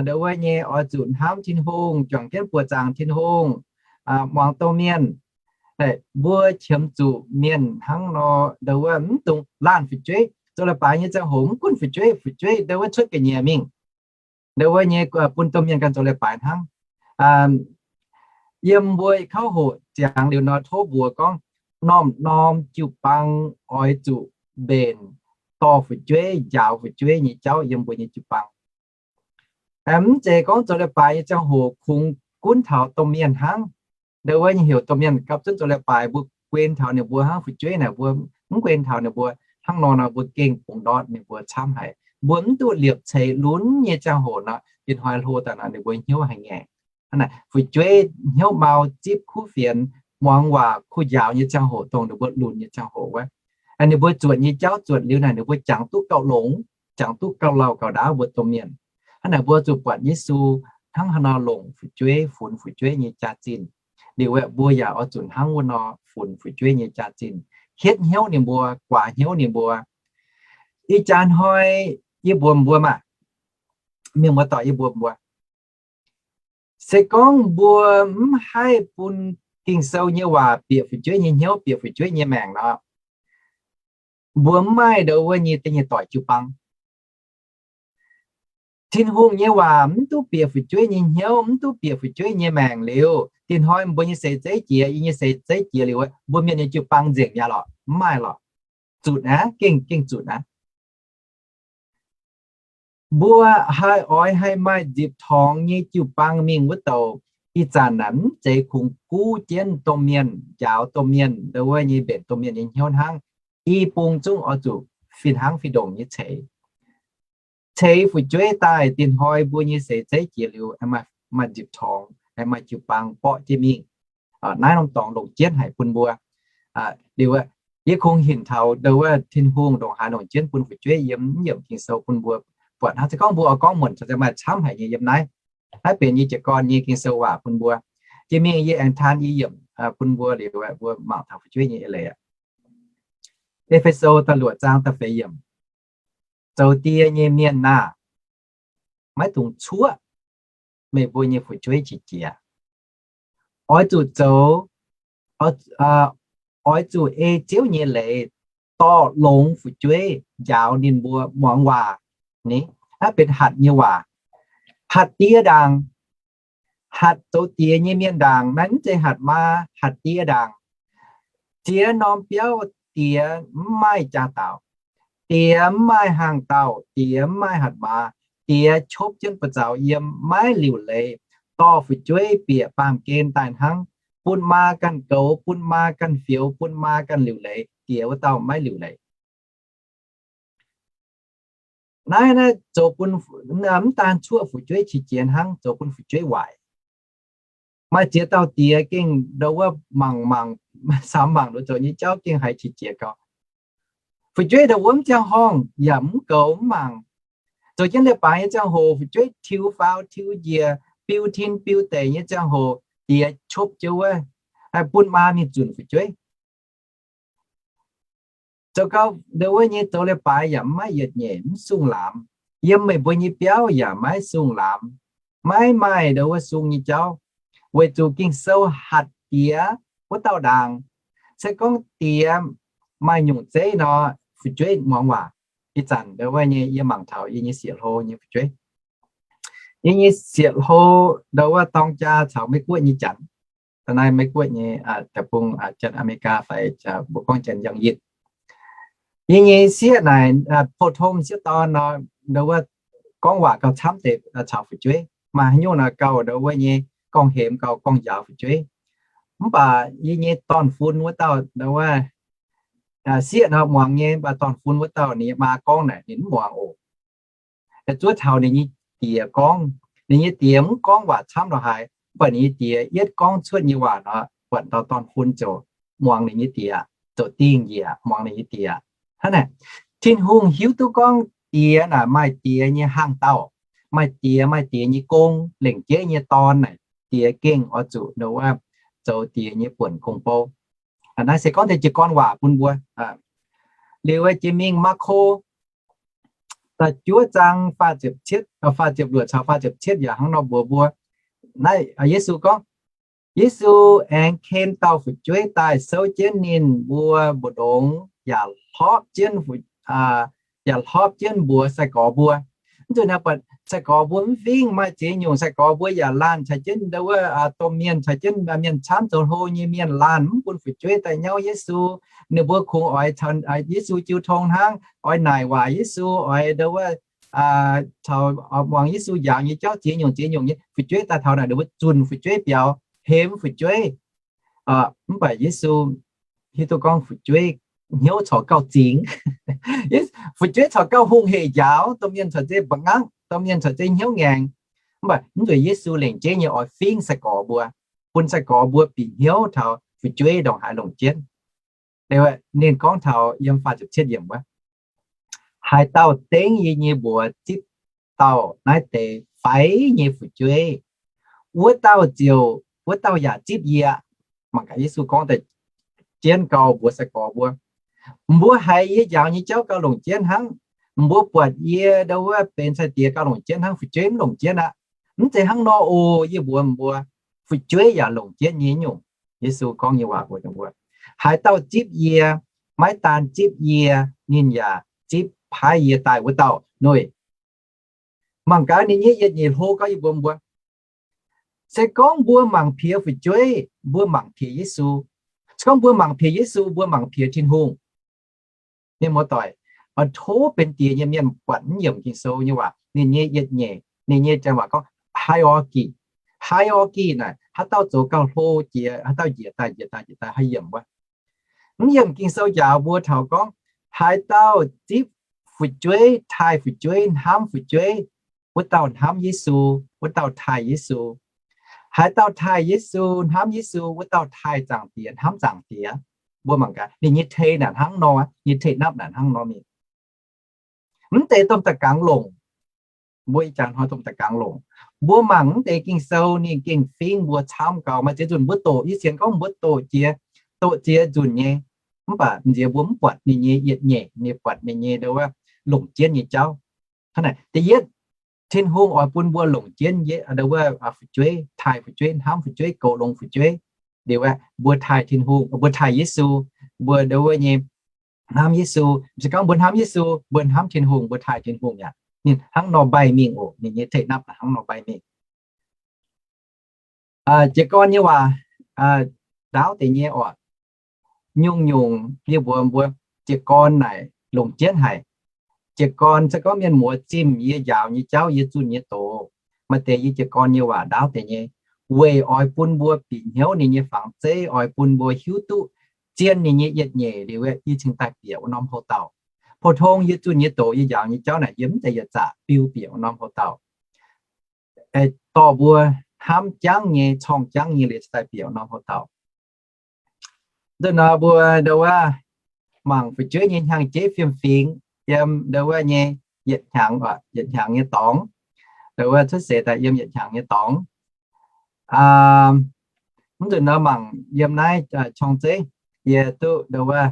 Ndau wuov nyei oix zuqc hnamv Tin-Hungh, juangc jienv buoqc zaangc Tin-Hungh, muangx domh mienh. Mbuo qiemx zuqc mienh hnangv nor, ndau wuov mv dungx laanh fu'jueiv. Zoux leiz-baaix nyei ziangh hoc mv gunv fu'jueiv, fu'jueiv ndau wuov cuotv ga'nyiec mingh, ndau wuov nyei bun domh mienh ganh zoux leiz-baaix hnangv. Yiem mbuo kouv hoqc ziangx liuz nor, tov mbuox gorngv norm-norm jiu-baang oix zuqc mbenc dorh fu'jueiv, njaaux fu'jueiv nyei jauv yiem mbuo nyei jiu-baang. Mv zeiz gorngv zoux leiz-baaix nyei ziangh hoc kungx gunv taux domh mienh hnangv. Ndau wuov nyei heuc domh mienh gapv zunv zoux leiz-baaix, mbuo guen taux ninh mbuo hnangv. Fu'jueiv naaic mbuo mv guen taux ninh mbuo hnangv nor nor, mbuo gengh bungx ndortv ninh mbuo camv haic. Mbuo mv duqv liepc ceix lunx nyei ziangh hoc nor, diex hnoi hlo daaih nor ninh mbuo hnyouv haih ngaengc. Hnangv naaic, fu'jueiv hnyouv mau, zipv kuv fienx, muangx waac kuv njaaux nyei ziangh hoc, dongh ninh mbuo lunx nyei ziangh hoc wuov, ninh mbuo zuotc nyei jauv zuotc liuz naaic, ninh mbuo jangx duqv gauh longx, jangx duqv gauh lauh gauh ndaauv mbuo domh mienh. Hnangv naaic, mbuo zuqc buatc Yesu hnangv haaix nor longc fu'jueiv, funx fu'jueiv nyei jaax-zinh. Liuz aeqv, mbuo yaac oix zuqc hnangv wuov nor funx fu'jueiv nyei jaax-zinh, hietv hnyouv ninh mbuo, guaax hnyouv ninh mbuo. Ih jaax hnoi yie mbuox mbuo maah, mienh muoz-doic, yie mbuox mbuo, se gorngv mbuo mv haih bun Ging-Sou nyei waac bieqc fu'jueiv nyei hnyouv, bieqc fu'jueiv nyei maengc nor, mbuo mv maaih ndau wuov nyei da'nyeic doic jiu-baang. Tin-Hungh nyei waac mv duqv bieqc fu'jueiv nyei hnyouv, mv duqv bieqc fu'jueiv nyei maengc liuz, diex hnoi mbuo nyei seix zeiv jiex, yie nyei seix zeiv jiex liuz, mbuo mienh nyei jiu-baang nzengc mi'aqv lorqc? Mv maaih lorqc. Zutc aqv, gengh, gengh zutc aqv. Mbuo haih oix haih maaih nzipc torngx nyei jiu-baang mingh wuov douc, Ih zanc naaic mv zeiz kungx guv jienv domh mienh, njaaux domh mienh, ndo wuov nyei mbenc domh mienh nyei hnyouv hnangv. I bung zungv oix zuqc fih hnangv fih ndongc nyei ceix. Ceix fu'jueiv daaih, dinh hnoi mbuo nyei seix zeiv jiex liuz, maaih nzipc torngx, maaih jiu-baang borqv jienv mingh. Naaiv norm dorngx longc jienv haic bun mbuo. Liuz, yie kungx hinc taux ndo wuov Tin-Hungh ndongc haaix longc jienv bun fu'jueiv yiem yiemc Ging-Sou bun mbuo buatc hnangv. Se gorngv mbuo oix gorngv muonc, corc maaih camv haic nyei yiem naaiv. Naaiv benx yie jiez gorn nyei Ging-Sou waac bun mbuo. Jiex mingh yie aengx taan i yiemc bun mbuo liuz, mbuo mangc taux fu'jueiv nyei eix leiz aqv. E^fe^so da'luoqc zaang da'feix yiemc. Zoux die nyei mienh aah! Maiv dungx cuoqv meih mbuo nyei fu'jueiv qiex jiez. Oix zuqc zoux, oix zuqc ei Ziouv nyei leiz dorh longx fu'jueiv njaaux ninh mbuo muangx waac. Naaiv benx hatc nyei waac. Hatc die ndaangc, hatc zoux die nyei mienh ndaangc. Naaiv mv zeiz hatc maa, hatc die ndaangc. Ziex norm biauv diex mv maaih jaa-daauc, diex mv maaih hnaangx-daauh, diex mv maaih hatc maaz, diex qopv jienv buoz-zaux yiem, maiv liuc leiz, dorh fu'jueiv bieqc baamh gen daaih hnangv, bun maa ganh goux, bun maa ganh fioux, bun maa ganh liuc leiz, diex wuov dauh maiv liuc leiz. Naaiv, naaiv zoux bun, mv daan cuoqv fu'jueiv qiex jiez hnangv, zoux bun fu'jueiv waaic. Maaih ziex dauh diex gengh ndo wuov mangc mangc, samx mangc nduov zoux nyei jauv gengh haiz qiex jiez gau. Fu'jueiv ndo wuov mv ziangh horngh yaac mv goux mv mangc. Zoux jienv leiz-baaix nyei ziangh hoc, fu'jueiv tiux faaux tiux njiec, biu tin biu deic nyei ziangh hoc, diex qopv jienv wuov, bun maa mingh zunc fu'jueiv. Zoux gau ndo wuov nyei zoux leiz-baaix yaac maiv yietc nyeic, mv sung laamz. Yiem meih mbuo nyei biauv yaac maiv sung laamz, maiv maaih ndo wuov sung nyei jauv, weic zuqc Ging-Sou hatc diex wuov dauh ndaangc. Se gorngv diex maaih nyungc zeiv nor, fu'jueiv muangx waac. Ih zanc ndo wuov nyei yie mangc taux yie nyei sieqv-hlo nyei fu'jueiv. Yie nyei sieqv-hlo ndo wuov dorng jaa caux Meiv-Guoqv nyei Janx. Da'naaiv Meiv-Guoqv nyei deic-bung, Janx-Ame^li^gaa fai mbuo gorngv Janx-Yangh Yinh. Yie nyei sieqv naaic, pou-tong sieqv dorn nor, ndo wuov gorngv waac gauh camv deix caux fu'jueiv. Maaih haaix nyungc nor gauh ndo wuov nyei gorngv-hemx gauh gorngv-njaaux fu'jueiv. Mv baac yie nyei dorn-fun wuov dauh ndo wuov, sieqv nor muangx nyei, mv baac dorn-fun wuov dauh ninh nyei maa gorngv naaic ninh mv muangx oc. Zuov taux ninh nyei diex gorngv. Ninh nyei diex mv gorngv waac camv lorqc haaix, mv baac ninh nyei diex yietv gorngv cuotv nyei waac nor, buatc dauh dorn-fun ziouc muangx ninh nyei diex, ziouc dingh njiec muangx ninh nyei diex. Hnangv naaic, Tin-Hungh hiuv duqv gorngv diex naaic maaih diex nyei hnaangx-daauh, maaih diex, maaih diex nyei gong. Lengc jeiv nyei dorn naaic, diex gengh oix zuqc ndo wuov zoux diex nyei buonc gong-bou. Naaiv se gorngv deix jiez gorn waac bun mbuo. Liuz jiex mingh Maako da'juov zaang faah ziepc cietv, faah ziepc luoqc caux faah ziepc cietv yaac hnangv nor mbuox mbuo. Naaiv Yesu gorngv, Yesu aengx ken dauh fu'jueiv daaih souv jienv ninh mbuo mbu'ndongx yaac hlorpv jienv, yaac hlorpv jienv mbuox sai-gorx mbuo. Mv zuqc naaiv buatc sai-gorx mbuo mv fingx maaih ziex nyungc, sai-gorx mbuo yaac laanh caux jienv ndo wuov domh mienh, caux jienv mienh camv zoux hlo nyei mienh laanh mv bun fu'jueiv daaih nyauv Yesu. Ninh mbuo kungx oix caux Yesu jiu tong hnangv, oix naaic waac Yesu, oix ndo wuov caux muangx Yesu njaaux nyei jauv ziex nyungc ziex nyungc nyei. Fu'jueiv daaih taux naaic ninh mbuo zunc fu'jueiv biaux, hemx fu'jueiv. Mv baac Yesu hiuv duqv gorngv fu'jueiv hnyouv corc gauh zingx. Fu'jueiv corc gauh hungh hec njaaux, domh mienh corc zeiz mba'ngangv, domh mienh corc zeiz hnyouv ngaengc. Mv baac mv zuqc Yesu lengc jeiv nyei oix fingx sai-gorx mbuo, bun sai-gorx mbuo bieqc hnyouv taux fu'jueiv ndongc haaix longc jienv. Ninh gorngv taux yiem faah ziepc cietv yiemc wuov, Haaix dauh dengv yie nyei mbuox zipv dauh naaiv deix faix nyei fu'jueiv, wuov dauh ziouc, wuov dauh yaac zipv yie. Mangc gaax Yesu gorngv daaih jienv gau mbuox sai-gorx mbuo, mbuo haiz yie njaaux nyei jauv gauh longc jienv hnangv. Mbuo buatc yie ndo wuov benx sai-diex gauh longc jienv hnangv, fu'jueiv mv longc jienv aqv. Mv zeiz hnangv nor oc. Yie mbuox mbuo, fu'jueiv yaac longc jienv nyei nyungc. Yesu gorngv nyei waac mbuox ninh mbuo, haaix dauh zipv yie, maiv daan zipv yie, ninh yaac zipv paaiv yie daaih wuov dauh. Noic, mangc gaax ninh nyei yietc nyeic hlo gorngv yie mbuox mbuo, se gorngv mbuo mangc piex fu'jueiv, mbuo mangc piex Yesu. Se gorngv mbuo mangc piex Yesu, mbuo mangc piex Tin-Hungh. Mienh muoz-doic, oix tov benx diex nyei mienh buatc mv yiemc Ging-Sou nyei waac, ninh nyei yietc nyeic, ninh nyei janx waac gorngv hierarchy. Hierarchy naaic haaix dauh zoux gauh hlo jiex, haaix dauh njiec daaih, njiec daaih, njiec daaih, haih yiemc wuov. Mv yiemc Ging-Sou njaaux mbuo taux gorngv, haaix dauh zipv fu'jueiv, taaih fu'jueiv, hnamv fu'jueiv, wuov dauh hnamv Yesu, wuov dauh taaih Yesu. Haaix dauh taaih Yesu, hnamv Yesu, wuov dauh taaih Zaangc Diex, hnamv Zaangc Diex. Mbuo mangc gaax, ninh nyei tei naaic hnangv nor, nyei tei napv naaic hnangv nor mingh. Mv deix domh da'gangx longc, mbuo ih jaax hnoi domh da'gangx longc. Mbuo mangc mv deix Ging-Sou ninh gengh fingx mbuo camv gaux. Maaih ziex nzunc mbuo doqc, yie sienx gorngv mbuo doqc jiex, doqc ziex nzunc nyei, mv baac nziex mbuo mv buatc ninh nyei yietc nyeic, ninh buatc ninh nyei ndo wuov longc jienv nyei jauv. Hnangv naaic, da'yietv, Tin-Hungh oix bun mbuo longc jienv ndo wuov fu'jueiv, taaih fu'jueiv, hnamv fu'jueiv, goux longx fu'jueiv. Liuz aeqv, mbuo taaih Tin-Hungh, mbuo taaih Yesu, mbuo ndo wuov nyei hnamv Yesu. Se gorngv mbuo hnamv Yesu, mbuo hnamv Tin-Hungh, mbuo taaih Tin-Hungh yaac ninh hnangv nor mbaih mingh oc. Ninh nyei tei napv hnangv nor mbaih mingh. Jiez gorn nyei waac ndaauv deix nyei oc. Nyungc-nyungc yie mbuox mbuo, jiez gorn naaic longc jienv haic. Jiez gorn se gorngv mienh muoz zimh yie njaaux nyei jauv, yie zunh nyei doz, maaih deix yie jiez gorn nyei waac ndaauv deix nyei, weic oix bun mbuo bieqc hnyouv ninh nyei fangx zeiv, oix bun mbuo hiuv duqv zien ninh nyei yietc nyeic liuz, yie cingx daaih bieqc wuov norm houc dauh. Pou-tong yie zunh nyei doz, yie njaaux nyei jauv naaic, yie mv zeiz yietc zaqc biu bieqc wuov norm houc dauh. Dorh mbuo hnamv jangv nyei, corng jangv nyei liuz cingx daaih bieqc wuov norm houc dauh. Nzunc nor mbuo ndo wuov mangc fu'jueiv nyei hnyangx-jeiv fiem-fingx yiem ndo wuov nyei yietc hnyangx, yietc hnyangx nyei dorngx. Ndo wuov cuotv seix daaih yiem yietc hnyangx nyei dorngx. Mv nzunc nor mangc yiem naaiv qorng-zeiv, yie duqv ndo wuov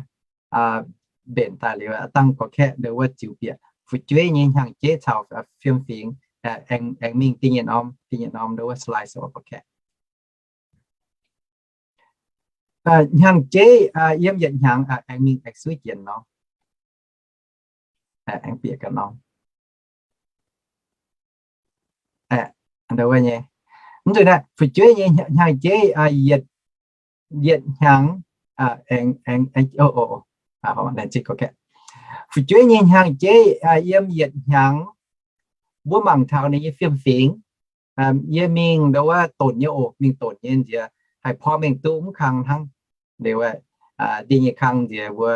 mbenc daaih liuz dangh gorx-kaeqv ndo wuov ziux bieqc fu'jueiv nyei hnyangx-jeiv caux fiem-fingx, aengx mingh da'nyeic norm, da'nyeic norm ndo wuov slide show gorx-kaeqv. Hnyangx-jeiv yiem yietc hnyangx aengx mingh aengx suiv jienv nor, aengx bieqc ga'norm. Ndo wuov nyei, mv nzunc naaiv fu'jueiv nyei hnyangx-jeiv yietc hnyangx, aengx, aengx, fu'jueiv nyei hnyangx-jeiv yiem yietc hnyangx, mbuo mangc taux ninh nyei fiem-fingx. Yie mingh ndo wuov donc nyei oc, mingh donc nyei nziex haih porv mengh duqv mv kang hnangv. Liuz, da'nyeic kang nziex mbuo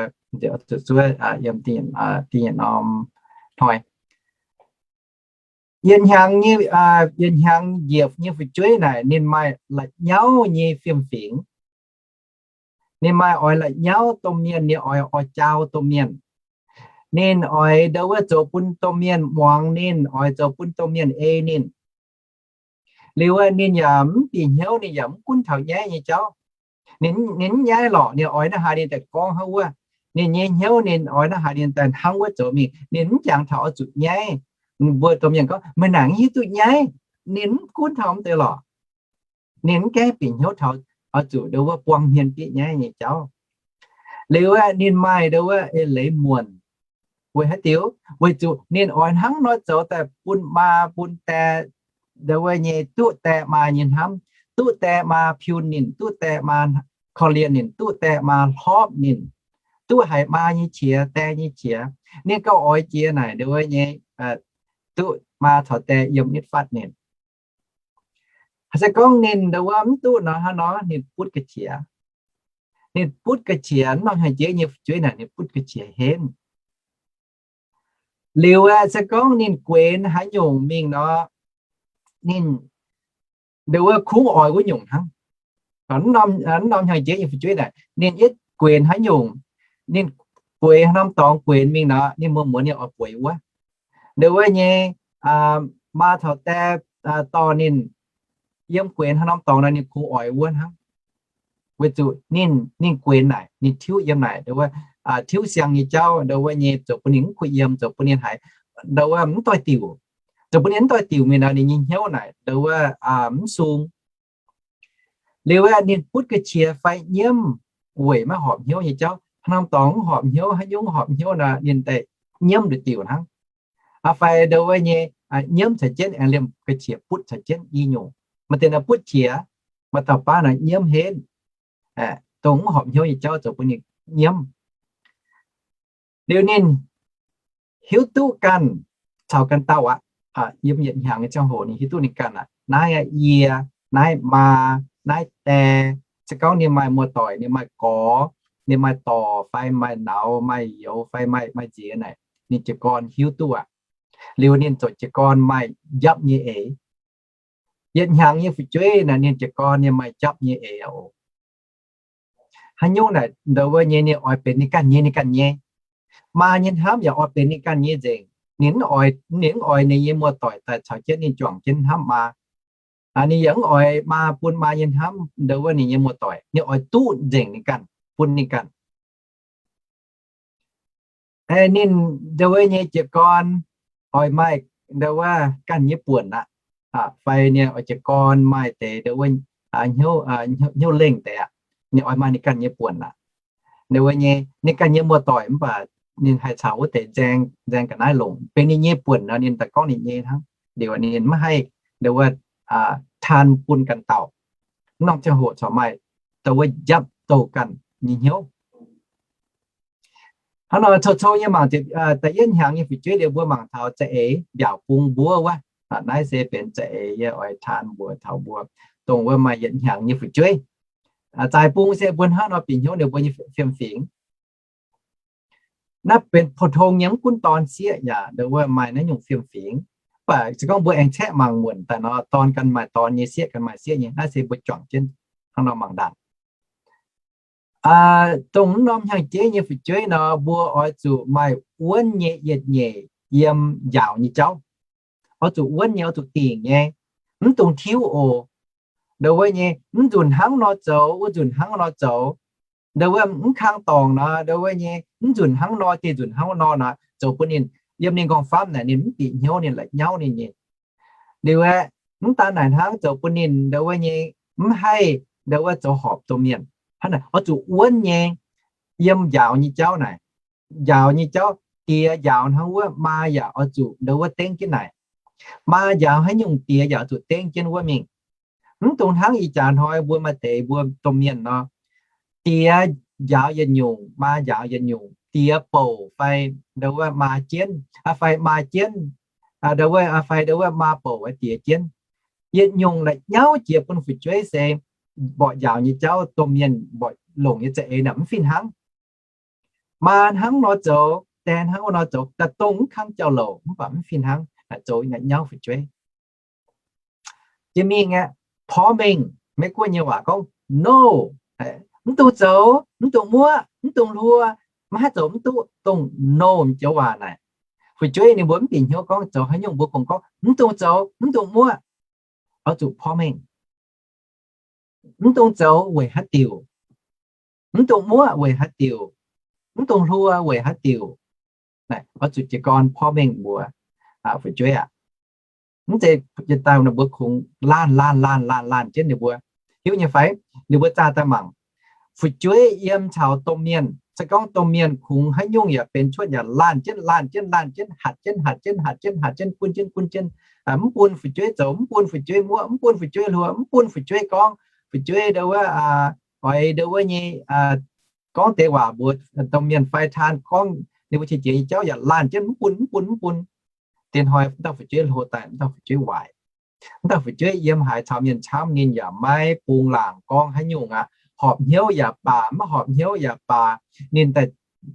zuqc zuov yiem da'nyeic norm hnoi. Yietc hnyangx nyei, yietc hnyangx njiec nyei fu'jueiv naaic ninh maaih la'nyauv nyei fiem-fingx. Ninh maaih oix la'nyauv domh mienh, ninh oix, oix jaau domh mienh. Ninh oix ndo wuov zoux bun domh mienh muangx ninh, oix zoux bun domh mienh ei ninh. Liuz ninh yaac mv bieqc hnyouv, ninh yaac mv gunv taux nyaiv nyei jauv. Ninh, ninh mv nyaiv lorqc, ninh oix naaiv haaix ninh daaih gorngv hnangv wuov. Ninh nyei hnyouv ninh oix naaiv haaix ninh daaih hnangv wuov zoux mingh. Ninh mv jangx taux oix zuqc nyaiv. Mbuo domh mienh gorngv meih naaic hiuv duqv nyaiv, ninh mv gunv taux mv deix lorqc. Ninh mv gaengh bieqc hnyouv taux oix zuqc ndo wuov buang hmien bieqv nyaiv nyei jauv. Liuz ninh maaih ndo wuov eix leiz muonc. Weic haaix diuc? Weic zuqc ninh oix hnangv nor zoux daaih bun maa bun die, ndo wuov nyei duqv die maa nyei hnamv, duqv die maa piu ninh, duqv die maa korv-lienh ninh, duqv die maa hlopv ninh, duqv haiz maa nyei qiex, die nyei qiex. Ninh gauh oix jiex naaic ndo wuov nyei duqv maa caux die yiem nitv fatv ninh. Se gorngv ninh ndo wuov mv duqv nor, hnangv nor ninh butv ga'qiex. Ninh butv ga'qiex, norm hnyangx-jeiv nyei fu'jueiv naaic ninh butv ga'qiex henv. Liuz aeqv, se gorngv ninh guenx haaix nyungc mingh nor, ninh ndo wuov kungx oix wuov nyungc hnangv. Norm hnyangx-jeiv nyei fu'jueiv naaic ninh yietv guenx haaix nyungc, ninh bueix haaix norm dorngx guenx mingh nor, ninh muonz-muonz ninh oix bueix wuov. Ndo wuov nyei maa caux die dorh ninh yiem guenx haaix norm dorngx nor, ninh kungx oix wuov hnangv. Weic zuqc ninh, ninh guenx naaic, ninh tiuv yiem naaic, ndo wuov tiuv siang nyei jauv, ndo wuov nyei zoux bun ninh mv kuh yiem, zoux bun ninh haiz ndo wuov mv doix-diuc. Zoux bun ninh mv doix-diuc mingh nor, ninh nyei hnyouv naaic ndo wuov mv sung. Liuz aeqv, ninh butv ga'qiex fai nyiemv weic maiv horpc hnyouv nyei jauv. Haaix norm dorngx mv horpc hnyouv, haaix nyungc horpc hnyouv nor, ninh daaih nyiemv nduqc diuc hnangv. Fai ndo wuov nyei nyiemv caux jienv, aengx liemh ga'qiex butv caux jienv i nyungc. Maaih deix nor butv qiex, maaih dauh baav nor nyiemv henv, dongh mv horpc hnyouv nyei jauv zoux bun ninh nyiemv. Liuz ninh hiuv duqv ganh caux ganh dauh aqv. Yiem yietc hnyangx nyei ziangh hoc ninh hiuv duqv ninh ganh aqv. Naaiv yie, naaiv maa, naaiv die, se gorngv ninh maaih muoz-doic, ninh maaih gorx, ninh maaih dorc fai maaih nauz, maaih youz fai maaih, maaih nziex naaic, ninh jiez gorn hiuv duqv aqv. Liuz ninh ziouc jiez gorn maaih njapv nyei eix. Yietc hnyangx nyei fu'jueiv naaic ninh jiez gorn ninh maaih njapv nyei eix oc. Haaix nyungc naaic ndau wuov nyei ninh oix benx ninh ganh nyei, ninh ganh nyei. Maa nyei hnamv yaac oix benx ninh ganh nyei nzengc. Ninh mv oix, ninh mv oix ninh nyei muoz-doic daaih caux jienv ninh juangc jienv hnamv maa. Ninh yaac mv oix maa bun maa nyei hnamv ndau wuov ninh nyei muoz-doic. Ninh oix duqv nzengc ninh ganh, bun ninh ganh. Ninh ndau wuov nyei jiez gorn oix maaih ndau wuov ganh nyei buonc aqv. Fai ninh oix jiez gorn maaih deix ndau wuov hnyouv lengh deix aqv. Ninh oix maaih ninh ganh nyei buonc aqv. Ndau wuov nyei ninh ganh nyei muoz-doic mv baac ninh haih caux wuov deix nzaeng, nzaeng ga'naaiv longc benx ninh nyei buonc nor, ninh daaih gorngv ninh nyei hnangv. Liuz ninh maiv haih ndau wuov taan bun ganh dauh. Mv norm ziangh hoc corc maaih ndau wuov njapv douh ganh nyei hnyouv. Hnangv nor cou-cou nyei mangc da'yietv hnyangx nyei fu'jueiv liuz mbuo mangc taux za'eix mbiaauc bung mbuov wuov. Naaiv se benx za'eix yie oix taan mbuox taux mbuo dongh wuov maaih yietc hnyangx nyei fu'jueiv. Zaaix bung se mbuo hnangv nor bieqc hnyouv ninh mbuo nyei fiem-fingx. Naaiv benx pou-tong nyei, mv gunv dorn sieqv yaac ndau wuov maaih naaiv nyungc fiem-fingx. Mv baac se gorngv mbuo aengx caeqv mangc muonc daaih nor, dorn ganh maaih dorn nyei, sieqv ganh maaih sieqv nyei. Naaiv se mbuo juangc jienv hnangv nor mangc ndaangc. Dongh mv norm hnyangx-jeiv nyei fu'jueiv nor, mbuo oix zuqc maaih wuonv nyei yietc nyeic yiem njaaux nyei jauv. Oix zuqc wuonv nyei, oix zuqc dingc nyei, mv dungx tiuv oc. Ndau wuov nyei mv nzunc hnangv nor zoux, wuov nzunc hnangv nor zoux. Ndau wuov mv kang dorngc nor, ndau wuov nyei mv nzunc hnangv nor, deix nzunc hnangv nor nor, zoux bun ninh yiem ninh nqorngv-famv naaic ninh mv bieqc hnyouv, ninh la'nyauv ninh nyei. Liuz aeqv, mv daan naaic hnangv, zoux bun ninh ndau wuov nyei mv haih ndau wuov zoux horpc domh mienh. Hnangv naaic oix zuqc wuonv nyei yiem njaaux nyei jauv naaic. Njaaux nyei jauv, diex njaaux hnangv wuov, maa yaac oix zuqc ndau wuov dengv jienv naaic. Maa njaaux haaix nyungc, diex yaac oix zuqc dengv jienv wuov mingh. Mv dungx hnangv ih jaax hnoi mbuo maaih deix mbuo domh mienh nor, diex njaaux yietc nyungc, maa njaaux yietc nyungc, diex bouc fai ndau wuov maa jienv, fai maa jienv, ndau wuov, fai ndau wuov maa bouc diex jienv. Yietc nyungc la'nyauv jiex bun fu'jueiv se mborqv njaaux nyei jauv domh mienh mborqv longc nyei za'eix naaic mv fih hnangv. Maa hnangv nor zoux, die hnangv wuov nor zoux, daaih dongh mv kang jauv-louc mv baac mv fih hnangv, naaic zoux la'nyauv fu'jueiv. Jiex mingh aeqv, porv mengh, Meiv-Guoqv nyei waac gorngv no, mv dungx zoux, mv dungx muoqv, mv dungx hluo, maiv haih zoux mv duqv, dongh no joux waac naaic. Fu'jueiv ninh mbuo mv bieqc hnyouv gorngv zoux haaix nyungc mbuo kungx gorngv mv dungx zoux, mv dungx muoqv, oix zuqc porv mengh. Mv dungx zoux weic haaix diuc? Mv dungx muoqv weic haaix diuc? Mv dungx hluo weic haaix diuc? Oix zuqc jiez gorn porv mengh mbuox fu'jueiv aqv. Mv zeiz yietc dauh ninh mbuo kungx laanh laanh laanh laanh laanh jienv ninh mbuo. Hiuv nyei fai? Ninh mbuo zaah daaih mangc fu'jueiv yiem caux domh mienh. Se gorngv domh mienh kungx haaix nyungc yaac benx cuotv yaac laanh jienv laanh jienv laanh jienv, hatc jienv hatc jienv hatc jienv hatc jienv, gunv jienv gunv jienv, mv bun fu'jueiv zoux, mv bun fu'jueiv muoqv, mv bun fu'jueiv hluo, mv bun fu'jueiv gorngv, fu'jueiv ndau wuov, oix ndau wuov nyei gorngv deix waac mbuox domh mienh fai taan gorngv ninh mbuo qiex jiez nyei jauv yaac laanh jienv mv bun mv bun mv bun. Dien hnoi mv dauh fu'jueiv hlo daaih, mv dauh fu'jueiv waaic. Mv dauh fu'jueiv yiem haaix caux mienh camv ninh yaac maiv bungx laangc gorngv haaix nyungc aqv. Horpc hnyouv yaac baac, maiv horpc hnyouv yaac baac, ninh daaih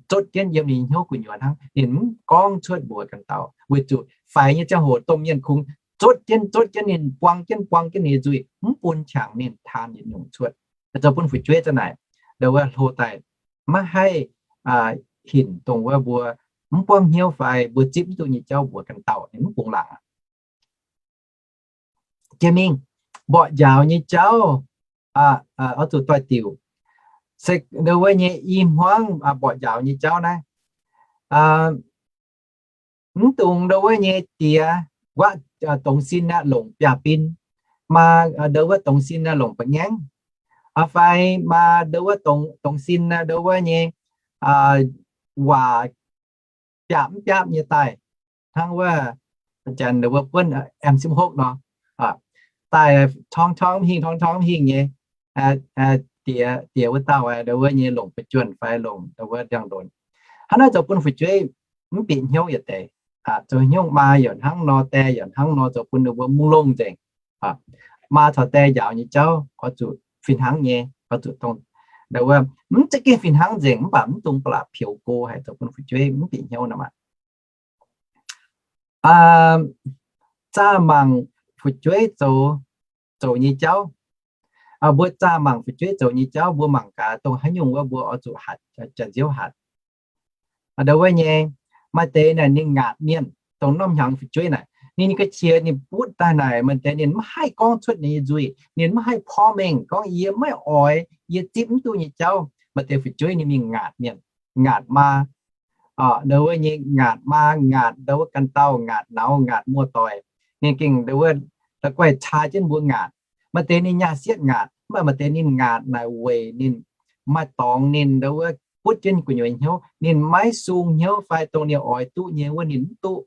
zotv jienv yiem ninh hnyouv gu'nyuoz hnangv. Ninh mv gorngv cuotv mbuox ganh dauh, weic zuqc faix nyei ziangh hoc domh mienh kungx zotv jienv zotv jienv ninh, buang jienv buang jienv ninh nzuih, mv bun qangx ninh taan yietc nyungc cuotv. Zoux bun fu'jueiv za'naaic, ndau wuov hlo daaih maiv haih hinc dongh wuov mbuo mv buangv hnyouv fai mbuo zipv mv duqv nyei jauv mbuox ganh dauh, ninh mv bungx laangc aqv. Jiex mingh, mborqv njaaux nyei jauv oix zuqc doix-diuc. Se ndau wuov nyei i hmuangv mborqv njaaux nyei jauv naaiv, mv dungx ndau wuov nyei diex guaatv dongz sin aqv longc biaav-bin, maa ndau wuov dongz sin aqv longc ba'ngaengv, fai maa ndau wuov dongz sin aqv ndau wuov nyei waac biaapv mv biaapv nyei daaih, hnangv wuov janx ndau wuov buonv M sieben nor, daaih torngv torngv mv hingh torngv torngv mv hingh nyei, diex, diex wuov dauh ndau wuov nyei longc ba'juonh fai longc ndau wuov ndiangx-ndonx. Hnangv naaiv zoux bun fu'jueiv mv bieqc hnyouv yietc deix. Zoux hnyouv maa yaac hnangv nor, die yaac hnangv nor, zoux bun ninh mbuo mungh longh nzengc. maa caux die njaaux nyei jauv oix zuqc fih hnangv nyei, oix zuqc dongh, nda wuov, mv zeiz gengh fih hnangv nzengc, mv baac mv dungx ba'laqc peux go haic zoux bun fu'jueiv mv bieqc hnyouv nor maah. Zaah mangc fu'jueiv zoux, zoux nyei jauv. Mbuo zaah mangc fu'jueiv zoux nyei jauv, mbuo mangc gaax dongh haaix nyungc wuov mbuo oix zuqc hatc, jaax nziouv hatc. Nda wuov nyei, maaih deix naaic ninh ngaatc mienh, dongh norm hnyangx fu'jueiv naaic, ninh nyei ga'qiex ninh butv daaih naaic, maaih deix ninh mv haih gorngv cuotv ninh nyei nzuih, ninh mv haih porv mengh gorngv yie maiv oix, yie zipv mv duqv nyei jauv. Maaih deix fu'jueiv ninh mingh ngaatc mienh, ngaatc maa, nda wuov nyei ngaatc maa, ngaatc nda wuov ganh dauh, ngaatc nauz, ngaatc muoz-doic. Ninh gengh nda wuov la'guaih caa jienv mbuo ngaatc. Maaih deix ninh nyaah sietv ngaatc, mv baac maaih deix ninh ngaatc naaic weic ninh maaih dorngx ninh nda wuov butv jienv gu'nyuoz hnyouv, ninh maiv sung hnyouv fai dongh ninh oix duqv nyei wuov ninh mv duqv,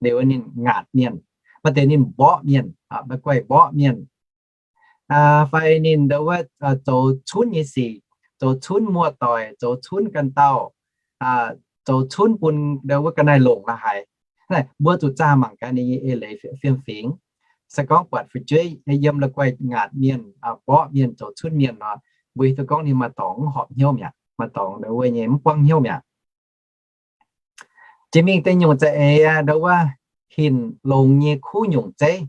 liuz ninh ngaatc mienh. Maaih deix ninh mborqv mienh, la'guaih mborqv mienh, fai ninh nda wuov zoux cunv nyei sic, zoux cunv muoz-doic, zoux cunv ganh dauh, zoux cunv bun nda wuov ga'naaiv longc la'haic. Naaiv mbuo zuqc zaah mangc gaax ninh nyei eix leiz fiem-fingx. Se gorngv buatc fu'jueiv yiem la'guaih ngaatc mienh, mborqv mienh, zoux cunv mienh nor, mbuo hiuv duqv gorngv ninh maaih dorngx mv horpc hnyouv mi'aqv, maaih dorngx nda wuov nyei mv buangv hnyouv mi'aqv. Jiex mingh deix nyungc za'eix aqv, nda wuov hinc longx nyei kuv nyungc zeiv.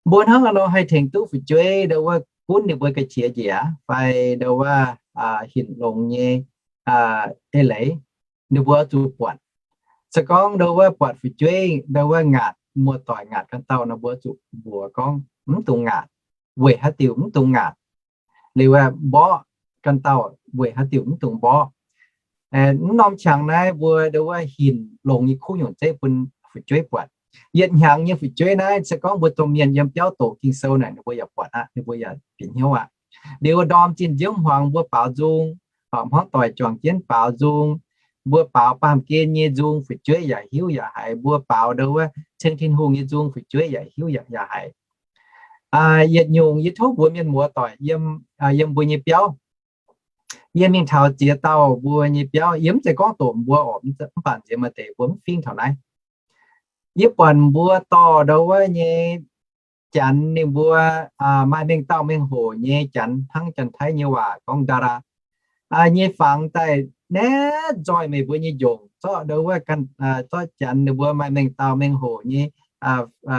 Mbuo hnangv haaix nor haih tengx duqv fu'jueiv nda wuov gunv ninh mbuo ga'qiex njiec fai nda wuov hinc longx nyei eix leiz, ninh mbuo zuqc buatc. Se gorngv nda wuov buatc fu'jueiv nda wuov ngaatc muoz-doic, ngaatc ganh dauh nor, mbuo zuqc mbuox gorngv mv dungx ngaatc. Weic haaix diuc mv dungx ngaatc? Liuz mborqv ganh dauh, weic haaix diuc mv dungx mborqv? Mv norm qangx naaiv mbuo nda wuov hinc longx nyei kuv nyungc zeiv bun fu'jueiv buatc. Yietc hnyangx nyei fu'jueiv naaiv, se gorngv mbuo domh mienh yiem biauv doqc Ging-Sou naaic, ninh mbuo yaac buatc aqv, ninh mbuo yaac bieqc hnyouv aqv. Liuz ndorm zinh nziouv hmuangx mbuo baaux nzung, hmuangv doic juangc jienv baaux nzung, mbuo baaux baamh gen nyei nzung, fu'jueiv yaac hiuv yaac haiz. Mbuo baaux nda wuov ceng Tin-Hungh nyei nzung, fu'jueiv yaac hiuv yaac haiz. Yietc nyungc yie tov mbuox mienh muoz-doic yiem, yiem mbuo nyei biauv, yie mingh taux ziex dauh mbuo nyei biauv, yie mv zeiz gorngv doqc mbuo oc, mv baac nziex maaih deix mbuo mv fingv taux naaiv. Yie buatc mbuo dorh nda wuov nyei Janx ninh mbuo maaih mengh dauh mengh hoc nyei Janx, hnangv Janx-Taiv nyei waac gorngv dara nyei fangx daaih naaiv nzoih meih mbuo nyei njongc, zorqv nda wuov ganh, zorqv Janx ninh mbuo maaih mengh dauh mengh hoc nyei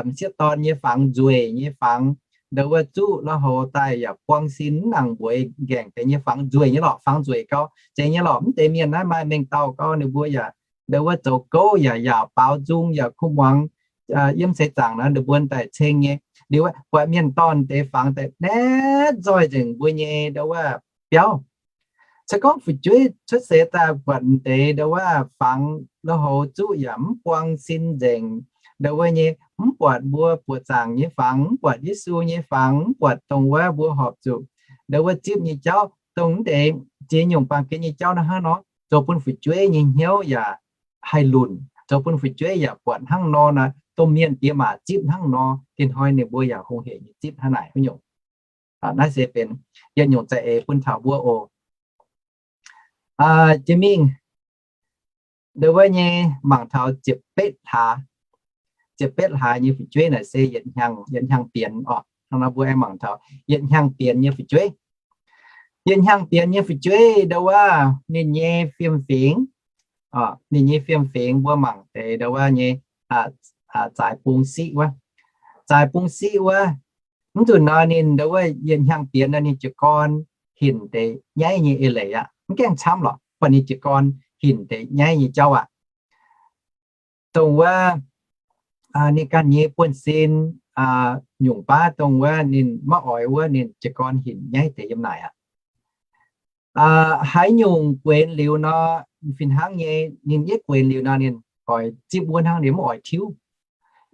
m'sieqv dorn nyei fangx, nzueic nyei fangx, nda wuov zuqv la'houx daaih yaac buang sin, mv nangc mbueix nqaengc deix nyei fangx, nzueic nyei lorqc, fangx nzueic gau. Zeiz nyei lorqc, mv deix mienh naaiv maaih mengh dauh gau, ninh mbuo yaac nda wuov zoux gouv yaac yaauc baaux nzung yaac kuv muangx yiem seix zaangc naaiv ninh mbuo daaih ceng nyei. Liuz buatc mienh dorh deix fangx daaih naaiv nzoih nzengc mbuo nyei nda wuov biauv. Se gorngv fu'jueiv cuotv seix daaih buatc deix nda wuov fangx la'houx zuqv yaac mv buang sin nzengc, nda wuov nyei mv buatc mbuo buoqc zaangc nyei fangx, mv buatc Yesu nyei fangx, mv buatc dongh wuov mbuo horpc zuqc nda wuov zipv nyei jauv, dongh mv deix ziex nyungc baamh gen nyei jauv naaiv hnangv nor, zoux bun fu'jueiv nyei hnyouv yaac haih lunc, zoux bun fu'jueiv yaac buatc hnangv nor naaiv, domh mienh diex maac zipv hnangv nor, tin hnoi ninh mbuo yaac hungh hec nyei zipv hnangv naaic wuov nyungc. Naaiv se benx yietc nyungc za'eix bun taux mbuo oc. Jiex mingh nda wuov nyei mangc taux ziepc betv hlaax, ziepc betv hlaax nyei fu'jueiv naaic se yietc hnyangx, yietc hnyangx bienx oc. Hnangv nor mbuo aengx mangc taux yietc hnyangx bienx nyei fu'jueiv. Yietc hnyangx bienx nyei fu'jueiv nda wuov ninh nyei fiem-fingx, ninh nyei fiem-fingx mbuo mangc deix nda wuov nyei zaaix bung siqv wuov. Zaaix bung siqv wuov, mv nzunc nor ninh nda wuov yietc hnyangx bienx nor ninh jiez gorn hinc deix nyaiv nyei eix leiz aqv. Mv gaengh camv lorqc, buatc ninh jiez gorn hinc deix nyaiv nyei jauv aqv. Dongh wuov ninh ganh nyei buonv-sin nyungc baav dongh wuov ninh maiv oix wuov ninh jiez gorn hinc nyaiv deix yiem naaic aqv. Haaix nyungc guenx liuz nor, fih hnangv nyei ninh yietv guenx liuz nor ninh oix zipv wuov hnangv, ninh mv oix tiuv.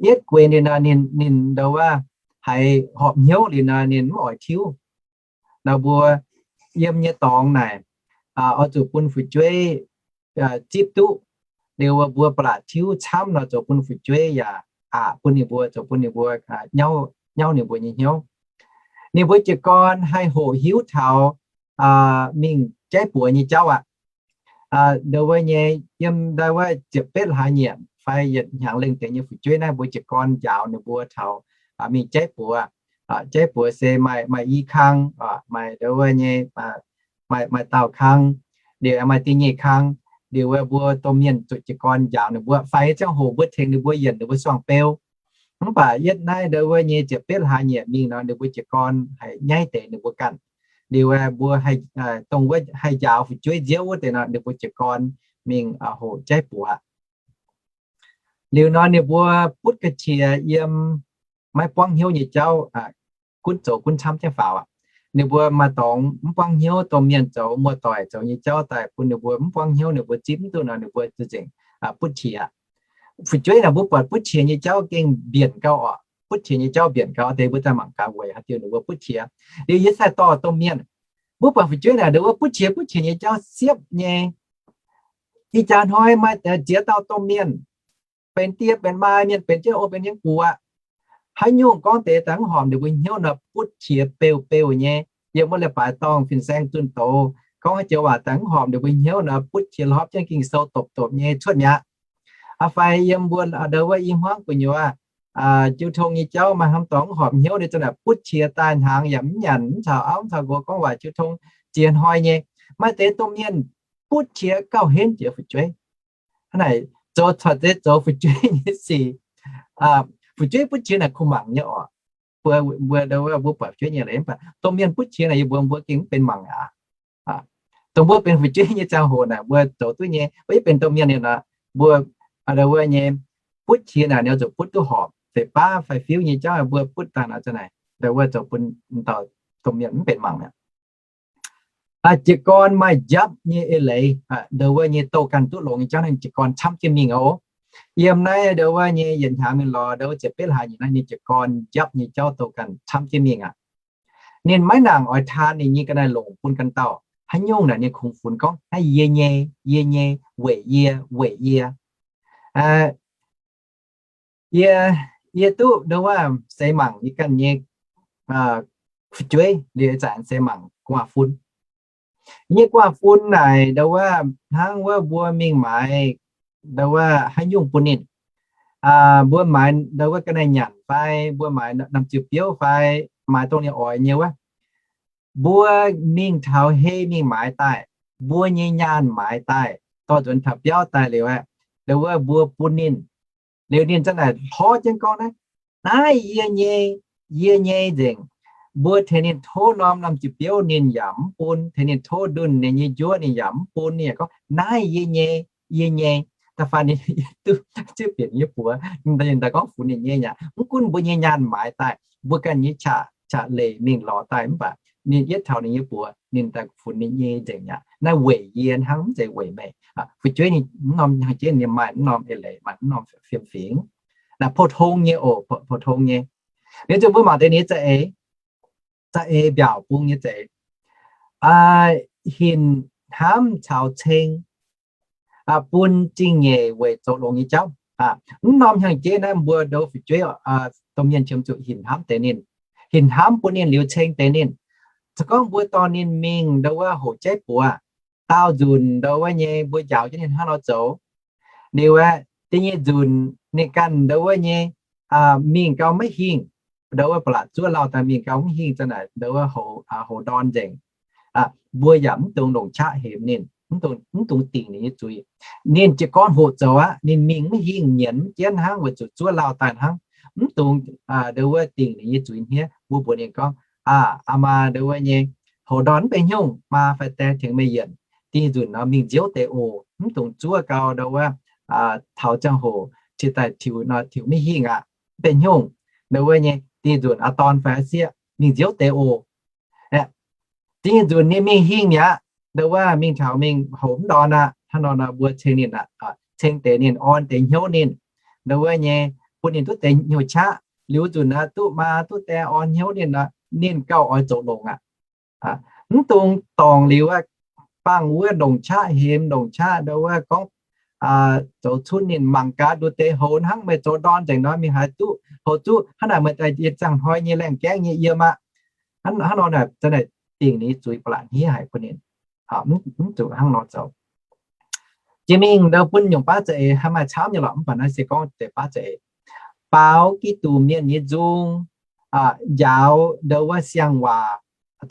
Yietv guenx liuz nor ninh, ninh nda wuov haiz horpc hnyouv liuz nor ninh mv oix tiuv. Nor mbuo yiem nyei dorngx naaic oix zuqc bun fu'jueiv zipv duqv. Liuz mbuo ba'laqc tiuv camv nor zoux bun fu'jueiv yaac aqc bun ninh mbuo, zoux bun ninh mbuo nyauv, nyauv ninh mbuo nyei hnyouv. Ninh mbuo jiez gorn haih hoqc hiuv taux mingh jaiv buoz nyei jauv aqv. Nda wuov nyei yiem nda wuov ziepc betv hlaax nyieqc fai yietc hnyangx lengh deix nyei fu'jueiv naaiv mbuo jiez gorn njaaux ninh mbuo taux mingh jaiv buoz. Jaiv buoz se maaih, maaih i kang, maaih ndau wuov nyei, maaih, maaih daauh kang, liuz maaih da'nyeic kang, liuz wuov mbuo domh mienh zuqc jiez gorn njaaux ninh mbuo, fai ziangh hoc mbuo tengx ninh mbuo yienc ninh mbuo suangx beu. Mv baac yietv naaiv ndau wuov nyei ziepc betv hlaax nyieqc mingh nor, ninh mbuo jiez gorn haiz nyaiv deix ninh mbuo ganh. Liuz mbuo dongh wuov haih njaaux fu'jueiv nziouv wuov deix nor, ninh mbuo jiez gorn mingh hoqc jaiv buoz. Liuz nor ninh mbuo butv ga'qiex yiem maiv buangv hnyouv nyei jauv, gunv zoux gunv camv jienv faaux aqv. Ninh mbuo maaih dorngx mv buangv hnyouv, domh mienh zoux muoz-doic zoux nyei jauv daaih bun ninh mbuo mv buangv hnyouv, ninh mbuo zipv mv duqv nor, ninh mbuo zuqc nzengc butv qiex. Fu'jueiv naaic mbuo buatc butv qiex nyei jauv gengh mbienc gau oc. Butv qiex nyei jauv mbienc gau, deix mbuo daaih mangc gaax weic haaix diuc ninh mbuo butv qiex. Liuz yie sai dorh domh mienh, mbuo buatc fu'jueiv naaic ndau wuov butv qiex, butv qiex nyei jauv siepv nyei. Ih jaax hnoi maaih ziex dauh domh mienh, benx die benx maa mienh, benx jienv ong benx jienv gu'aqv. Haaix nyungc gorngv deix daaih mv horpc ninh mbuo hnyouv nor, butv qiex beu beu nyei. Yiem wuov leiz-baaix dorngh fin-saeng zunh doz gorngv haaix joux waac daaih mv horpc ninh mbuo hnyouv nor, butv qiex lorz jienv Ging-Sou dopc dopc nyei cuotv mi'aqv. Fai yiem mbuo ndau wuov i hmuangv gu'nyuoz jiu tong nyei jauv maaih haaix dorngx mv horpc hnyouv nyei, zanc naaic butv qiex daaih hnaangx yaac mv nyanc, mv caux auv mv caux nqox gorngv waac, jiu tong ziex hnoi nyei. Maaih deix domh mienh butv qiex gauh henv jiex fu'jueiv. Hnangv naaic zoux caux deix zoux fu'jueiv nyei sic, fu'jueiv butv qiex naaic kuh mangc nyei oc. Mbuo, mbuo, mbuo buatc fu'jueiv nyei leiz, mv baac domh mienh butv qiex naaic yie mbuox mbuo gengh mv benx mangc aqv. Dongh mbuo benx fu'jueiv nyei ziangh hoc naaic mbuo zoux duqv nyei, mbuo yie benx domh mienh liuz nor, mbuo ndau wuov nyei butv qiex naaic ninh zuqc butv duqv horpc, feix baav fai fiuv nyei jauv mbuo butv daaih nor, zanc naaic ndau wuov zoux bun dauh domh mienh mv benx mangc mi'aqv. Jiez gorn maaih njapv nyei eix leiz, ndau wuov nyei douh ganh duqv longx nyei jauv naaiv jiez gorn camv jienv mingh oc. Yiem naaiv ndau wuov nyei yietc hnyangx mingh lorz ndau wuov ziepc betv hlaax nyieqc naaiv nyei jiez gorn njapv nyei jauv douh ganh camv jienv mingh aqv. Ninh maiv nangc oix taan ninh nyei ga'naaiv-longc bun ganh dauh. Haaix nyungc naaic ninh kungx funx gorngv, naaiv yie nyei, yie nyei, weic yie, weic yie. Yie, yie duqv ndau wuov seix mangc yie ganh nyei fu'jueiv liuz, ih zanc seix mangc gu'nguaaz-fun. Yie nyei gu'nguaaz-fun naaic ndau wuov hnangv wuov mbuo mingh maaiz ndau wuov haaix nyungc bun ninh. Mbuo maaiz ndau wuov ga'naaiv nyanc fai mbuo maaiz norm ziuh biouv fai maaiz dongh ninh oix nyei wuov, mbuo mingh taux hei mingh maaiz daaih, mbuo nyei nyaanh maaiz daaih, dorh nzuonx taux biauv daaih liuz aeqv, ndau wuov mbuo bun ninh. Liuz ninh zanc naaic hlorv jienv gorngv naaiv, naaiv yie nyei, yie nyei nzengc. Mbuo tengx ninh tov norm, norm ziuh biouv ninh yaac mv bun, tengx ninh tov ndunh ninh nyei njuov ninh yaac mv bun, ninh yaac gorngv naaiv yie nyei, yie nyei. Da'faanh ninh duqv zipv bieqc ninh nyei buoz, ninh daaih gorngv funx ninh nyei aqv. Mv gunv mbuo nyei nyaanh maaiz daaih, mbuo ganh nyei qaqv, qaqv leiz mingh lorz daaih mv baac ninh yietv taux ninh nyei buoz ninh daaih funx ninh nyei nzengc aqv. Naaiv weic yie hnangv, mv zeiz weic meih. Fu'jueiv ninh mv norm hnyangx-jeiv ninh maaih mv norm eix leiz, maaih mv norm fiem-fingx. Naaiv pou-tong nyei oc, pou-tong nyei. Liuz zuqc mbuo mangc deix ninh za'eix, za'eix mbiaauc bung nyei za'eix, hinc hnamv caux ceng bun zingh nyeic weic zoux longx nyei jauv. Mv norm hnyangx-jeiv naaiv mbuo ndou fu'jueiv domh mienh qiemx zuqc hinc hnamv deix ninh, hinc hnamv bun ninh liuz ceng deix ninh. Se gorngv mbuo dorh ninh mingh ndou wuov hoqc jaiv buoz, daauh nzunc ndou wuov nyei mbuo njaaux jienv ninh hnangv nor zoux. Liuz aeqv, da'nyeic nzunc ninh ganh ndou wuov nyei mingh gau maiv hingh, ndou wuov ba'laqc zuov lauh daaih mingh gau maiv hingh, zanc naaic ndou wuov houx ndorn nzengc. Mbuo yaac mv dungx longc qaqv hemx ninh, mv dungx dingc ninh nyei zuiz. Ninh jiez gorn hoqc zoux aqv, ninh mingh mv hingh, nyienz mv jienv hnangv, weic zuqc zuov lauh daaih hnangv. Mv dungx ndou wuov dingc ninh nyei zuiz hniev. Mbuo mbuox ninh gorngv, aa, aa maa, ndou wuov nyei, houx ndorn mv benx hnyungc, maa fai die tengx meih yienc. Da'nyeic nzunc nor mingh nziouv deix oc. Mv dungx zuov gau ndou wuov, taux ziangh hoc cingx daaih tiux nor tiux maiv hingh aqv. Mv benx hnyungc, ndou wuov nyei, da'nyeic nzunc aa dorn fai aa sieqv mingh nziouv deix oc. Da'nyeic nzunc ninh mingh hingh mi'aqv, ndou wuov mingh taux mingh houx mv ndorn aqv. Hnangv nor nor mbuo ceng ninh aqv, ceng deix ninh, orn deix hnyouv ninh, ndou wuov nyei, bun ninh duqv deix hnyouv qaqv. Liuz nzunc aqv, duqv maa duqv die orn hnyouv ninh nor, ninh gauh oix zoux longx aqv. Mv dungx dorngc liuz aqv, bangc wuov longc qaqv hemx, longc qaqv ndou wuov gorngv zoux cunv ninh. Mangc gaax nduqc deix houx hnangv meih zoux ndorn nzengc nor, mingh haaix duqv houx zuqv hnangv naaic, meih daaih yietc ziangh hnoi nyei laengh gaengv nyei yiem aqv. Hnangv nor naaic, zanc naaic dingc ninh nyei zuiz ba'laqc hniev haic bun ninh. Mv zuqc hnangv nor zoux. Jiex mingh ndou bun nyungc baav za'eix, haih maaih camv nyei lorqc, mv baac naaiv se gorngv deix baav za'eix. Baaux Giduc mienh nyei nzung, njaaux ndau wuov siang-waac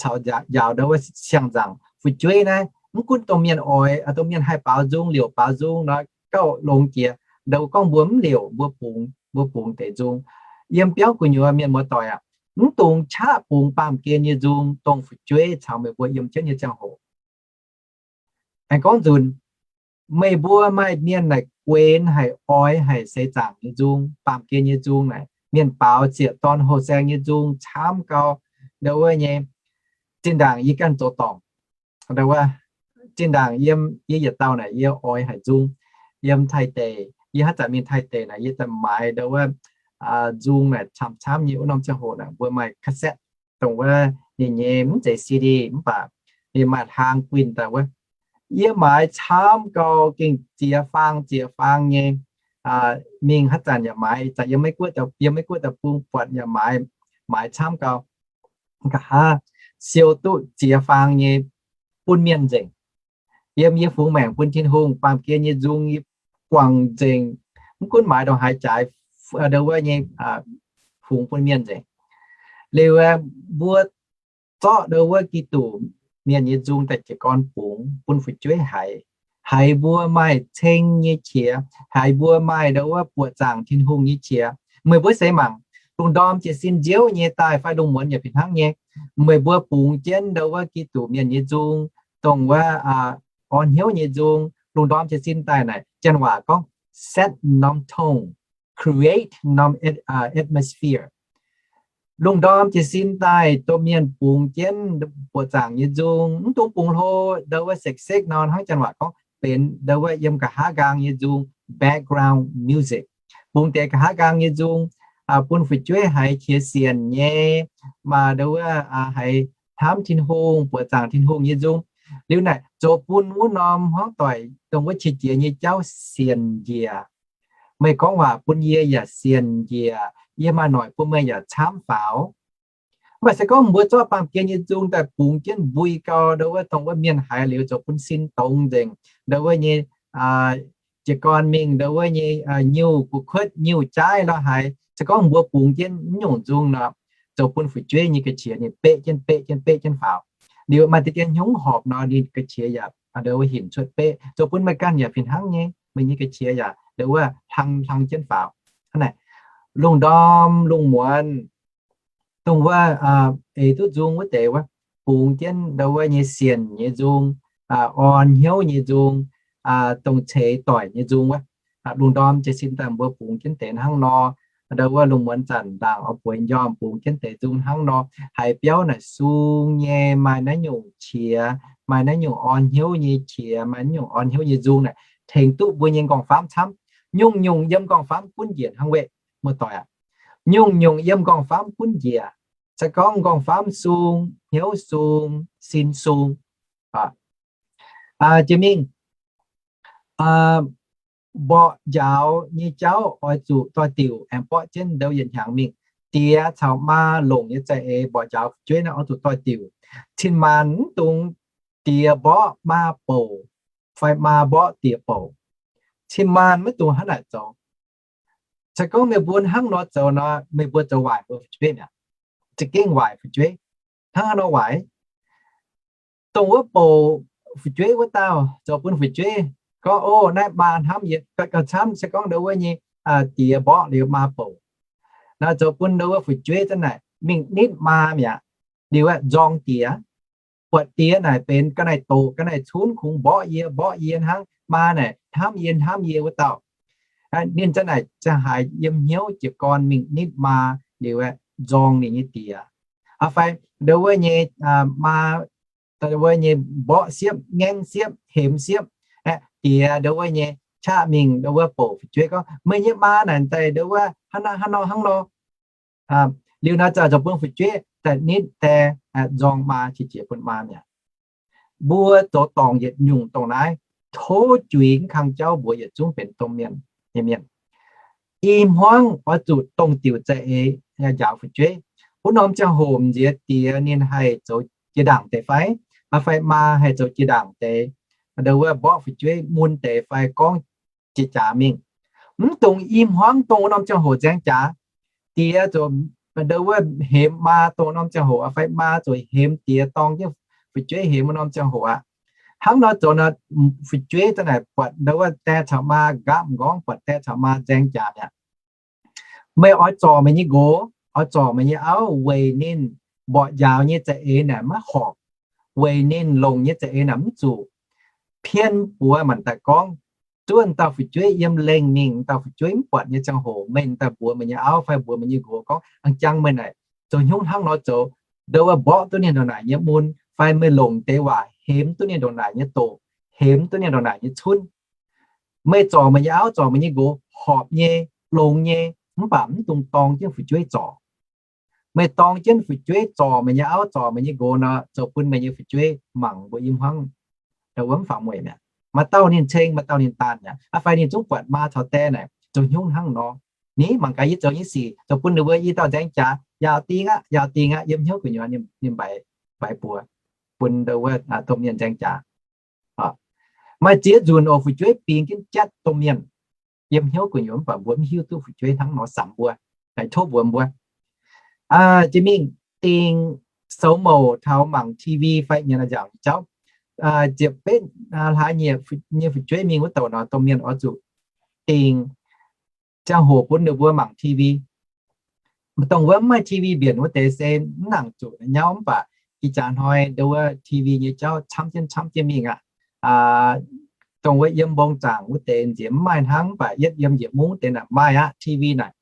caux njaaux ndau wuov siang-nzangc fu'jueiv naaiv, mv gunv dongh mienh oix, dongh mienh haih baaux nzung, liouc baaux nzung nor, gauh longx jiex. Ndau gorngv mbuo mv liouc, mbuo bungx, mbuo bungx deix nzung. Yiem biauv gu'nyuoz mienh muoz-doic aac, mv dungx qaqv bungx baamh gen nyei nzung dongh fu'jueiv caux meih mbuo yiem jienv nyei ziangh hoc. Aengx gorngv nzunc, meih mbuo maaih mienh naaic guenx haic, oix haic seix zaangc nyei nzung, baamh gen nyei nzung naaic, mienh baaux zieqc dorn houh saeng nyei nzung camv gau. Ndau wuov nyei, zinh ndaangc yie ganh zoux dorngc, ndau wuov, zinh ndaangc yiem yie yietc dauh naaic yie oix haic nzung. Yiem Taiv deic, yie haaix zanc mingh Taiv deic naaic yie daaih maaiz ndau wuov nzung naaic camv-camv nyei. Wuov norm ziangh hoc naaic mbuo maaih cassette, dongh wuov ninh nyei mv zeiz C D mv baac ninh maaih hlang guinh daaih wuov. Yie maaiz camv gau, gengh ziex faang ziex faang nyei. Mingh haaix zanc yaac maaiz, zanc yiem Meiv-Guoqv, yiem Meiv-Guoqv daaih bung buatc yaac maaiz, maaiz camv gau. Nqa'haav siou duqv ziex faang nyei bun mienh nzengc. Yiem yie fungx maengc bun Tin-Hungh, baamh gen nyei nzung yie guangc nzengc, mv gunv maaiz ndongc haaix jaaix, ndau wuov nyei, fungx bun mienh nzengc. Liuz mbuo zorqv ndau wuov Giduc mienh nyei nzung daaih jiez gorn bungx bun fu'jueiv haiz, haiz mbuo maaih ceng nyei qiex, haiz mbuo maaih ndau wuov buoqc zaangc Tin-Hungh nyei qiex. Meih mbuo seix mangc, lungh ndorm jiez sin nziouv nyei daaih fai lungh muonz yaac fih hnangv nyei, meih mbuo bungx jienv ndau wuov Giduc mienh nyei nzung, dongh wuov orn hnyouv nyei nzung, lungh ndorm jiez sin daaih naaic, janx waac gorngv set norm tone, create norm atmosphere. Lungh ndorm jiez sin daaih domh mienh bungx jienv buoqc zaangc nyei nzung, mv dungx bungx hlo, ndau wuov sekv-sekv nor, hnangv janx waac gorngv benx ndau wuov yiem nqa'haav nqaang nyei nzung, background music. Bungx deix nqa'haav nqaang nyei nzung bun fu'jueiv haiz qiex sienc nyei, maaih ndau wuov haiz hnamv Tin-Hungh, buoqc zaangc Tin-Hungh nyei nzung. Liuz naaic zoux bun wuov norm hmuangv doic dongh wuov qiex jiez nyei jauv sienc njiec. Meih gorngv waac bun yie yaac sienc njiec, yie maaih noic bun meih yaac camv faaux. Mv baac se gorngv mbuo zorqv baamh gen nyei nzung daaih bungx jienv mbui gau, ndau wuov dongh wuov mienh haiz liuz zoux bun sin dongz nzengc, ndau wuov nyei jiez gorn mingh ndau wuov nyei nyuh gu'kuotv nyuh jaaiv lorz haaix. Se gorngv mbuo bungx jienv mv nyungc nzung nor, zoux bun fu'jueiv nyei ga'qiex ninh beqv jienv beqv jienv beqv jienv faaux. Liuz maaih deix dien hnyouv horpc nor ninh ga'qiex yaac ndau wuov hinc cuotv beqv. Zoux bun meih ganh yaac fih hnangv nyei, meih nyei ga'qiex yaac ndau wuov hlang hlang jienv faaux. Hnangv naaic, lungh ndorm lungh muonz dongh wuov eix duqv nzung wuov deix wuov, bungx jienv ndau wuov nyei sienc nyei nzung, orn hnyouv nyei nzung, dongh ceix doic nyei nzung wuov. Lungh ndorm jiez sin daaih mbuo bungx jienv deix hnangv nor. Ndau wuov lungh muonz zanc ndaangc oix bueix njormh bungx jienv deix nzung hnangv nor. Haiz biauv naaic sung nyei, maaih naaiv nyungc qiex, maaih naaiv nyungc orn hnyouv nyei qiex, maaih naaiv nyungc orn hnyouv nyei nzung naaic, tengx duqv mbuo nyei nqorngv-famv camv. Nyungc-nyungc yiem nqorngv-famv gunv njiec hnangv weih, muoz-doic aac. Nyungc-nyungc yiem nqorngv-famv gunv njiec. Se gorngv nqorngv-famv sung, hnyouv sung, sin sung, jiex mingh mborqv njaaux nyei jauv oix zuqc doix-diuc aengx mborqv jienv ndau yietc hnyangx mingh. Diex caux maa longc nyei za'eix mborqv njaaux fu'jueiv naaiv oix zuqc doix-diuc. Cin-maanc mv dungx diex mborqv maa bouc, fai maa mborqv diex bouc. Cin-maanc maiv dungx hnangv naaic zoux. Se gorngv meih mbuo hnangv nor zoux nor, meih mbuo zoux waaic mbuo fu'jueiv mi'aqv. Za'gengh waaic fu'jueiv. Hnangv haaix nor waaic? Dongh wuov bouc fu'jueiv wuov dauh zoux bun fu'jueiv gorngv, O, naaiv maa hnamv yie. Gauh camv se gorngv ndau wuov nyei diex mborqv liuz maa bouc, naaiv zoux bun ndau wuov fu'jueiv zanc naaic mingh nitv maa mi'aqv. Liuz aeqv, nzorng diex, buatc diex naaic benx ga'naaiv-doqc ga'naaiv-cunv kungx mborqv yie mborqv yie hnangv. Maa naaic hnamv yie hnamv yie wuov dauh. Ninh zanc naaic ziangh haaix yiem hnyouv jiez gorn mingh nitv maa liuz aeqv, nzorng ninh nyei diex. Fai ndau wuov nyei maa, ndau wuov nyei mborqv siepv, ngaengv siepv, hemx siepv, aeqv, diex ndau wuov nyei qaqv mingh ndau wuov bouc fu'jueiv gorngv, Meih nyei maa naaic daaih ndau wuov hnangv nor hnangv nor hnangv nor. Liuz naaiv zanc zoux bun fu'jueiv daaih nitv die, nzorng maa qiex jiez bun maa mi'aqv. Mbuo zoux dorngc yietc nyungc dongh naaiv, tov juix mv kang jauv mbuox yietc zungv benx domh mienh nyei mienh. I hmuangv oix zuqc dongh diuc za'eix njaaux fu'jueiv. Wuov norm ziangh hoc m'nziex diex ninh haih zoux jiex ndaangc deix fai? Fai maa haih zoux jiex ndaangc deix, ndau wuov mborqv fu'jueiv mun deix fai gorngv jiex jaax mingh? Mv dungx i hmuangv dongh wuov norm ziangh hoc nzaeng jaax. Diex zoux ndau wuov hemx maa dongh norm ziangh hoc aqv, fai maa zuqc hemx diex dorng jienv fu'jueiv hemx wuov norm ziangh hoc aqv. Hnangv nor zoux nor, fu'jueiv daaih naaic buatc ndau wuov die caux maa nqaapv m'nqorngv, buatc die caux maa nzaeng jaax mi'aqv. Meih oix zorc meih nyei nqox, oix zorc meih nyei auv weic ninh mborqv njaaux nyei za'eix naaic maiv horpc, weic ninh longc nyei za'eix naaic mv zuqc. Pien buoz maanc daaih gorngv, zuov dauh fu'jueiv yiem lengh mingh, dauh fu'jueiv mv buatc nyei ziangh hoc, meih daaih mbuox meih nyei auv fai mbuox meih nyei nqox gorngv, A'jang meih naaic zoux hnyouv hnangv nor zoux, ndau wuov mborqv duqv ninh ndongc naaic nyei mun, fai meih longc deix waac hemx duqv ninh ndongc naaic nyei doqc, hemx duqv ninh ndongc naaic nyei cunv. Meih zorc meih nyei auv, zorc meih nyei nqox horpc nyei, longx nyei, mv baac mv dungx dorng jienv fu'jueiv zorc. Meih dorng jienv fu'jueiv zorc meih nyei auv, zorc meih nyei nqox nor, zoux bun meih nyei fu'jueiv mangc mbuo i hmuangv, ndau wuov mv faaux mueic mi'aqv. Maaih dauh ninh ceng, maaih dauh ninh daanh mi'aqv. Aa, fai ninh zungv buatc maa caux die naaic zoux hnyouv hnangv nor. Ni mangc gaax yie zoux nyei sic zoux bun ninh mbuo i dauh nzaeng jaax yaauc dingh aqv, yaauc dingh aqv, yiem hnyouv gu'nyuoz ninh mbaix, mbaix buoz bun ndau wuov domh mienh nzaeng jaax. Maaih ziex nzunc oc, fu'jueiv bingx jienv jatv domh mienh yiem hnyouv gu'nyuoz, mv baac mbuo mv hiuv duqv fu'jueiv hnangv nor samx mbuo, haih tov mbuox mbuo. Jiex mingh dingc soux mouc taux mangc T V fai nyanc a'nziaauc nyei jauv, ziepc betv hlaax nyieqc nyei fu'jueiv mingh wuov douc nor, domh mienh oix zuqc dingc ziangh hoc bun ninh mbuo mangc T V. Dongh wuov mv maaih T V mbienc wuov deix se mv nangc zuqc nyauv, mv baac ih jaax hnoi ndau wuov T V nyei jauv camv jienv camv jienv mingh aqv. Dongh wuov yiem mbong zaangc wuov deix nziex mv maaih hnangv, mv baac yietv yiem njiec mungv deix naaic maaih aqv T V naaic.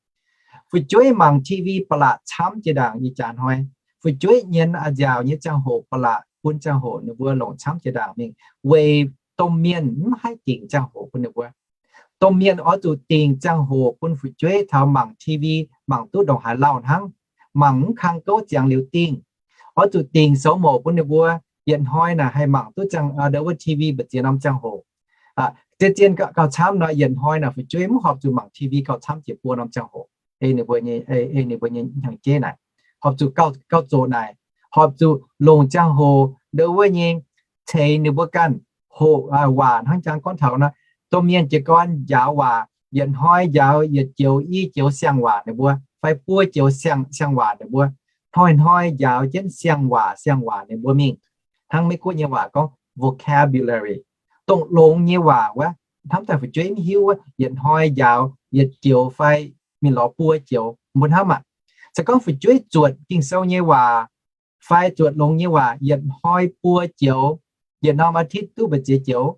Fu'jueiv mangc T V ba'laqc camv jiex ndaangc ih jaax hnoi. Fu'jueiv nyienz a'nziaauc nyei ziangh hoc ba'laqc bun ziangh hoc ninh mbuo longc camv jiex ndaangc mingh, weic domh mienh mv haih dingc ziangh hoc bun ninh mbuo. Domh mienh oix zuqc dingc ziangh hoc bun fu'jueiv taux mangc T V, mangc duqv ndongc haaix lauh hnangv, mangc mv kang gouv ziangx liuz dingh. Oix zuqc dingc soux mouc bun ninh mbuo, yietc hnoi naaic haih mangc duqv ziangh, ndau wuov T V mbu'ziex norm ziangh hoc. Zien-zien gauh camv nor, yietc hnoi naaic fu'jueiv mv horpc zuqc mangc T V gauh camv jiex buo norm ziangh hoc. Ei ninh mbuo nyei, ei ninh mbuo nyei hnyangx-jeiv naaic, horpc zuqc gauh, gauh zoqc naaic, horpc zuqc longc ziangh hoc ndau wuov nyei ceix ninh mbuo ganh hoqc waac hnangv jang gorngv taux nor, domh mienh jiez gorn njaaux waac, yietc hnoi njaaux yietc joux, i joux siang-waac ninh mbuo, fai buo joux siang, siang-waac ninh mbuo, hnoi-hnoi njaaux jienv siang-waac, siang-waac ninh mbuo mingh. Hnangv Meiv-Guoqv nyei waac gorngv vocabulary, dongh longx nyei waac wuov, hnamv daaih fu'jueiv mv hiuv wuov, yietc hnoi njaaux yietc joux fai mingh lorz buo joux, mbuo hnamv aqv. Se gorngv fu'jueiv zuotc Ging-Sou nyei waac fai zuotc longx nyei waac yietc hnoi buo joux, yietc norm อาทิตย์ duqv mbu'ziex joux,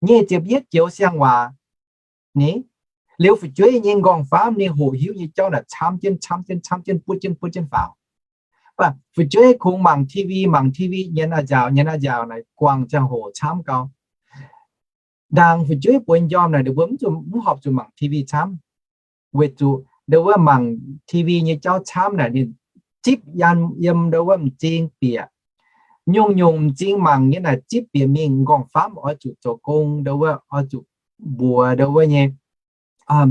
nyic ziepc yietv joux siang-waac, ni, liuz fu'jueiv nyei nqorngv-famv ninh hoqc hiuv nyei jauv naaic camv jienv, camv jienv, camv jienv, butv jienv, butv jienv faaux. Mv baac fu'jueiv kungx mangc T V, mangc T V, nyienz a'nziaauc, nyienz a'nziaauc naaic guangc ziangh hoc camv gau. Ndaangc fu'jueiv bueix njormh naaic, ninh mbuo mv zuqc, mv horpc zuqc mangc T V camv, weic zuqc ndau wuov mangc T V nyei jauv camv naaic, ninh zipv yiem ndau wuov m'zing bieqc. Nyungc-nyungc m'zing mangc nyei naaic zipv bieqc mingh, m'nqorngv-famv oix zuqc zoux gong, ndau wuov oix zuqc mbuox ndau wuov nyei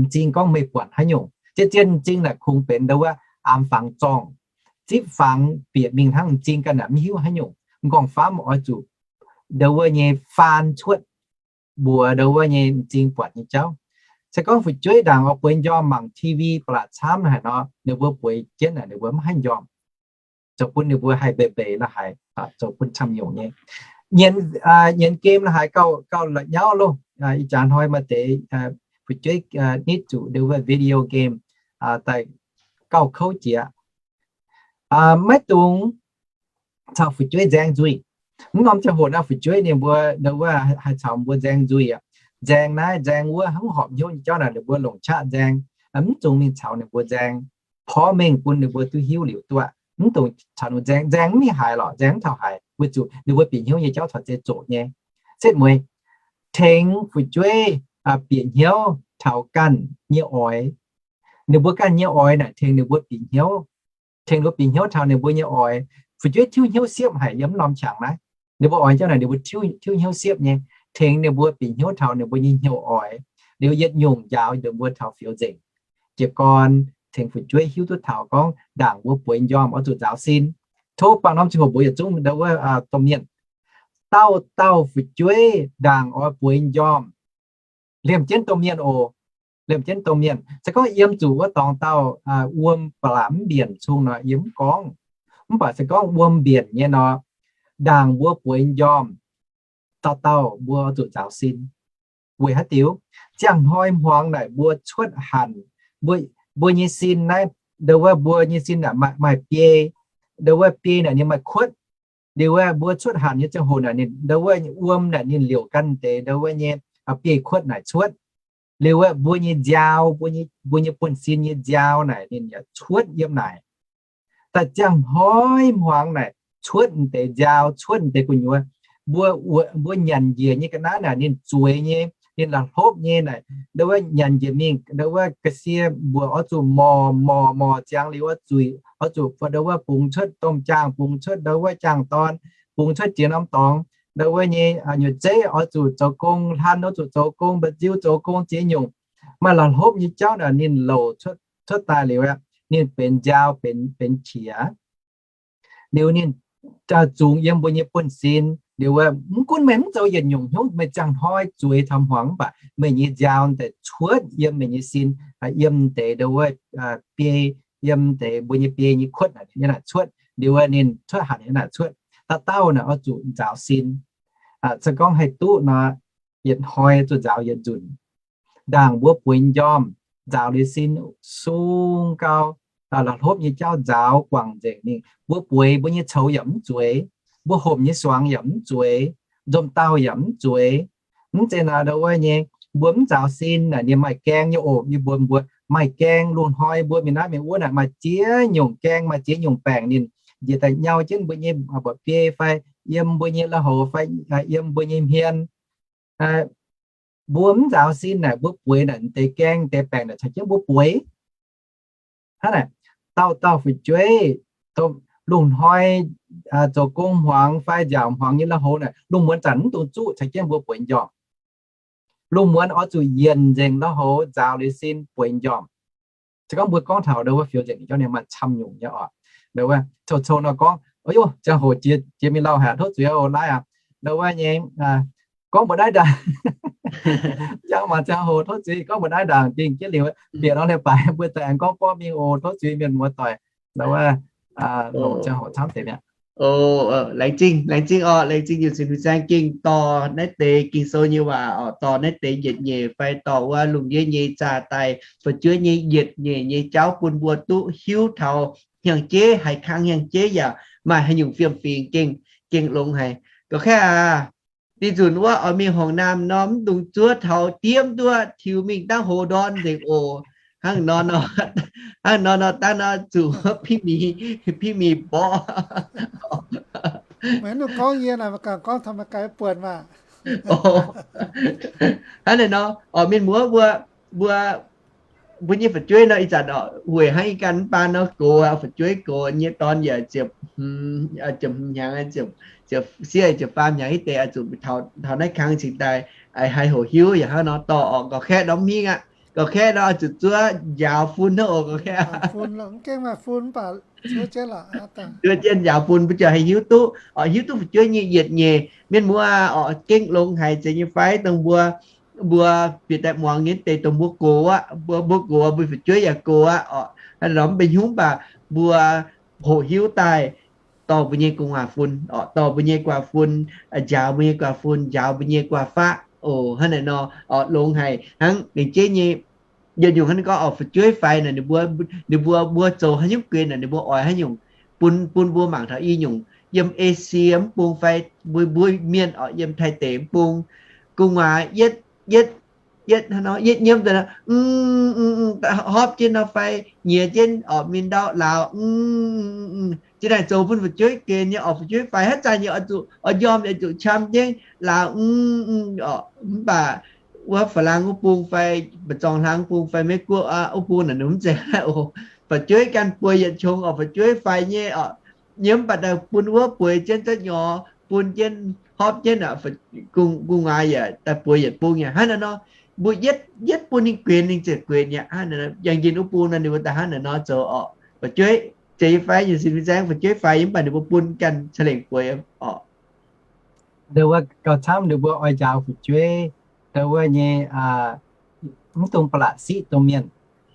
m'zing gorngv meih buatc haaix nyungc. Zien-zien m'zing naaic kungx benx ndau wuov aamx fangx zorngh, zipv fangx bieqc mingh hnangv, m'zing ganh naaic mv hiuv haaix nyungc. M'nqorngv-famv oix zuqc ndau wuov nyei faan cuotv mbuox ndau wuov nyei m'zing buatc nyei jauv. Se gorngv fu'jueiv ndaangc oix bueix njormh mangc T V ba'laqc camv haaix nor, ninh mbuo bueix jienv naaic ninh mbuo mv haih njormh, zoux bun ninh mbuo haih mbeix mbeix la'haic, zoux bun camv nyungc nyei. Nyienz, nyienz game la'haic gauh, gauh la'nyauv loh. Ih jaax hnoi maaih deix fu'jueiv nitv zuqc ndau wuov video game daaih gauh kouv jiex. Maiv dungx caux fu'jueiv nzaeng nzuih. Mv norm ziangh hoc naaiv fu'jueiv ninh mbuo ndau wuov haih caux mbuo nzaeng nzuih aqv. Nzaeng naaiv nzaeng wuov, mv horpc hnyouv nyei jauv naaic ninh mbuo longc qaqv nzaeng. Mv dungx mingh caux ninh mbuo nzaeng. Porv mengh bun ninh mbuo duqv hiuv liuz duqv aqv. Mv dungx caux ninh mbuo nzaeng. Nzaeng mv haih lorqc, nzaeng mv taux haaix, weic zuqc ninh mbuo bieqc hnyouv nyei jauv caux zeiz zoqc nyei. Setv mueiz, tengx fu'jueiv bieqc hnyouv taux ganh nyei oix. Ninh mbuo ganh nyei oix naaic tengx ninh mbuo bieqc hnyouv, tengx ninh mbuo bieqc hnyouv taux ninh mbuo nyei oix. Fu'jueiv tiuv hnyouv siepv haic yiem mv norm qangx naaiv. Ninh mbuo oix jauv naaic ninh mbuo tiuv, tiuv hnyouv siepv nyei, tengx ninh mbuo bieqc hnyouv taux ninh mbuo nyei hnyouv oix. Liuz yietc nyungc njaaux ninh mbuo taux fioux nzengc. Jiez gorn tengx fu'jueiv hiuv duqv taux gorngv ndaangc mbuo bueix njormh oix zuqc nzaaux sin. Tov baamh norm ziangh hoc mbuo yietc zungv ndau wuov domh mienh, dauh dauh fu'jueiv ndaangc oix bueix njormh, liemh jienv domh mienh oc. liemh jienv domh mienh. Se gorngv yiem zuqc wuov dorngx dauh wuom ba'laqc mv mbienc cung nor, yie mv gorngv. Mv baac se gorngv wuom mbienc nyei nor, ndaangc mbuo bueix njormh, dauh dauh mbuo oix zuqc nzaaux sin. Weic haaix diuc? Ziangh hnoi hmuangx naaic mbuo cuotv hanc, mbuo, mbuo nyei sin naaiv, ndo wuov mbuo nyei sin naaic maaih, maaih biei, ndo wuov biei naaic ninh maaih kuotv. Liuz wuov mbuo cuotv hanc nyei ziangh hoc naaic ninh, ndo wuov wuom naaic ninh liouc gan deix ndo wuov nyei biei kuotv naaic cuotv. Liuz wuov mbuo nyei nziaaux, mbuo nyei, mbuo nyei buonv-sin nyei nziaaux naaic ninh yaac cuotv yiem naaic. Daaih ziangh hnoi hmuangx naaic cuotv deix nziaaux, cuotv deix gu'nyuoz. Mbuo, mbuo nyanc njiec nyei ga'naaiv naaic ninh zueiz nyei, ninh la'hlopv nyei naaic, ndo wuov nyanc njiec mingh, ndo wuov ga'sie mbuoqc oix zuqc morc, morc, morc ziangx liuz oix zuqc, oix zuqc ndo wuov bungx cuotv domh jaangh, bungx cuotv ndo wuov jaangh dorn, bungx cuotv jiex norm dorngx, ndo wuov nyei nyutc zeiv oix zuqc zoux gong, hlan oix zuqc zoux gong, mba'nziu zoux gong, ziex nyungc. Maaih la'hlopv nyei jauv naaic ninh louc cuotv, cuotv daaih liuz aqv, ninh benx nziaaux, benx, benx qiex. Liuz ninh zungx yiem mbuo nyei buonv-sin. Liuz wuov mv gunv meih mv zoux yietc nyungc hnyouv, meih ziangh hnoi zueiz taux hmuangx mv baac meih nyei nziaaux daaih cuotv yiem meih nyei sin, yiem deix ndo wuov biei, yiem deix mbuo nyei biei nyei kuotv naaic cuotv. Liuz wuov ninh cuotv hanc naaic cuotv. Dauh dauh naaic oix zuqc nzaaux sin. Se gorngv haih duqv nor, yietc hnoi zuqc nzaaux yietc nzunc. Ndaangc mbuo bueix njormh, nzaaux liuz sin sung gau, la'hlopv nyei jauv nzaaux guangc nzengc mingh. Mbuo bueix mbuo nyei coux yaac mv zueiz, mbuo homc nyei suangx yaac mv zueiz, nzomh dauh yaac mv zueiz. Mv zeiz naaic ndo wuov nyei, mbuo mv nzaaux sin naaic ninh maaih gaeng nyei oc. Yie mbuox mbuo maaih gaeng, lungh hnoi mbuo mingh naaiv mingh wuov naaic maaih ziex nyungc gaeng, maaih ziex nyungc baengc ninh njiec daaih nyau jienv mbuo nyei mba'biei fai yiem mbuo nyei lui-houx fai yiem mbuo nyei hmien. Mbuo mv nzaaux sin naaic mbuo bueix naaic deix gaeng deix baengc naaic caux jienv mbuo bueix. Hnangv naaic, dauh dauh fu'jueiv, lungh hnoi zoux gong hmuangx fai nziaauc hmuangx nyei lui-houx naaic, lungh muonz zanc mv dungx zuqv caux jienv mbuo bueix njormh. Lungh muonz oix zuqc yienc nzengc lui-houx nzaaux liuz sin bueix njormh. Se gorngv mbuo gorngv taux ndo wuov fiou nzengc jauv ninh maaih camv nyungc nyei oc. Ndo wuov cou-cou nor gorngv, o, ziangh hoc jiex mingh lauh haic, tov zuiz oc, laaiv aqv. Ndo wuov nyei gorngv mbuo naaiv ndaangc, jangx mangc ziangh hoc, tov zuiz, gorngv mbuo naaiv ndaangc dingh jienv liuz, bieqc nor leiz-baaix mbuo daaih aengx gorngv borqv mingh oc, tov zuiz mienh muoz-doic. Ndo wuov longc ziangh hoc camv deix mi'aqv. Laengz zingh, laengz zingh oc, laengz zingh Yunh Sin Fin Saeng gengh dorh naaiv deix Ging-Sou nyei waac oc, dorh naaiv deix yietc nyeic fai dorh wuov lungh ndiev nyei zaah daaih fu'jueiv nyei yietc nyeic nyei jauv bun mbuo duqv hiuv taux hnyangx jeiv, haiz kang hnyangx jeiv yaac maaih haaix nyungc fiem-fingx gengh, gengh longx haic. Ga'kaiv aac, dih nzunc wuov oix mingh horngc naamh nor mv dungx zuov taux diemv nduov tiux mingh dangv hoz ndorn nzengc oc. Hnangv nor, hnangv nor nor dangv nor zuqc piv miz, piv miz mborqv. Meih mv dungh gorngv yie naaic, meih ganh gorngv taux meih ganh buonc maah. Hnangv naaic nor, oc, mienh muoz mbuo, mbuo, mbuo nyei fu'jueiv nor ih zanc oc, weic hnangv ih ganh mv baac nor gox, fu'jueiv gox nyei dorn yaac ziepc, ziepc hnyangx, ziepc sieqv ziepc faam hnyangx hitv deix, zuqc taux naaiv kang cingx daaih haih hoqc hiuv yaac hnangv nor dorh oc. Gauh kaeqv nor mv hingh aqv. Gauh kaeqv nor zuqc zuov njaaux fun hnangv oc. Gauh kaeqv zuov jienv njaaux fun mbuo ziouc haih hiuv duqv, hiuv duqv fu'jueiv nyei yietc nyeic. Mienh muoz oc, gengh longx haic zeiz nyei fai dongh mbuo, mbuo bieqc daaih muangx nyei deix dongh mbuo gox aqv, mbuo, mbuo gox, mbuo fu'jueiv yaac gox aqv oc. Hnangv nor mv benx hnyungv mv baac mbuo hoqc hiuv daaih dorh mbuo nyei gu'nguaaz fun oc, dorh mbuo nyei gu'nguaaz fun, njaaux mbuo nyei gu'nguaaz fun, njaaux mbuo nyei gu'nguaaz faqv oc. Hnangv naaic nor oc, longx haic hnangv. Lengc jeiv nyei yietc nyungc hnangv gorngv oc, fu'jueiv fai naaic ninh mbuo, ninh mbuo, mbuo zoux haaix nyungc guenx naaic ninh mbuo oix haaix nyungc bun, bun mbuo mangc taux i nyungc yiem Esie mv bung fai mbuo, mbuo mienh oc, yiem Taiv deic mv bung, gu'nguaaz yietv, yietv, yietv hnangv nor, yietv nyiemv daaih nor, hopv jienv nor fai nyiex jienv oc, mingh ndau lauz, jienv naaic zoux bun fu'jueiv guen nyei oc. Fu'jueiv fai haaix zanc yaac oix zuqc, oix njormh yaac zuqc qam jienv lauz, oc. Mv baac wuov Faa^lang wuov bung fai Mba'zorng hlang wuov bung fai Meiv Guoqv wuov bung naaic ninh mv zeiz oc. Fu'jueiv ganh bueix yietc qongx oc, fu'jueiv fai nyei oc. Yiem mv baac daaih bun wuov bueix jienv za'nyorx, bun jienv hopv jienv oc, gu'nguaaz yaac daaih bueix yietc bung yaac hnangv naaiv nor. Mbuo yietv, yietv bun ninh guenx ninh ziouc guenx yaac hnangv naaiv nor. Yangh njien wuov bung nor ninh mbuo daaih hnangv naaiv nor zoux oc. Fu'jueiv zeiz fai, Yunh Sin Fin Saeng, fu'jueiv fai yiem mv baac ninh mbuo bun ganh ca'lengc bueix oc. Ndo wuov gauh camv ninh mbuo oix njaaux fu'jueiv, ndo wuov nyei mv dungx ba'laqc siqv dongh mienh.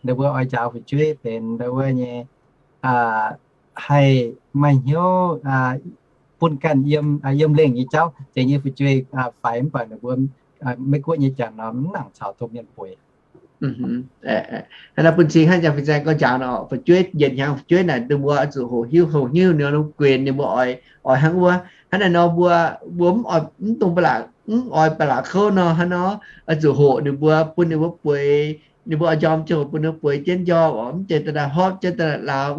Ninh mbuo oix njaaux fu'jueiv benx ndau wuov nyei, haih maaih hnyouv bun ganh yiem, yiem lengh nyei jauv, zeiz nyei fu'jueiv faix mv baac ninh mbuo Meiv-Guoqv nyei jangc nor mv nangc caux dongh mienh bueix. Hnangv naaiv bun cing hnangv jangx fin-saeng gorngv njaaux nor, fu'jueiv yietc hnyangx fu'jueiv naaic ninh mbuo oix zuqc hoqc hiuv, hoqc hiuv ninh longc guenx ninh mbuo oix, oix hnangv wuov. Hnangv naaiv nor mbuo, mbuo mv oix, mv dungx ba'laqc, mv oix ba'laqc kouv nor, hnangv nor oix zuqc hoqc ninh mbuo, bun ninh mbuo bueix, ninh mbuo oix njormh ziangh hoc bun ninh mbuo bueix jienv njormh oc, mv zeiz daaih hopv jienv daaih lauz,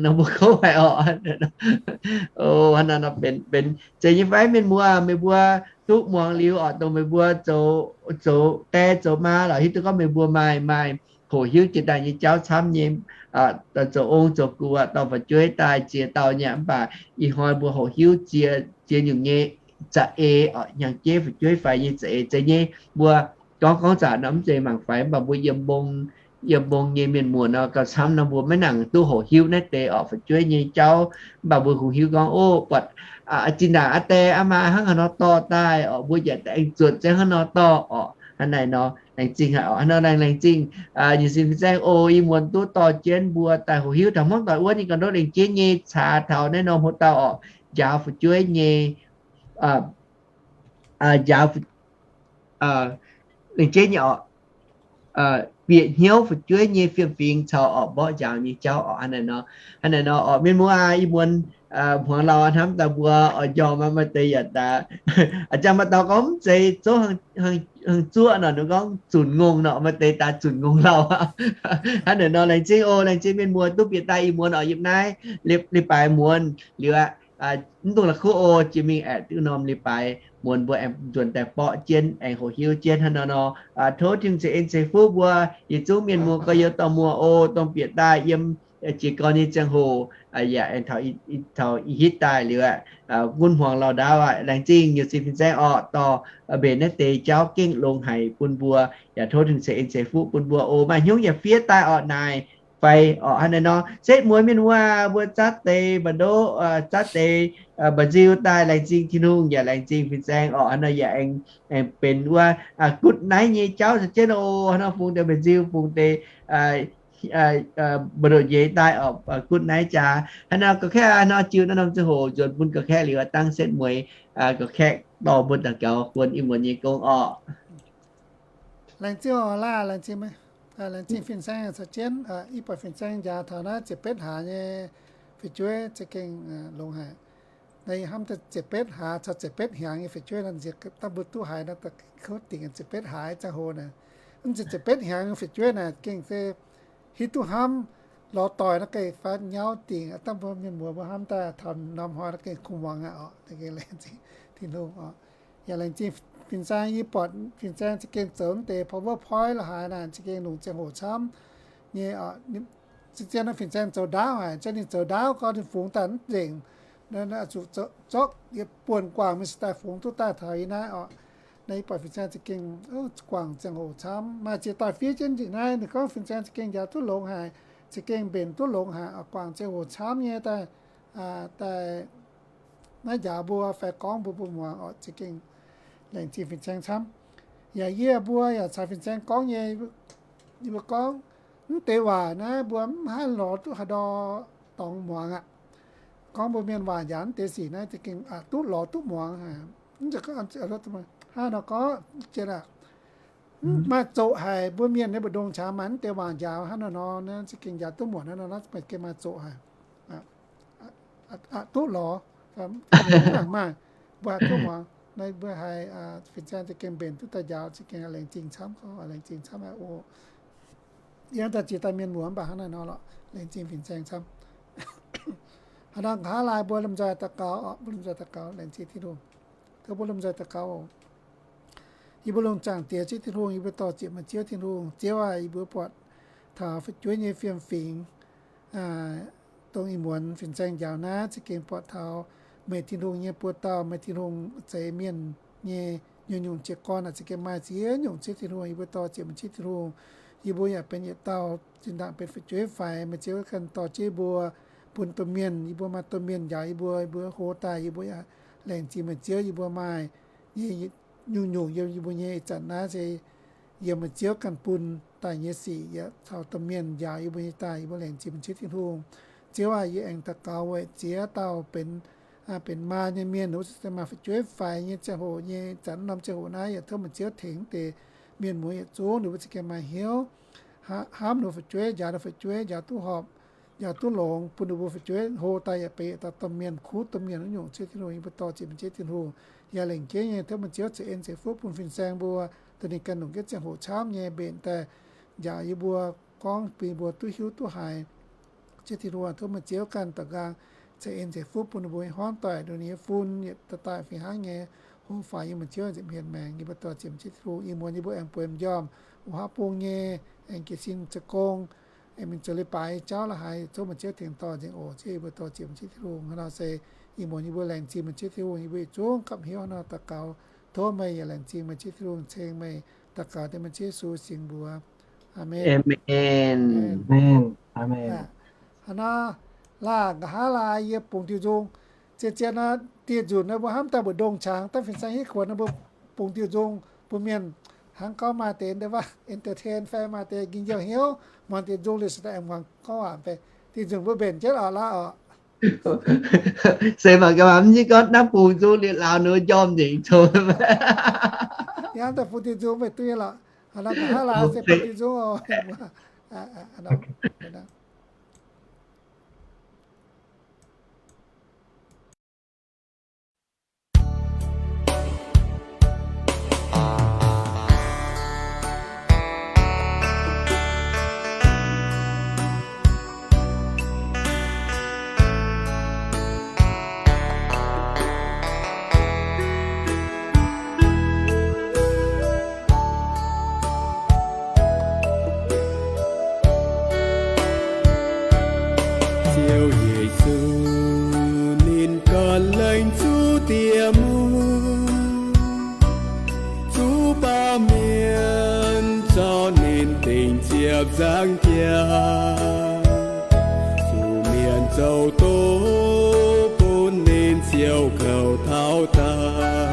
nor mbuo kouv haic oc. Hnangv naaiv nor benx, benx zeiz nyei fai mienh muoz, meih mbuo duqv muangx liuz oc, dongh meih mbuo zoux, zoux die zoux maa lorqc, hiuv duqv gorngv meih mbuo maaih, maaih hoqc hiuv jiex daaih nyei jauv camv nyei, zoux ong zoux gux dorh fu'jueiv daaih ziex dauh nyei, mv baac ih hnoi mbuo hoqc hiuv ziex, ziex nyungc nyei za'eix oc, hnyangx-jeiv fu'jueiv faix nyei za'eix zeiz nyei. Mbuo gorngv, gorngv zanc nor mv zeiz mangc faix, mv baac mbuo yiem mbong, yiem mbong nyei mienh muoz nor gauh camv nor mbuo maiv nangc duqv hoqc hiuv naaiv deix oc, fu'jueiv nyei jauv. Mv baac mbuo kungx hiuv gorngv, o, buatc zinh ndaangc aa die aa maa hnangv haaix nor dorh daaih oc, mbuo yaac aengx zuotc zengv hnangv nor dorh oc. Hnangv naaiv nor laengz zingh haic oc. Hnangv nor laengz, laengz zingh nyei sin fin-saeng o, ih muonz duqv dorh jienv mbuo daaih hoqc hiuv taux hmuangv doic wuov, ninh ganh ndoqv laengz jienv nyei caax taux naaiv norm hlo dauh oc, njaaux fu'jueiv nyei, njaaux, laengz jienv nyei oc, bieqc hnyouv fu'jueiv nyei fiem-fingx caux oc mborqv njaaux nyei jauv oc. Hnangv naaiv nor, hnangv naaiv nor oc, mienh muoz aac, ih muonz hmuangx lauh hnamv daaih mbuo oix njormh aqv, maaih deix yaac daaih, a'jang maaih dauh gorngv mv zeiz zouv hnangv zuoqv nor, ninh gorngv zunc ngongh nor, maaih deix daaih zunc ngongh lauh. Hnangv naaiv nor laengz zingh oc, laengz zingh mienh muoz duqv bieqc daaih ih muonz oc, yiem naaiv leiz-baaix muonz liuz aqv. Mv dungx la'kuqv oc, jiex mingh aeqv, diuv norm leiz-baaix muonz mbuo aengx nzuonx daaih borqv jienv, aengx hoqc hiuv jienv hnangv nor nor. Tov Tin-Hungh ceix en ceix fuqv mbuo yietc zungv mienh muoz gorx-youz dorh muoz oc, dongh bieqc daaih yiem jiez gorn nyei ziangh hoc, yaac aengx taux, taux ih hitv daaih liuz aqv, gunv hmuangx lauh ndaauv aqv. Laengz zingh nyei sin fin-saeng orqc, dorh mbenc naaiv deix jauv gengh longx haic bun mbuo, yaac tov Tin-Hungh ceix en ceix fuqv bun mbuo oc. Maaih hnyouv yaac fiev daaih orqc naaic fai orqc hnangv naaiv nor, setv mueiz mienh muoz mbuo zatv deix mba'ndoqv, zatv deix mba'nziu daaih, laengz zingh Tin-Hungh yaac laengz zingh fin-saeng orqc. Hnangv naaiv yaac aengx, aengx benx wuov good night nyei jauv caux jienv oc. Hnangv naaiv fungx deix mba'nziu, fungx deix mba'ndoqv nyei daaih orqc, good night jaax. Hnangv naaiv ga'kaeqv hnangv naaiv jiu naaiv norm ziangh hoc nzuonx bun ga'kaeqv liuz dangv setv mueiz ga'kaeqv dorh mbuo daux gaux guon ih muonz nyei gong orqc. Laengz zingh oc, laengz zingh, laengz zingh fin-saeng caux jienv, ih buatc fin-saeng njaaux taux naaiv ziepc betv hlaax nyei fu'jueiv za'gengh longx haic. Naaiv hnamv daaih ziepc betv hlaax caux ziepc betv hnyangx nyei fu'jueiv nor, nziex daaih mbuo duqv haiz nor, kouv dingc ziepc betv hlaax ziangh hoc naaic. Mv nziex ziepc betv hnyangx nyei fu'jueiv naaic gengh se hiuv duqv hnamv lorz doic nor gengh fai nyauv dingc. Dangh mbuo mienh muoz mbuo hnamv daaih taux norm hnoi nor gengh kungx muangx aqv oc. Gengh laengz zingh Tin-Hungh oc. Yaac laengz zingh fin-saeng, yie buatc fin-saeng za'gengh zoux mv deix PowerPoint la'haaix naaic za'gengh longc ziangh hoc camv nyei. Zien-zien naaiv fin-saeng zoux ndaauv haic, zien ninh zoux ndaauv gorngv ninh fungx daaih mv nzengc. Zuqc zorqv yietc buonc guangc mingh se daaih fungx duqv daaih taux yie naaiv oc. Naaiv yie buatc fin-saeng za'gengh guangc ziangh hoc camv. Maaih ziex dauh fiev jienv njiec naaiv, ninh gorngv fin-saeng za'gengh njaaux duqv longx haic, za'gengh mbenc duqv longx haic, guangc ziangh hoc camv nyei daaih, daaih naaiv njaaux mbuo fai gorngv mbuo mbuo muangx oc. Za'gengh laengz zingh fin-saeng camv. Yaac yie mbuo yaac caux fin-saeng gorngv nyei, yie mbuo gorngv mv deix waac naaiv mbuo mv haih lorz duqv haaix ndau dorngx muangx aqv. Gorngv mbuo mienh waac njaaux mv deix sic naaiv za'gengh duqv lorz duqv muangx haic. Hnangv nor gorngv jiex aqv, maaih zoqc haic, mbuo mienh nyei mbu'ndongx qangx maaih mv deix waac njaaux hnangv nor nor, za'gengh njaaux duqv muonc hnangv nor, maaih zoqc haic. Duqv lorz, mv maaih, mbuo haih duqv muangx. Naaiv mbuo haiz fin-saeng za'gengh mbenc duqv daaih njaaux, za'gengh laengz zingh camv, laengz zingh camv aqv oc. Yie daaih ziex dauh mienh muoz mv baac hnangv naaiv nor lorqc, laengz zingh fin-saeng camv. Haaix nor nqa'haav laai mbuo lomh nzoih daux gaux, mbuo lomh nzoih daux gaux, laengz zingh Tin-Hungh. Tov mbuo lomh nzoih daux gaux oc. Yie mbuo longc zaangc Diex Ziouv Tin-Hungh, yie mbuo dor-ziec meih Ziouv Tin-Hungh. Ziouv aac, yie mbuo buatc taux fu'jueiv nyei fiem-fingx, dongh ih muonz fin-saeng njaaux naaiv, za'gengh buatc taux meih Tin-Hungh nyei buoz dauh, meih Tin-Hungh zeix mienh nyei nyungc-nyungc jiez gorn aeqv, za'gengh maaih ziex nyungc Ziouv Tin-Hungh. Yie mbuo dor-ziec meih Ziouv Tin-Hungh, yie mbuo yaac benx yietc dauh zinh ndaangc benx fu'jueiv faix, meih Ziouv ganh dorh jienv yie mbuo bun domh mienh, yie mbuo maaih domh mienh njaaux yie mbuo, yie mbuo hlo daaih, yie mbuo yaac laengz zingh meih Ziouv. Yie mbuo maaih nyei nyungc-nyungc yiem yie mbuo nyei ih zanc naaiv se yiem meih Ziouv ganh bun daaih nyei sic yaac caux domh mienh njaaux yie mbuo nyei daaih. Yie mbuo laengz zingh meih Ziouv Tin-Hungh. Ziouv aah, yie aengx daux gaux weic ziex dauh benx, benx maa nyei mienh, ninh mbuo za'gengh maaih fu'jueiv faix nyei ziangh hoc nyei. Zanc norm ziangh hoc naaiv yaac tov meih Ziouv tengx deix mienh muoz yietc zungv ninh mbuo za'gengh maaih hnyouv hnamv ninh mbuo fu'jueiv, njaaux ninh mbuo fu'jueiv, njaaux duqv horpc, njaaux duqv longx, bun ninh mbuo fu'jueiv hlo daaih yaac benx yietc dauh domh mienh, kuv domh mienh wuov nyungc. Ziouv Tin-Hungh, yie mbuo dor-ziec meih Ziouv Tin-Hungh. Yaac laengz jienv nyei tov meih Ziouv ceix en ceix fuqv bun fin-saeng mbuo, dongh ninh ganh longc jienv ziangh hoc camv nyei mbenc daaih njaaux yie mbuo, gorngv bun yie mbuo duqv hiuv duqv haiz. Ziouv Tin-Hungh, tov meih Ziouv ganh da'nqaang ceix en ceix fuqv bun ninh mbuo nyei hmuangv doic, ninh nyei fun yietc dauh daaih fih hnangv nyei. Hlo faaux yiem meih Ziouv nza'hmien maengx. Yie mbuo dor-ziec meih Ziouv Tin-Hungh. Ih muonz yie mbuo aengx bueix m'njormh wuov haav bung nyei, aengx jiez sin zoux gong, aengx mingh zoux leiz-baaix jauv la'haaix, tov meih Ziouv tengx dorh nzengc oc. Ziouv, yie mbuo dor-ziec meih Ziouv Tin-Hungh. Hnangv nor se ih muonz yie mbuo laengz zingh meih Ziouv Tin-Hungh, yie mbuo yietc zungv gapv hnyouv hnangv nor daux gaux. Tov meih yaac laengz zingh meih Ziouv Tin-Hungh, ceng meih daux gaux dien meih Ziouv Yesu singx mbuox. Aamen. Hnangv nor, laaix nqa'haav laaix yie bungx diuh nzung. Zien-zien nor, dieh nzunc nor mbuo hnamv daaih mbu'ndongx qangx daaih fin-saeng hitv kuonx nor mbuo bungx diuh nzung bun mienh hnangv gorngv maaih deix nde waac entertain fai maaih deix njien-youh hnyouv muangx diuh nzung liuz se daaih aengx muangx gorngv waac fai. Diuh nzunc mbuo mbenc jienv oc, laaix oc. Se mangc gaax, mv hiuv gorngv hnamv bungx nzung liuz lauz ninh njormh nzengc cong. Hnamv daaih bungx diuh nzung meih duqv nyei lorqc. Hnangv nor nqa'haav laaix se bungx diuh nzung oc. Ziouv Yesu, ninh ganh laengz zuqc diex mungv, zuqc baamh mienh zorqv ninh dingc ziepc nzangv jaax, zuqc mienh zoux doz bun ninh ziouc kouv taux daaih.